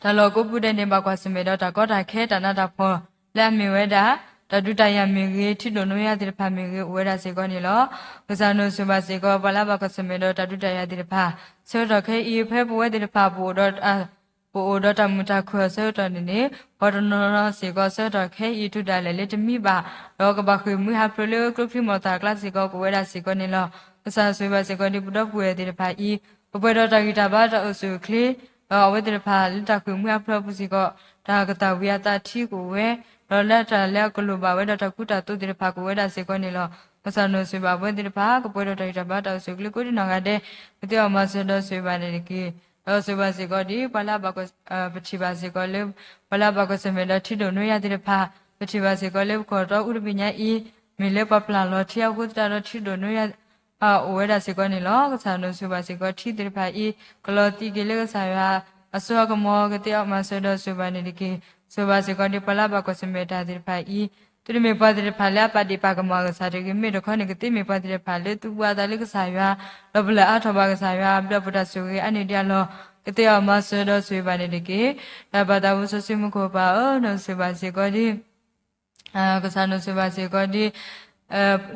တၢ်လီၢ်ကိးပူၤဒဲးန့ၣ် ဘၣ်ကွၢ်ဆၢၣ်မဲာ်ဒီးတၢ်ကီတၢ်ခဲတၢ်နးတၢ်ဖှီၣ် လၢအမ့ၢ်ဝဲဒၣ် တၢ်ဒုးတၢ်ယၤမ့ၢ်ဂ့ၤ ထံဒိၣ်နိယၤသ့ၣ်တဖၣ်မ့ၢ်ဂ့ၤ အိၣ်ဝဲဒၣ်စ့ၢ်ကီးန့ၣ်လီၤ. ကစၢ်ယွၤဆိၣ်ဂ့ၤဘၣ်စ့ၢ်ကီး ပှၤလၢအဘၣ်ကွၢ်ဆၢၣ်မဲာ်ဒီးတၢ်ဒုးတၢ်ယၤသ့ၣ်တဖၣ် ဆၢကတီၢ်ခဲအံၤ ဖဲပဝဲသ့ၣ်တဖၣ် ပအိၣ်ဒီး ပအိၣ်ဒီးတၢ်မုာ်တၢ်ခုၣ်အဆၢကတီၢ်န့ၣ်န့ၣ် ပှၤတနီၤနီၤစ့ၢ်ကီး ဆၢကတီၢ်ခဲအံၤ တုၤဒၣ်လဲာ်လၢတမံဘၣ်, ဒီးကဘၣ်ဃ့ၢ်မှံဟးဖျိးလၢကျိချံမျိာ်သၣ်အကျါစ့ၢ်ကီး ကအိၣ်ဝဲဒၣ်စ့ၢ်ကီးန့ၣ်လီၤ. ကစၢ်ယွၤဆိၣ်ဂ့ၤဘၣ်စ့ၢ်ကီး ဒ်ပဒီပုၢ်ဝဲၢ်သ့ၣ်တဖၣ်အံၤ ကပှဲၤဒီးတၢ်ဂံၢ်တၢ်ဘါတၢ်အိၣ်ဆူၣ်အိၣ်ချ့, ဒီးအဝဲသ့ၣ်တဖၣ်လၢတၢ်ဃ့ၢ်မှံဟးဖျိးအပူၤစ့ၢ်ကီး တၢ်ကသၣ်ဝံၤအသးထံကအိၣ်ဝဲ, ဒီးလၢတၢ်လၢအကလိၣ်ဘၣ်ဝဲဒီးတၢ်ကူတၢ်သိးသ့ၣ်တဖၣ်ကအိၣ်ဝဲဒၣ်စ့ၢ်ကီးန့ၣ်လီၤ. ကစၢ်ယွၤဆိၣ်ဂ့ၤဘၣ်အဝဲသ့ၣ်တဖၣ် ကပှဲၤဒီးတၢ်ဂံၢ်တၢ်ဘါတၢ်အိၣ်ဆူၣ်အိၣ်ချ့ကိးဒံနီၢ်ဂၤဒဲး, ကသ့အီၤမၤစၢၤဒီးဆိၣ်ဂ့ၤဘၣ်န့ၣ်တက့ၢ်. ဒီးဆိၣ်ဂ့ၤဘၣ်စ့ၢ်ကီးဒ် ပှၤလၢအဘၣ်ကွၢ် ပထံၣ်ဘၣ်စ့ၢ်ကီးလၢ ပှၤလၢအဘၣ်ကွၢ်ဆၢၣ်မဲာ်ဒီးထံဒိၣ်နိယၤသ့ၣ်တဖၣ်, ပထံၣ်ဘၣ်စ့ၢ်ကီးလၢပကီၢ်တီအူတဘ့ၣ်ညါအံၤ မ့ၢ်လၢပှၤပျၢ်လီၤထံအဃိသတးဒီးထံဒိၣ်နိယၤ အိၣ်ဝဲဒၣ်စ့ၢ်ကီးန့ၣ်လီၤ. ကစၢ်ယွၤဆိၣ်ဂ့ၤဘၣ်စ့ၢ်ကီးထံသ့ၣ်တဖၣ်အံၤ ကလီၤသံက့ၤလၢကစၢ်ယွၤအစိအကမီၤ ကသ့အီၤမၤစၢၤဒီးဆိၣ်ဂ့ၤဘၣ်န့ၣ်တက့ၢ်. ဆိၣ်ဂ့ၤဘၣ်စ့ၢ်ကီးဒ် ပှၤလၢအဘၣ်ကွၢ်ဆၢၣ်မဲာ်တၢ်သ့ၣ်တဖၣ်အံၤ သုတမ့ၢ်ပှၤသ့ၣ်တဖၣ်လၢအပာ်ဒ့ၣ်ပာ်ကမၣ်ကစၢ်တဂ့ၤ, မ့ၢ်တခီန့ၣ် ကသ့မ့ၢ်ပှၤသ့ၣ်တဖၣ်လၢသူၣ်ဘှါအသးလၢကစၢ်ယွၤ, ဒီးပလၢၢ်အါထီၣ်ဘၣ်ကစၢ်ယွၤ, ဘျၢပတၢ်ဆိၣ်ဂ့ၤအါန့ၢ်ဒံးအလီၢ်, ကသ့အီၤမၤစၢၤဒီးဆိၣ်ဂ့ၤဘၣ်န့ၣ်တက့ၢ်. တၢ်ဘၣ်သးပူစီဆှံမူခိၣ်ပၢ်ဧၢ, နဆိၣ်ဂ့ၤဘၣ်စ့ၢ်ကီးဒ် ကစၢ်နဆိၣ်ဂ့ၤဘၣ်စ့ၢ်ကီးဒ်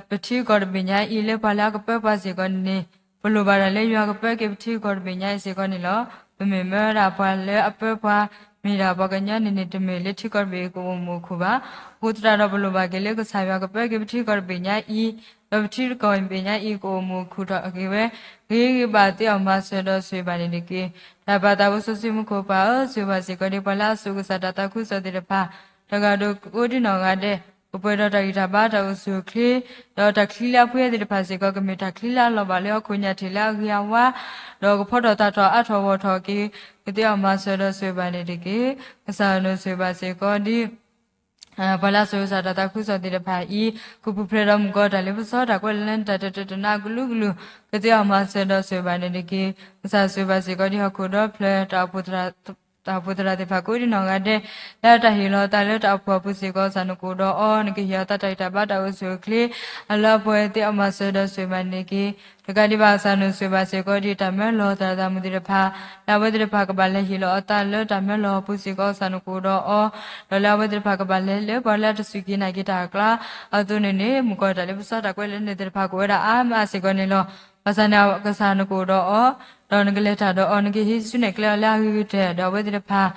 ပထံကီၢ်တဘ့ၣ်ညါအံၤ လၢပှၤလၢအကပၢပှၤစ့ၢ်ကီးန့ၣ်န့ၣ် ပလိၣ်ဘၣ်ဒၣ်လၢယွၤကပၢက့ၤပထံကီၢ်တဘ့ၣ်ညါအံၤစ့ၢ်ကီးန့ၣ်လီၤ. ပမ့ၢ်မၢဝဲဒၣ်ပှၤလၢအပၢပှၤ မ့ၢ်ဒၣ်ပှၤကညီန့ၣ်န့ၣ် တမ့ၢ်လၢထံကီၢ်တဘ့ၣ်အံၤကအိၣ်မုာ်အိၣ်ခုၣ်ဘၣ်. အဃိသတးဒီး ပလိၣ်ဘၣ်က့ၤလၢကစၢ်ယွၤကပၢက့ၤပထံကီၢ်တဘ့ၣ်ညါအံၤ, ဒီးပထံကီၢ်တဘ့ၣ်ညါအံၤ ကအိၣ်မုာ်အိၣ်ခုၣ်ထီၣ်က့ၤဝဲ ဂ့ၤဂ့ၤဘၣ် သ့အီၤမၤစၢၤဒီးဆိၣ်ဂ့ၤဘၣ်န့ၣ်တက့ၢ်. တၢ်ဘၣ်သးပူစီဆှံမူခိၣ်ပၢ်ဧၢ, ဆိၣ်ဂ့ၤဘၣ်စ့ၢ်ကီးဒ် ပှၤလၢအစိာ်ကစၢ်တၢ်သးခုကစီၣ်သ့ၣ်တဖၣ် တဂၤဒီးကိးဒံနီၢ်ဂၤဒဲး, ကပှဲၤဒီးတၢ်ဂံၢ်တၢ်ဘါတၢ်အိၣ်ဆူၣ်အိၣ်ချ့, ဒီးတၢ်ချံလၢအပှဲၤသ့ၣ်တဖၣ်စ့ၢ်ကီး ကမ့ၢ်တၢ်ချံလၢအလီၤဘၣ်လၢဟီၣ်ခိၣ်ညၣ်ထံးလၢအဂ့ၤအဝါ, ဒီးကဖီထီၣ်သၣ်ထီၣ်အါထီၣ်ဂီၢ်ထီၣ်က့ၤ, ကသ့အီၤမၤစၢၤဒီးဆိၣ်ဂ့ၤဘၣ်န့ၣ်တက့ၢ်. ကစၢ်နဆိၣ်ဂ့ၤဘၣ်စ့ၢ်ကီးဒ် ပှၤလၢအစိာ်ကစၢ်တၢ်သးခုကစီၣ်သ့ၣ်တဖၣ်အံၤ, ကပူၤဖျဲးဒီးမုၣ်ကီၤတၢ်လ့ပစီတၢ်ကွဲးလၢတၢ်တတၢတနါအကလုာ်ကလုာ်, ကသ့အီၤမၤစၢၤဒီးဆိၣ်ဂ့ၤဘၣ်န့ၣ်တက့ၢ်. ကစၢ်ဆိၣ်ဂ့ၤဘၣ်စ့ၢ်ကီးဒ်ဟီၣ်ခိၣ်ဒီဖျၢၣ် တၢ်အိၣ်ဖှိၣ်သရၣ်သ့ၣ်တဖၣ်ကိးဒံနီၢ်ဂၤဒဲး, လၢတၢ်ဟ့ၣ်လီၤအသးလၢတၢ်အိၣ်ဖှိၣ်အပူၤစ့ၢ်ကီး ကစၢ်နကအိၣ်ဒီးအီၤ, နကဟ့ၣ်အီၤသးတၢ်ဂံၢ်တၢ်ဘါတၢ်အိၣ်ဆူၣ်အိၣ်ချ့, အလၢအပှဲၤသ့အီၤမၤစၢၤဒီးဆိၣ်ဂ့ၤဘၣ်န့ၣ်တက့ၢ်. တကးဒံးဘၣ် ကစၢ်နဆိၣ်ဂ့ၤဘၣ်စ့ၢ်ကီးဒ်တၢ်မၢလီၤသရၣ်သးမုၣ်သ့ၣ်တဖၣ်, လၢအဝဲသ့ၣ်တဖၣ်ကဘၣ်လဲၤဟ့ၣ်လီၤအသးလၢတၢ်မၢလီၤအပူၤစ့ၢ်ကီး ကစၢ်နကအိၣ်ဒီးအီၤ, ဒီးလၢအဝဲသ့ၣ်တဖၣ်ကဘၣ်လဲၤလၢပှၤလၢအတစူၢ်က့ၤနာ်က့ၤတၢ်အကျါ, အသိးန့ၣ်န့ၣ် မုၣ်ကီၤတၢ်လ့ပစီတၢ်ကွဲးလၢနသ့ၣ်တဖၣ်ကအိၣ်ဝဲဒၣ်အါမးစ့ၢ်ကီးန့ၣ်လီၤ. ဘၣ်ဆၣ်န့ၣ် ကစၢ်နကအိၣ်ဒီးအီၤ, ဒီးနကလဲၤတၢ်ဒီးအီၤ, နကဟံးစုနဲၣ်ကျဲအီၤလၢအဂ့ၤကတၢၢ်, ဒီးအဝဲသ့ၣ်တဖၣ်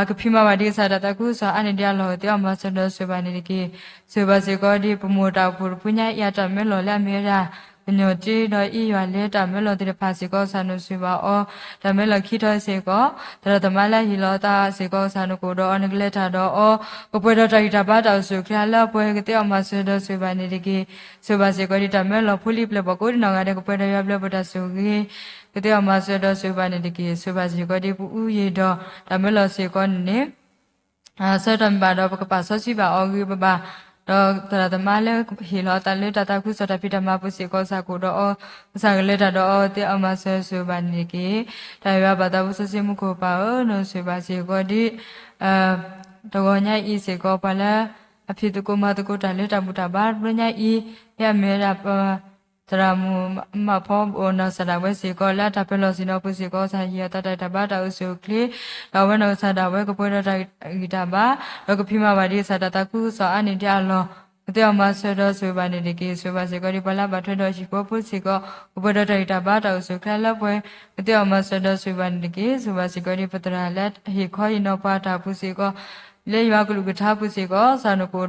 ကဖံးမၤဘၣ်ဒံးကစၢ်တၢ်သးခုကစီၣ်အါန့ၢ်ဒံးအလီၢ် သ့အီၤမၤစၢၤဒီးဆိၣ်ဂ့ၤဘၣ်န့ၣ်တက့ၢ်. ဆိၣ်ဂ့ၤဘၣ်စ့ၢ်ကီးဒ်ပမိၢ်တၢ်အိၣ်ဖှိၣ်တဖုညါအံၤ အတၢ်မၢလီၤလၢအမ့ၢ်ဝဲဒၣ် ကညီၤတ့ဒီးအ့ယွၤလဲၤတၢ်မၢလီၤသ့ၣ်တဖၣ်စ့ၢ်ကီး ကစၢ်နဆိၣ်ဂ့ၤဘၣ်အီၤ, တၢ်မၢလီၤခံထီၣ်စ့ၢ်ကီး, သရၣ်သမါလၢအဟ့ၣ်လီၤအသးစ့ၢ်ကီး ကစၢ်နကအိၣ်ဒီးအီၤ, နကလဲၤတၢ်ဒီးအီၤ, ကပှဲၤဒီးတၢ်ဂံၢ်တၢ်ဘါတၢ်အိၣ်ဆူၣ်အိၣ်ချ့ လၢအပှဲၤ ကသ့အီၤမၤစၢၤဒီးဆိၣ်ဂ့ၤဘၣ်န့ၣ်တက့ၢ်. ဆိၣ်ဂ့ၤဘၣ်စ့ၢ်ကီးဒ်တၢ်မၢလီၤဖိလံၤပျဲၢ်ဘီၣ်ကိးဒံနီၢ်ဂၤဒဲး ကပှဲၤဒီးယွၤဘျၢပတၢ်ဆိၣ်ဂ့ၤ ကသ့အီၤမၤစၢၤဒီးဆိၣ်ဂ့ၤဘၣ်န့ၣ်တက့ၢ်. ဆိၣ်ဂ့ၤဘၣ်စ့ၢ်ကီးဒ်ပအူယံာ်ဒီး တၢ်မၢလီၤစ့ၢ်ကီးန့ၣ်န့ၣ် ဆၢကတီၢ်မ့ၢ်ဘၣ်ဒီး ပကပာ်စီဆှံဘၣ်အီၤဂ့ၤဂ့ၤဘၣ်ဘၣ်, ဒီးသရၣ်သမါလၢဟ့ၣ်လီၤအသးလၢတၢ်သးခုကစီၣ်တၢ်ဖံးတၢ်မၤပူၤစ့ၢ်ကီး ကစၢ်ကအိၣ်ဒီးအီၤ, ကစၢ်ကလဲၤတၢ်ဒီးအီၤ သ့အီၤမၤစၢၤဆိၣ်ဂ့ၤဘၣ်န့ၣ်တက့ၢ်. တၢ်ယွၤဘၣ်သးပူစီဆှံမူခိၣ်ပၢ်ဧၢ, နဆိၣ်ဂ့ၤဘၣ်စ့ၢ်ကီးဒ် တဂီၤညါအံၤစ့ၢ်ကီး ပှၤလၢအဖံးသကိးမၤသကိးတၢ်လၢတၢ်ဘူၣ်တၢ်ဘါတဘျီညါအံၤ, ဒ်အမ့ၢ်ဝဲဒၣ် သရၣ်မုၣ်မးဖီဘိၣ်နီၢ်စၢ်ဒၣ်ဝဲစ့ၢ်ကီး လၢအတၢ်ပၢၤလီၢ်ဆ့ၣ်နီၤပူၤစ့ၢ်ကီး ကစၢ်ဟ့ၣ်အီၤသးတၢ်ဂံၢ်တၢ်ဘါတၢ်အိၣ်ဆူၣ်အိၣ်ချ့, ဒီးအဝဲနီၢ်ကစၢ်ဒၣ်ဝဲကပှဲၤဒီးတၢ်ဂံၢ်တၢ်ဘါ, ဒီးကဖံးမၤဘၣ်ဒံးကစၢ်တၢ်သးခုကစီၣ်အါန့ၢ်ဒံးအလီၢ်, ကသ့အီၤမၤစၢၤဒီးဆိၣ်ဂ့ၤဘၣ်န့ၣ်တက့ၢ်. ဆိၣ်ဂ့ၤဘၣ်စ့ၢ်ကီးဒ် ပှၤလၢအဘၣ်ထွဲဒီးဟံၣ်ဖိဖိစ့ၢ်ကီး ကပှဲၤဒီးတၢ်ဂံၢ်တၢ်ဘါတၢ်အိၣ်ဆူၣ်အိၣ်ချ့လၢပှဲၤ, ကသ့အီၤမၤစၢၤဒီးဆိၣ်ဂ့ၤဘၣ်န့ၣ်တက့ၢ်. ဆိၣ်ဂ့ၤဘၣ်စ့ၢ်ကီးဒ် ပသရၣ်လၢအဟ့ၣ်ခီဟ့ၣ်နီၤပှၤတၢ်အပူၤစ့ၢ်ကီး လၢယွၤကလုၢ်ကထါပူၤစ့ၢ်ကီး ကစၢ်နကအိၣ်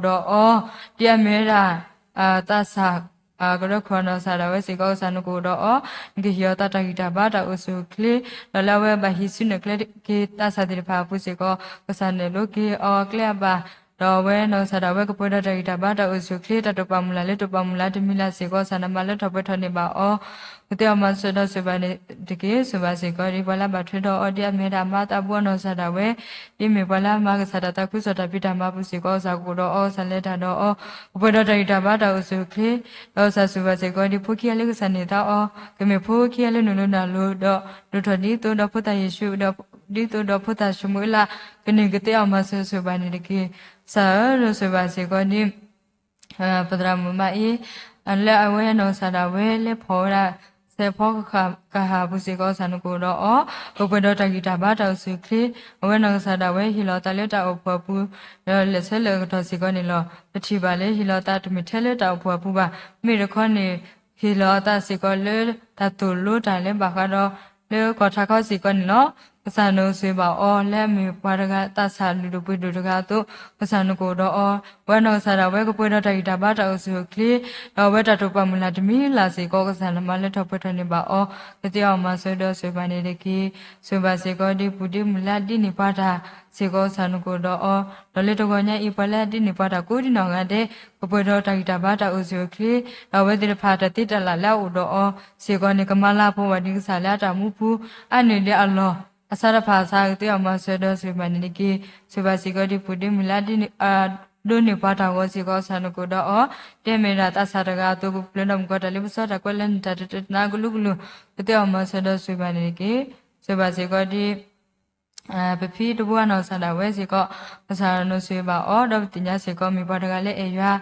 ဒီးအီၤ, ဒ်အမ့ၢ်ဝဲဒၣ် သးစၢ် ကရၢခိၣ်အနီၢ်စၢ်ဒၣ်ဝဲစ့ၢ်ကီး ကစၢ်နကအိၣ်ဒီးအီၤ, နကဟ့ၣ်အီၤသးတၢ်ဂံၢ်တၢ်ဘါတၢ်အိၣ်ဆူၣ်အိၣ်ချ့, ဒီးလၢအဝဲဘၣ်ဟံးစုနဲၣ်ကျဲက့ၤသးစၢ်သ့ၣ်တဖၣ်အပူၤစ့ၢ်ကီး ကစၢ်နဲၣ်လိက့ၤအီၤအကျဲအဘၣ်, ဒီးအဝဲနီၢ်ကစၢ်ဒၣ်ဝဲကပှဲၤဒီးတၢ်ဂံၢ်တၢ်ဘါတၢ်အိၣ်ဆူၣ်အိၣ်ချ့ တၢ်တိာ်ပာ်မုၢ်လၢ်လၢတိာ်ပာ်မုၢ်လၢတမံၤလၢ်စ့ၢ်ကီး ကစၢ်နမၤလၢထီၣ်ပှဲၤထီၣ်န့ၢ်ဘၣ်အီၤ, ကသ့အီၤမၤစၢၤဒီးဆိၣ်ဂ့ၤဘၣ်န့ၣ်တက့ၢ်. ဆိၣ်ဂ့ၤဘၣ်စ့ၢ်ကီးဒ် ပှၤလၢအဘၣ်ထွဲဒီးအီၤ ဒ်အမ့ၢ်ဝဲဒၣ်အမါသးဘိအနီၢ်စၢ်ဒၣ်ဝဲ, ဒ်အမ့ၢ်ပှၤလၢအမၤကစၢ်တၢ်သးခုကစီၣ်တၢ်ဖံးတၢ်မၤပူၤစ့ၢ်ကီး ကစၢ်ကအိၣ်ဒီးအီၤ ကစၢ်လဲၤတၢ်ဒီးအီၤ, ကပှဲၤဒီးတၢ်ဂံၢ်တၢ်ဘါတၢ်အိၣ်ဆူၣ်အိၣ်ချ့, ဒီးကစၢ်ဆိၣ်ဂ့ၤဘၣ်စ့ၢ်ကီးဒ် ဖိခံဂၤလၢကစၢ်န့ၢ်သါအီၤ, ကမ့ၢ်ဖိခံဂၤလၢနုာ်လီၤနုာ်လီၤဒီး ဒိၣ်ထီၣ်ဒ်သိးဒီးဖိသၣ်ယ့ၣ်ၡူး, ဒ်သိးဒီးဖိသၣ်ၡမူၤအ့လး, ကန့ၢ်ကသ့အီၤမၤစၢၤဆိၣ်ဂ့ၤဘၣ်န့ၣ်တက့ၢ်. ကစၢ်ဧၢ, ဆိၣ်ဂ့ၤဘၣ်စ့ၢ်ကီးဒ် ပသရၣ်မုၣ်မါအ့ လၢအဝဲနီၢ်ကစၢ်ဒၣ်ဝဲလဲၤဖီၣ်ဝဲဒၣ် စဲးဖီကဟၣ်အပူၤစ့ၢ်ကီး ကစၢ်နကအိၣ်ဒီးအီၤ, ကပှဲၤဒီးတၢ်ဂံၢ်တၢ်ဘါတၢ်အိၣ်ဆူၣ်အိၣ်ချ့, အဝဲနီၢ်ကစၢ်ဒၣ်ဝဲဟ့ၣ်လီၤအသးလၢတၢ်အိၣ်ဖှိၣ်အပူၤ, ဒီးလဲၤဆၢလၢာ်အကတီၢ်စ့ၢ်ကီးန့ၣ်လီၤ. ပထံၣ်ဘၣ်လၢဟ့ၣ်လီၤအသးတမ့ၢ်ထဲလၢတၢ်အိၣ်ဖှိၣ်အပူၤဘၣ်, မ့ၢ်တခီန့ၣ် ဟ့ၣ်လီၤအသးစ့ၢ်ကီးလၢတၢ်သိၣ်လိတၢ်လၢဘၣ်ဃးဒီး လၢကီၢ်ထးခီစ့ၢ်ကီးန့ၣ်လီၤ. ကစၢ်နအိၣ်ဆိၣ်ဂ့ၤဘၣ်အီၤ လၢအမ့ၢ်ပှၤတဂၤသးစၢ်လုၢ်ဒိၣ်ပှ့ၤဒိၣ်တဂၤအသိး, ကစၢ်နကအိၣ်ဒီးအီၤ, ဝဲနီၢ်ကစၢ်ဒၣ်ဝဲကပှဲၤဒီးတၢ်ဂံၢ်တၢ်ဘါတၢ်အိၣ်ဆူၣ်အိၣ်ချ့, ဒီးအဝဲတၢ်တိာ်ပာ်မုၢ်လၢ်တမံၤလၢ်စ့ၢ်ကီး ကစၢ်နမၤလၢထီၣ်ပှဲၤထီၣ်န့ၢ်ဘၣ်အီၤ, ကသ့အီၣ်မၤစၢၤဒီးဆိၣ်ဂ့ၤဘၣ်န့ၣ်တက့ၢ်. ဆိၣ်ဂ့ၤဘၣ်စ့ၢ်ကီးဒ်ပူၤဒ်မုၢ်လၢအဒိးန့ၢ်ပှၤတၢ်စ့ၢ်ကီး ကစၢ်နကအိၣ်ဒီးအီၤ, ဒီးလၢတဂီၤညါအံၤ ပှၤလၢအဒိးန့ၢ်ပှၤတၢ်ကိးဒ်နီၢ်ဂၤဒဲး ကပှဲၤဒီးတၢ်ဂံၢ်တၢ်ဘါတၢ်အိၣ်ဆူၣ်အိၣ်ချ့, ဒီးအဝဲသ့ၣ်တဖၣ်တၢ်သ့တၢ်လၢ်လၢအအိၣ်ဒီးအီၤစ့ၢ်ကီးန့ၣ် ကမၤလၤကပီၤဘၣ်ဒံးကစၢ်လၢအတၢ်မူပူၤ, အါန့ၢ်ဒံးအလီၢ် အဆါတဖၣ်အဆါ ကသ့အီၣ်မၤစၢၤဒီးဆိၣ်ဂ့ၤဘၣ်န့ၣ်တက့ၢ်. ဆိၣ်ဂ့ၤဘၣ်စ့ၢ်ကီးဒ်ပူၤဒ်မုၢ်လၢအဒိးန့ၢ်ပှၤတၢ်ဂီၤစ့ၢ်ကီး ကစၢ်နကအိၣ်ဒီးအီၤ, တဲမ့ၢ်ဒၣ်သးစၢ်တဂၤအသိး ကပျၢၤဒီးမုၢ်ကီၤတၢ်လ့ပစီတၢ်ကွဲးလၢနတၢ်တတနါကလုာ်ကလုာ်, ကသ့အီၣ်မၤစၢၤဒီးဆိၣ်ဂ့ၤဘၣ်န့ၣ်တက့ၢ်. ဆိၣ်ဂ့ၤဘၣ်စ့ၢ်ကီးဒ် ပဖံတဘိအနီၢ်ကစၢ်ဒၣ်ဝဲစ့ၢ်ကီး, ကစၢ်နဆိၣ်ဂ့ၤဘၣ်အီၤ ဒီးပသ့ၣ်ညါစ့ၢ်ကီးမ့ၢ်ပှၤတဂၤလၢအဲၣ်ယွၤ,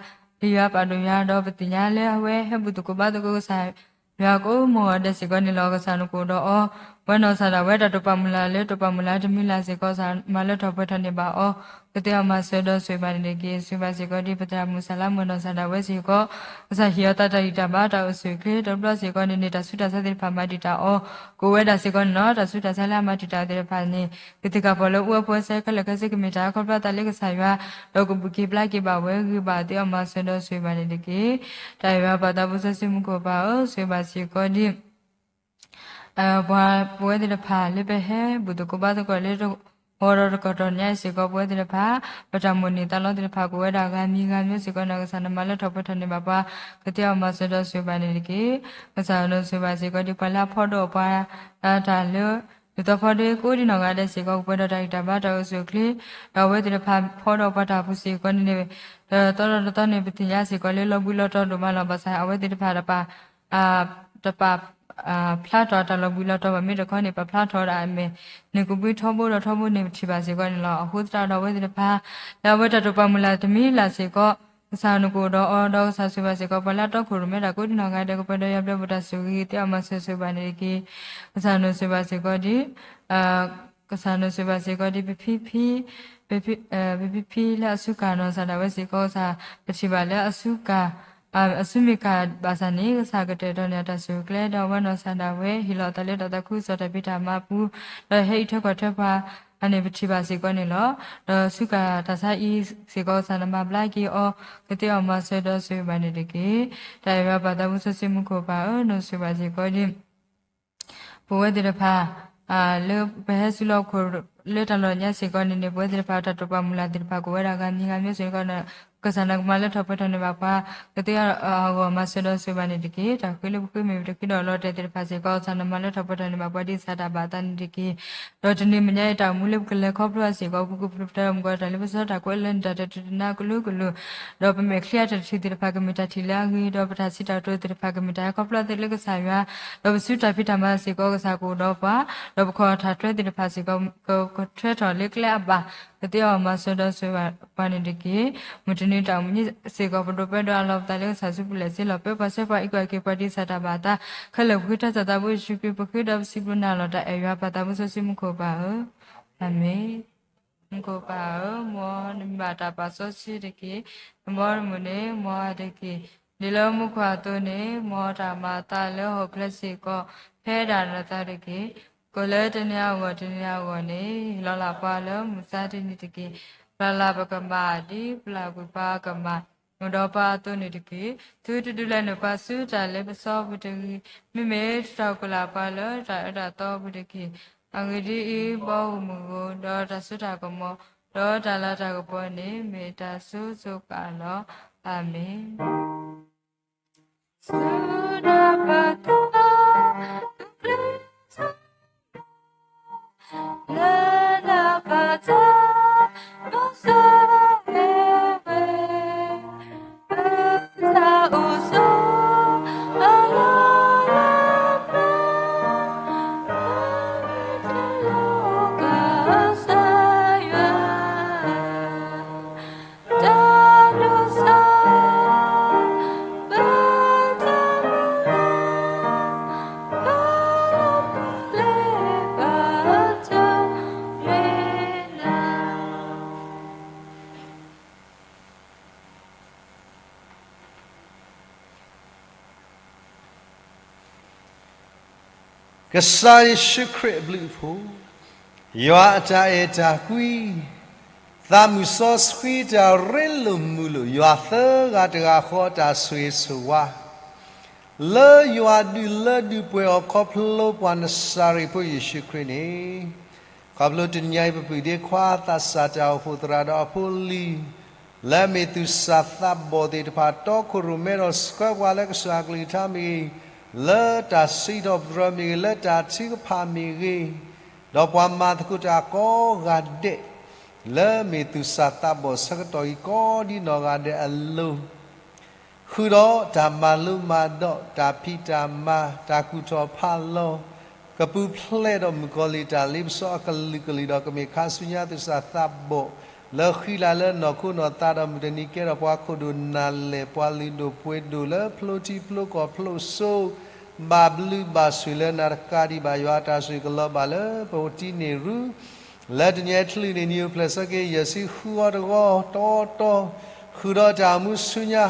ဟ့ၣ်ယွၤပာ်ဒိၣ်ယွၤ, ဒီးပသ့ၣ်ညါလၢအဝဲဟဲဘူၣ်သကိးဘါသကိးကစၢ်ယွၤကိးမုၢ်ဂီၤဒဲးစ့ၢ်ကီးန့ၣ်လီၤ. ကစၢ်နကအိၣ်ဒီးအီၤ, ဝဲနီၢ်ကစၢ်ဒၣ်ဝဲတၢ်တိာ်ပာ်မုၢ်လၢ်လၢတိာ်ပာ်မုၢ်လၢ်တမံၤလၢ်စ့ၢ်ကီး ကစၢ်မၤလၢထီၣ်ပှဲၤထီၣ်န့ၢ်ဘၣ်အီၤ, ကသ့အီၣ်မၤစၢၤဒီးဆိၣ်ဂ့ၤဘၣ်န့ၣ်တက့ၢ်. ဆိၣ်ဂ့ၤဘၣ်စ့ၢ်ကီးဒ်ပသရၣ်မုၣ်စၢ်လါမုၣ်နီၢ်ကစၢ်ဒၣ်ဝဲစ့ၢ်ကီး, ကစၢ်ဟ့ၣ်အီၤသးတၢ်ဂံၢ်တၢ်ဘါတၢ်အိၣ်ဆူၣ်အိၣ်ချ့ တဘျီစ့ၢ်ကီးန့ၣ်န့ၣ် တၢ်ဆူးတၢ်ဆါသ့ၣ်တဖၣ်မၤတံာ်တာ်အီၤ, ကအိၣ်ဝဲဒၣ်စ့ၢ်ကီးန့ၣ်လီၤ. တၢ်ဆူးတၢ်ဆါလၢအမၤတံာ်တာ်အီၤသ့ၣ်တဖၣ်န့ၣ် ကသ့ၣ်ကးပီၤလၢအိၣ်ဝဲဖိစဲခဲလၢာ်ခဲဆ့ ကမ့ၢ်တၢ်ခီဖျိသးလၢကစၢ်ယွၤ, ဒီးကဘူၣ်က့ၤဘျါက့ၤဘၣ်ဝဲဂ့ၤဘၣ် သ့အီၣ်မၤစၢၤဒီးဆိၣ်ဂ့ၤဘၣ်န့ၣ်တက့ၢ်. တၢ်အံၤဝဲပၢ်သးဘိစီဆှံမူခိၣ်ပၢ်ဧၢ, ဆိၣ်ဂ့ၤဘၣ်စ့ၢ်ကီးဒ် ပှၤပဝဲသ့ၣ်တဖၣ်လၢပဟဲဘူၣ်သကိးဘါသကိးလၢ တဂီၤဒီးတကတီၢ်ညါအံၤစ့ၢ်ကီး ပဝဲသ့ၣ်တဖၣ် ပတၢ်မိၣ်န့ၢ်သးလီသ့ၣ်တဖၣ် ကအိၣ်ဝဲဒၣ်ဂၤမံၤဂၤမံၤစ့ၢ်ကီးန့ၣ် ကစၢ်နမၤလၢထီၣ်ပှဲၤထီၣ်န့ၢ်ဘၣ်ပှၤ, ကသ့အီၣ်မၤစၢၤဒီးဆိၣ်ဂ့ၤဘၣ်န့ၣ်တက့ၢ်. ကစၢ်နဆိၣ်ဂ့ၤဘၣ်စ့ၢ်ကီးဒ်ပှၤလၢအဖီဒီးပှၤ တၢ်လၢ ဒ်သိးဖီဒီးကိးဒ်နီၢ်ဂၤဒဲးစ့ၢ်ကီး ကပှဲၤဒီးတၢ်ဂံၢ်တၢ်ဘါတၢ်အိၣ်ဆူၣ်အိၣ်ချ့, ဒီးအဝဲသ့ၣ်တဖၣ်ဖီဒီးပှၤတၢ်ပူၤစ့ၢ်ကီးန့ၣ်န့ၣ် တသီဒီးတသီန့ၣ် ပသ့ၣ်ညါစ့ၢ်ကီးလၢလီၤဘှံးလီၤတီၤဒိၣ်မးလီၤ. ဘၣ်ဆၣ်အဝဲသ့ၣ်တဖၣ်တပာ် တပာ်ဖျါထီၣ်တၢ်လီၤဘှံးလီၤတီၤဘၣ် မ့ၢ်တခီန့ၣ် ပာ်ဖျါထီၣ်ဒၣ်အမဲာ် န့ၢ်ကဘှံးထီဘိဒီးထီဘိန့ၣ် ပထံၣ်ဘၣ်စ့ၢ်ကီးန့ၣ်လီၤ. အဃိသတးဒီးအဝဲသ့ၣ်တဖၣ် လၢအဝဲတၢ်တိာ်ပာ်မုၢ်လၢ်တမံၤလၢ်စ့ၢ်ကီး ကစၢ်နကအိၣ်ဒီးအီၤ ဒီးကစၢ်ဆိၣ်ဂ့ၤဘၣ်စ့ၢ်ကီး ပှၤလၢအတီခိၣ်ရိၣ်မဲတၢ်ကိးဒ်နီၢ်ဂၤဒဲး ကပှဲၤဒီးယွၤဘျၢပတၢ်ဆိၣ်ဂ့ၤ သ့အီၣ်မၤစၢၤဆိၣ်ဂ့ၤဘၣ်န့ၣ်တက့ၢ်. ကစၢ်နဆိၣ်ဂ့ၤဘၣ်စ့ၢ်ကီးဒ် ကစၢ်နဆိၣ်ဂ့ၤဘၣ်စ့ၢ်ကီးဒ် ပဖံဖံ ပဖံဖံလၢအစူးကၢ်နီၢ်ကစၢ်ဒၣ်ဝဲစ့ၢ်ကီး ကစၢ်ပထံၣ်ဘၣ်လၢအစူးကၢ် အစူးမ့ၢ်ကၢ်ဘၣ်ဆၣ်န့ၣ် ကစၢ်ကတဲာ်ကတီၤန့ၢ်အတၢ်ဆိၣ်ဂ့ၤကျဲ ဒီးအဝဲနီၢ်ကစၢ်ဒၣ်ဝဲ ဟ့ၣ်လီၤအသးလၢတၢ်သးခုကစီၣ်တၢ်ဖံးတၢ်မၤအပူၤ ဒီးဟဲအံးထွဲကွၢ်ထွဲပှၤန့ၣ် ပထံၣ်ဘၣ်စ့ၢ်ကီးန့ၣ်လီၤ. ဒီးစူးကၢ်တၢ်ဆါအံၤစ့ၢ်ကီး ကစၢ်နမၤဘျါက့ၤအီၤ ကသ့အီၣ်မၤစၢၤဒီးဆိၣ်ဂ့ၤဘၣ်န့ၣ်တက့ၢ်. တၢ်အံၤဝဲပၢ်သးဘိစီဆှံမူခိၣ်ပၢ်ဧၢ နဆိၣ်ဂ့ၤဘၣ်စ့ၢ်ကီးဒ် ပဝဲသ့ၣ်တဖၣ် လၢပဟဲစူးလီၤခိၣ်လၢတၢ်လီၢ်ညါစ့ၢ်ကီးန့ၣ်န့ၣ် ပဝဲသ့ၣ်တဖၣ်တၢ်တိာ်ပာ်မုၢ်လၢ်သ့ၣ်တဖၣ် ကအိၣ်ဝဲဒၣ်ဂၤမံၤဂၤမံၤစ့ၢ်ကီးန့ၣ် ကစၢ်နကမၤလၢထီၣ်ပှဲၤထီၣ်န့ၢ်ဘၣ်ပှၤ ကသ့အဂီၢ်မၤစၢၤဒီးဆိၣ်ဂ့ၤဘၣ်န့ၣ်တက့ၢ်. တၢ်ဃ့လၢပဃ့မ့ၢ်ပတဃ့ဒီးလီၤတဲာ်သ့ၣ်တဖၣ်စ့ၢ်ကီး ကစၢ်နမၤလၢထီၣ်ပှဲၤထီၣ်န့ၢ်ဘၣ်ပှၤဒ်ကစၢ်တၢ်ဘၣ်အသးန့ၣ်တက့ၢ်. ဒီးတနံၤမညါအံၤတၢ်အိၣ်မူလၢပကလဲၤခီဖျိအစ့ၢ်ကီး ပကပူၤဖျဲးဒီးမုၢ်ကီၤတၢ်လ့ပစီတၢ်ကွဲးလၢနတၢ်တဲတနါကလုာ်ကလုာ် ဒီးပမဲာ်ချံအတၢ်တထံၣ်သ့ၣ်တဖၣ်ကမ့ၢ်တၢ်ထံၣ်လၢအဂ့ၤ ဒီးပတၢ်စံးတၢ်ကတိၤသ့ၣ်တဖၣ်ကမ့ၢ်တၢ်ဟဲခီဖျိသ့လၢကစၢ်ယွၤ ဒီးပစုတၢ်ဖံးတၢ်မၤစ့ၢ်ကီး ကစၢ်ကအိၣ်ဒီးပှၤ ဒီးပခီၣ်တၢ်ထွဲသ့ၣ်တဖၣ်စ့ၢ်ကီး ကထွဲထီၣ်လၢကျဲအဘၣ် ကသ့အီၣ်မၤစၢၤဒီးဆိၣ်ဂ့ၤဘၣ်ပှၤန့ၣ်တက့ၢ်. မုၢ်တနံၤတၢ်အိၣ်မူစ့ၢ်ကီး ပဒိးပၢဒီးအလီၢ်ပသးလၢကစၢ်ဆူပူၤလဲၣ်စ့လီၤ ပၢပှၤဆှၢပှၤအံးကွၢ်က့ၤပှၤဒ်ကစၢ်တၢ်ဘၣ်အသး ခဲလၢာ်ပဃ့တၢ်သးဘိယ့ၣ်ၡူးခရံာ် ပဃ့ဒီးပစံးဘျုးနၤလီၤ တၢ်အဲၣ်ယွၤပၢ်သးဘိစီဆှံမူခိၣ်ပၢ်ဧၢ အၤမ့ၣ်. မူခိၣ်ပၢ်ဧၢ, မ်နမံၤဘၣ်တၢ်ပာ်စီဆှံတက့ၢ်. နဘီနမုၢ်န့ၣ် မ်အတက့ၢ်. ဒ်လၢမူခိၣ်အသိးန့ၣ် မ်တၢ်မၤအသးလၢဟီၣ်ခိၣ်ချၢစ့ၢ်ကီး ဖဲဒၣ်နသးတက့ၢ်. ကိၣ်လၢတနံၤအဂီၢ်တနံၤအဂီၢ်န့ၣ် ဟ့ၣ်လီၤလၢပှၤလၢမုၢ်မဆါတနံၤတက့ၢ်. ပျၢ်လၢ်ပကမၢ် ဒ်ပျၢ်ကွံာ်ပှၤအကမၢ်, အိၣ်ဒီးပှၤအသိးန့ၣ်တက့ၢ်. သုတဒုးလဲၤနုာ်ပှၤဆူတၢ်လ့ပစီပူၤတဂ့ၤ. မ့မ့ၢ်တၢ်ကလၢ်ပှၤလၢတၢ်အၢတၢ်သီပူၤတက့ၢ်. အဂ့ၢ်ဒ်အံၤ, ဘီမုၢ်မုၢ်ဧိၤ ဒီးတၢ်စိတၢ်ကမီၤ ဒီးတၢ်လၤတၢ်ကပီၤန့ၣ် မ့ၢ်တၢ်စိစိကမီၤလီၤ. အၤမ့ၣ်. ကစၢ်ယ့ၣ်ၡူးခရံာ်အဘျုးအဖှိၣ်, ယွၤအတၢ်အဲၣ်တၢ်ကွံ, သးမုၢ်စီဆှံတၢ်ရ့လိာ်မုာ်လိာ် ယွၤသၢဂၤတဂၤဃီအတၢ်ဆိၣ်ဂ့ၤဆိၣ်ဝါ လၢယွၤဒုးလၢဒုးပှဲၤအီၤခီဖျိပှၤနစၤရ့းဖိယ့ၣ်ၡူးခရံာ်န့ၣ်, ခီဖျိတနံၤအံၤ ပပုၢ်ဒ့ခွါသးစၢ်တၢ်အိၣ်ဖှိၣ်သရၣ်ဒီးအဖိအလံၤ လၢအမ့ၢ်သူၣ်စၢ်သးဘီၣ်သ့ၣ်တဖၣ် တီခိၣ်ရိၣ်မဲဒီးဆှၢပှၤလၢကစၢ်အကလုၢ်ကထါမ့ၢ်ဂ့ၤ, လၢတၢ်စံးထီၣ်ပတြၢၤမ့ၢ်ဂ့ၤ, လၢတၢ်ထုကဖၣ်မ့ၢ်ဂ့ၤ, ဒီးပှၤမၤသကိးတၢ်ကိးဂၤဒဲး လၢအမ့ၢ်သူၣ်စၢ်သးဘီၣ်ဆၢကတီၢ်အံၤကိးဒ်နီၢ်ဂၤဒဲးအလိၤ ဃုာ်ဒီးတၢ်မၤလိမၤဒိး, တၢ်ဖံးတၢ်မၤ, တၢ်ကူၣ်ထီၣ်ဖးလီၤ, ကပူၤဖျဲးဒီးမုၣ်ကီၤလံၢ်တၢ်လ့ပစီအကလုာ်ကလုာ်ဒီး ကမ့ၢ်ခါဆူညါသူၣ်စၢ်သးဘီၣ် လၢဃံလၤလၢနီၢ်ခိနီၢ်သးဒီး မုၢ်တနံၤကဲထီၣ်ပှၤခိၣ်ဒိၣ်နၢ်လဲၢ် ပှၤလုၢ်ဒိၣ်ပှ့ၤဒိၣ်လၢဖျိထံဖျိကီၢ်ဖျိစိ ဘၣ်ဘျုးဘၣ်ဆိၣ်လၢနၤတကးဒံးဘၣ် ယွၤအတၢ်ဆိၣ်ဂ့ၤကလီၤဘၣ်လၢပတံၤန့ၢ်ရူ လၢတနံၤအံၤ ချုးန့ၣ်နံၤအိၣ်ဖျဲၣ်ဆၢက့ၤ ယဲၢ်ဆံဃုအီၤတဂီၤတီတီ, ဃုာ်ဒီးတၢ်အိၣ်မူဆူညါ,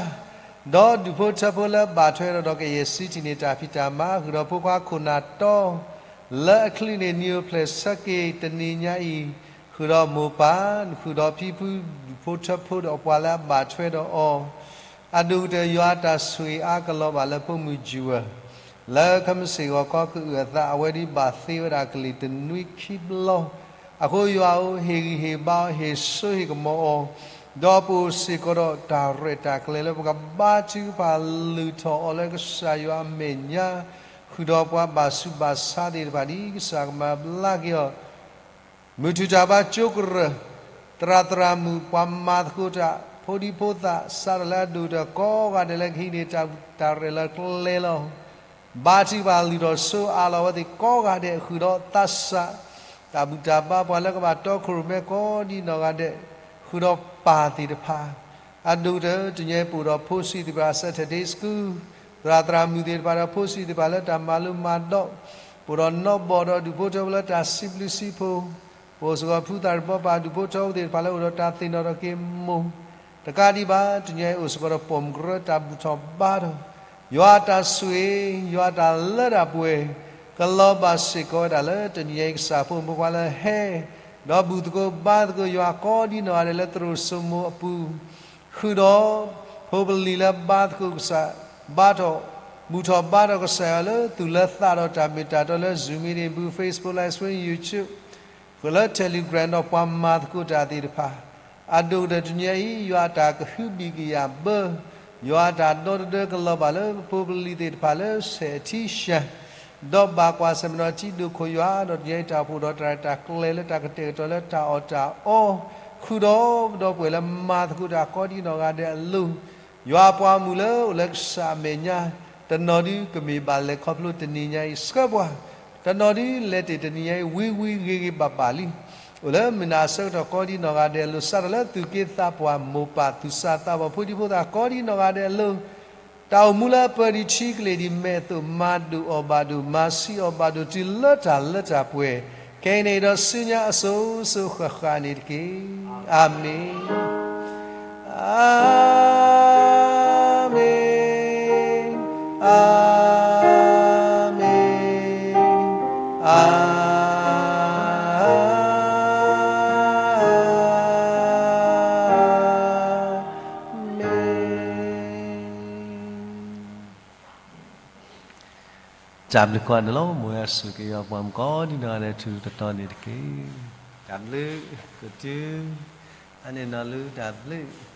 ဒီးဒူၣ်ဖိထၢဖိလၢအဘၣ်ထွဲဒီး ဒီးကယဲၢ်ဆံထံၣ်န့ၢ်တၢ်ဖံးတၢ်မၤ, ဃုာ်ဒီးဖိခွါခိၣ်နၢ်တီ, လၢအချုးန့ၣ်နံၤအိၣ်ဖျဲၣ်ဆၢက့ၤတနံၤညါအံၤ, ဃုာ်ဒီးမိၢ်ပၢ်, ဃုာ်ဒီးဖံဖုဒူၣ်ဖိထၢဖိဒီးပှၤလၢအဘၣ်ထွဲဒီးအီၤ အဒိၣ်ကတၢၢ် ယွၤအတၢ်ဆိၣ်ဂ့ၤအါကလီၤဘၣ်လၢဖိမုၣ်ကၠူဝဲၢ်, လၢခဲမုၢ်ဆ့ၣ်ဂီၤခီကအုၣ်အသး အဝဲဒၣ်ဘၣ်သ့ဝဲဒၣ်ကလံၤတနွံခံဘျီ, အဃိယွၤဧၢ ဟ့ၣ်ဂံၢ်ဟ့ၣ်ဘါအီၤ ဟ့ၣ်စိဟ့ၣ်ကမီၤအီၤ, ဒီးပအိၣ်စ့ၢ်ကီးဒီးတၢ်ရဲၣ်တၢ်ကျဲၤလၢပကဘါထုကဖၣ်လုၢ်ထီၣ်အီၤလၢကစၢ်ယွၤအမဲာ်ညါ, ဃုာ်ဒီးပှၤဘၣ်ဆူးဘၣ်ဆါသ့ၣ်တဖၣ် ဒ်ကစၢ်ကမၤဘျါက့ၤအီၤ မုၢ်ထူၣ်တၢ်ဘါကၠိကရၢၢ်, သရၣ်သရၣ်မုၣ် ပှၤမၤသကိးတၢ် ဖိဒံဖိသၣ် စးထီၣ်လၢအဒိၣ်ကတၢၢ်ကိးဂၤဒဲးလၢကဟံးန့ၢ်တၢ် တၢ်ရဲၣ်လၢကျဲၤလီၤ. ဘါထုကဖၣ်လုၢ်ထီၣ်ဆိအါလီၤအဝဲသ့ၣ်ကိးဂၤဒဲး ဃုာ်ဒီးသးစၢ် တၢ်ဘူၣ်တၢ်ဘါ ပှၤလၢကဘၣ်တီခိၣ်ရိၣ်မဲကိးဒ်နီၢ်ဂၤဒဲး ဃုာ်ဒီးပၢ်သ့ၣ်တဖၣ် အဒိၣ်ကတၢၢ် တနံၤအံၤပအိၣ်ဒီးဖိဆံးသ့ၣ်တဖၣ် Saturday School, သရၣ်သရၣ်မုၣ်သ့ၣ်တဖၣ်ဒီးဖိဆံးသ့ၣ်တဖၣ်လၢတၢ်မၤလိမၤဒိး, ပအိၣ်ဒီးနီၣ်ဘီၣ်ဒီးဒူၣ်ဖိထၢဖိလၢတၢ်စံးဘျုးစံးဖှိၣ်, ပအိၣ်စ့ၢ်ကီးဖုသရၣ်ဘီပၢ်ဒူၣ်ဖိထၢဖိသ့ၣ်တဖၣ်လၢအိၣ်ဒီးတၢ်သ့ၣ်နီၣ်ထီၣ်က့ၤမိၢ်, တကးဒံးဘၣ် တနံၤအံၤအိၣ်စ့ၢ်ကီးဒီးပိာ်မုၣ်ကရၢတၢ်ဘူၣ်ထီၣ်ဘါထီၣ်, ယွၤအတၢ်ဆိၣ်ဂ့ၤ, ယွၤအတၢ်လၢတၢ်ပှဲၤ, ကလီၤဘၣ်စ့ၢ်ကီးဝဲဒၣ်လၢတနံၤအံၤ ကစၢ်ဖိမုၣ်ဖိခွါလၢဟဲ ဒီးဘူၣ်သကိးဘါသကိးယွၤကိးဒ်နီၢ်ဂၤဒဲးလၢသရိာ်စိမိၤအပူၤ, ဃုာ်ဒီး ဖိပလံၤလၢဘါသကိးကစၢ်, ဘါထီၣ်, ဘူၣ်ထီၣ်ဘါထီၣ်ကစၢ်ယွၤလၢသူၣ်လၢသးဒီးတၢ်မ့ၢ်တၢ်တီလၢ Zoom meeting ပူၤ Facebook Live Stream YouTube ဃုာ်လၢ Telegram ဒီးပှၤမၤသကိးတၢ်သ့ၣ်တဖၣ်, အဒိၣ်ကတၢၢ်တနံၤအံၤ ယွၤအတၢ်ကဟုဘံၣ်ကယာ်ဘၢ, ယွၤအတၢ်ဒီသဒၢကလီၤဘၣ်လၢပဖိပလံၤသ့ၣ်တဖၣ်လၢဆဲးအထံဆှၢ ဒီးဘၣ်ကွၢ်ဆၢၣ်မဲာ်ဒီးထံဒိၣ်ခိၣ်ယွၤ ဒီးတနံၤအံၤတၢ်အိၣ်ဖှိၣ်ဒီးတၢ်ရဲၣ်တၢ်ကျဲၤလၢတၢ်ကတဲာ်ကတီၤလၢတၢ်အီၣ်တၢ်အီ, ဃုာ်ဒီးပဒီပုၢ်ဝဲၢ်လၢမၤသကိးတၢ်ကိးဒ်နီၢ်ဂၤဒဲးအလိၤ, ယွၤအပှၤမုၣ်လၢအိၣ်လၢကစၢ်အမဲာ်ညါ, တနီၤဒုကမ့ၢ်ဘၣ်လဲၤခီဖျိတနံၤညါအံၤ ဆှၢပှၤ, တနီၤဒုလဲၤတ့ၢ်တနံၤညါအံၤ ဝံၤဝံၤဂ့ၤဂ့ၤဘၣ်ဘၣ်လံ, အိၣ်လၢမုၢ်နၤအဆၢကတီၢ်ကိးဒ်နီၢ်ဂၤဒဲးအလိၤ စးထီၣ်လၢသူၣ်က့သးပှၢ် မိၢ်ပၢ်သူၣ်စၢ်သးဘီၣ် ဖိဒံဖိသၣ်ကိးဒ်နီၢ်ဂၤဒဲးအလိၤ, တၢ်အိၣ်မူလၢအပၢၢ်ဒံးထံကလ့ၢ်ဒံးမဲာ်အသိး မၤဒိၣ်အီၣ်ဘၣ်ဒိၣ် မၤဆံးအီၣ်ဘၣ်ဒိၣ်တုၤလၢတၢ်လၢတၢ်ပှဲၤ, ခဲအံၤန့ၣ်ဒီးဆူညါအစိၤစိၤဃၣ်ဃၣ်န့ၣ်တက့ၢ်. အၤမ့ၣ်, အၤမ့ၣ်, အၤမ့ၣ်, အၤ မ့ၢ်. တၢ်ဘျုးကိးဂၤဒဲးလီၤ. မ်အဝဲဆိၣ်ဂ့ၤက့ၤယွၤပှၤမုၣ်ကိးဒ်နီၢ်ဂၤဒဲး ထူးထူးတီၤတီၤန့ၣ်တက့ၢ်. တၢ်ဘျုး, ကတုၤ, အါန့ၢ်နီၢ်လူတၢ်ဘျုး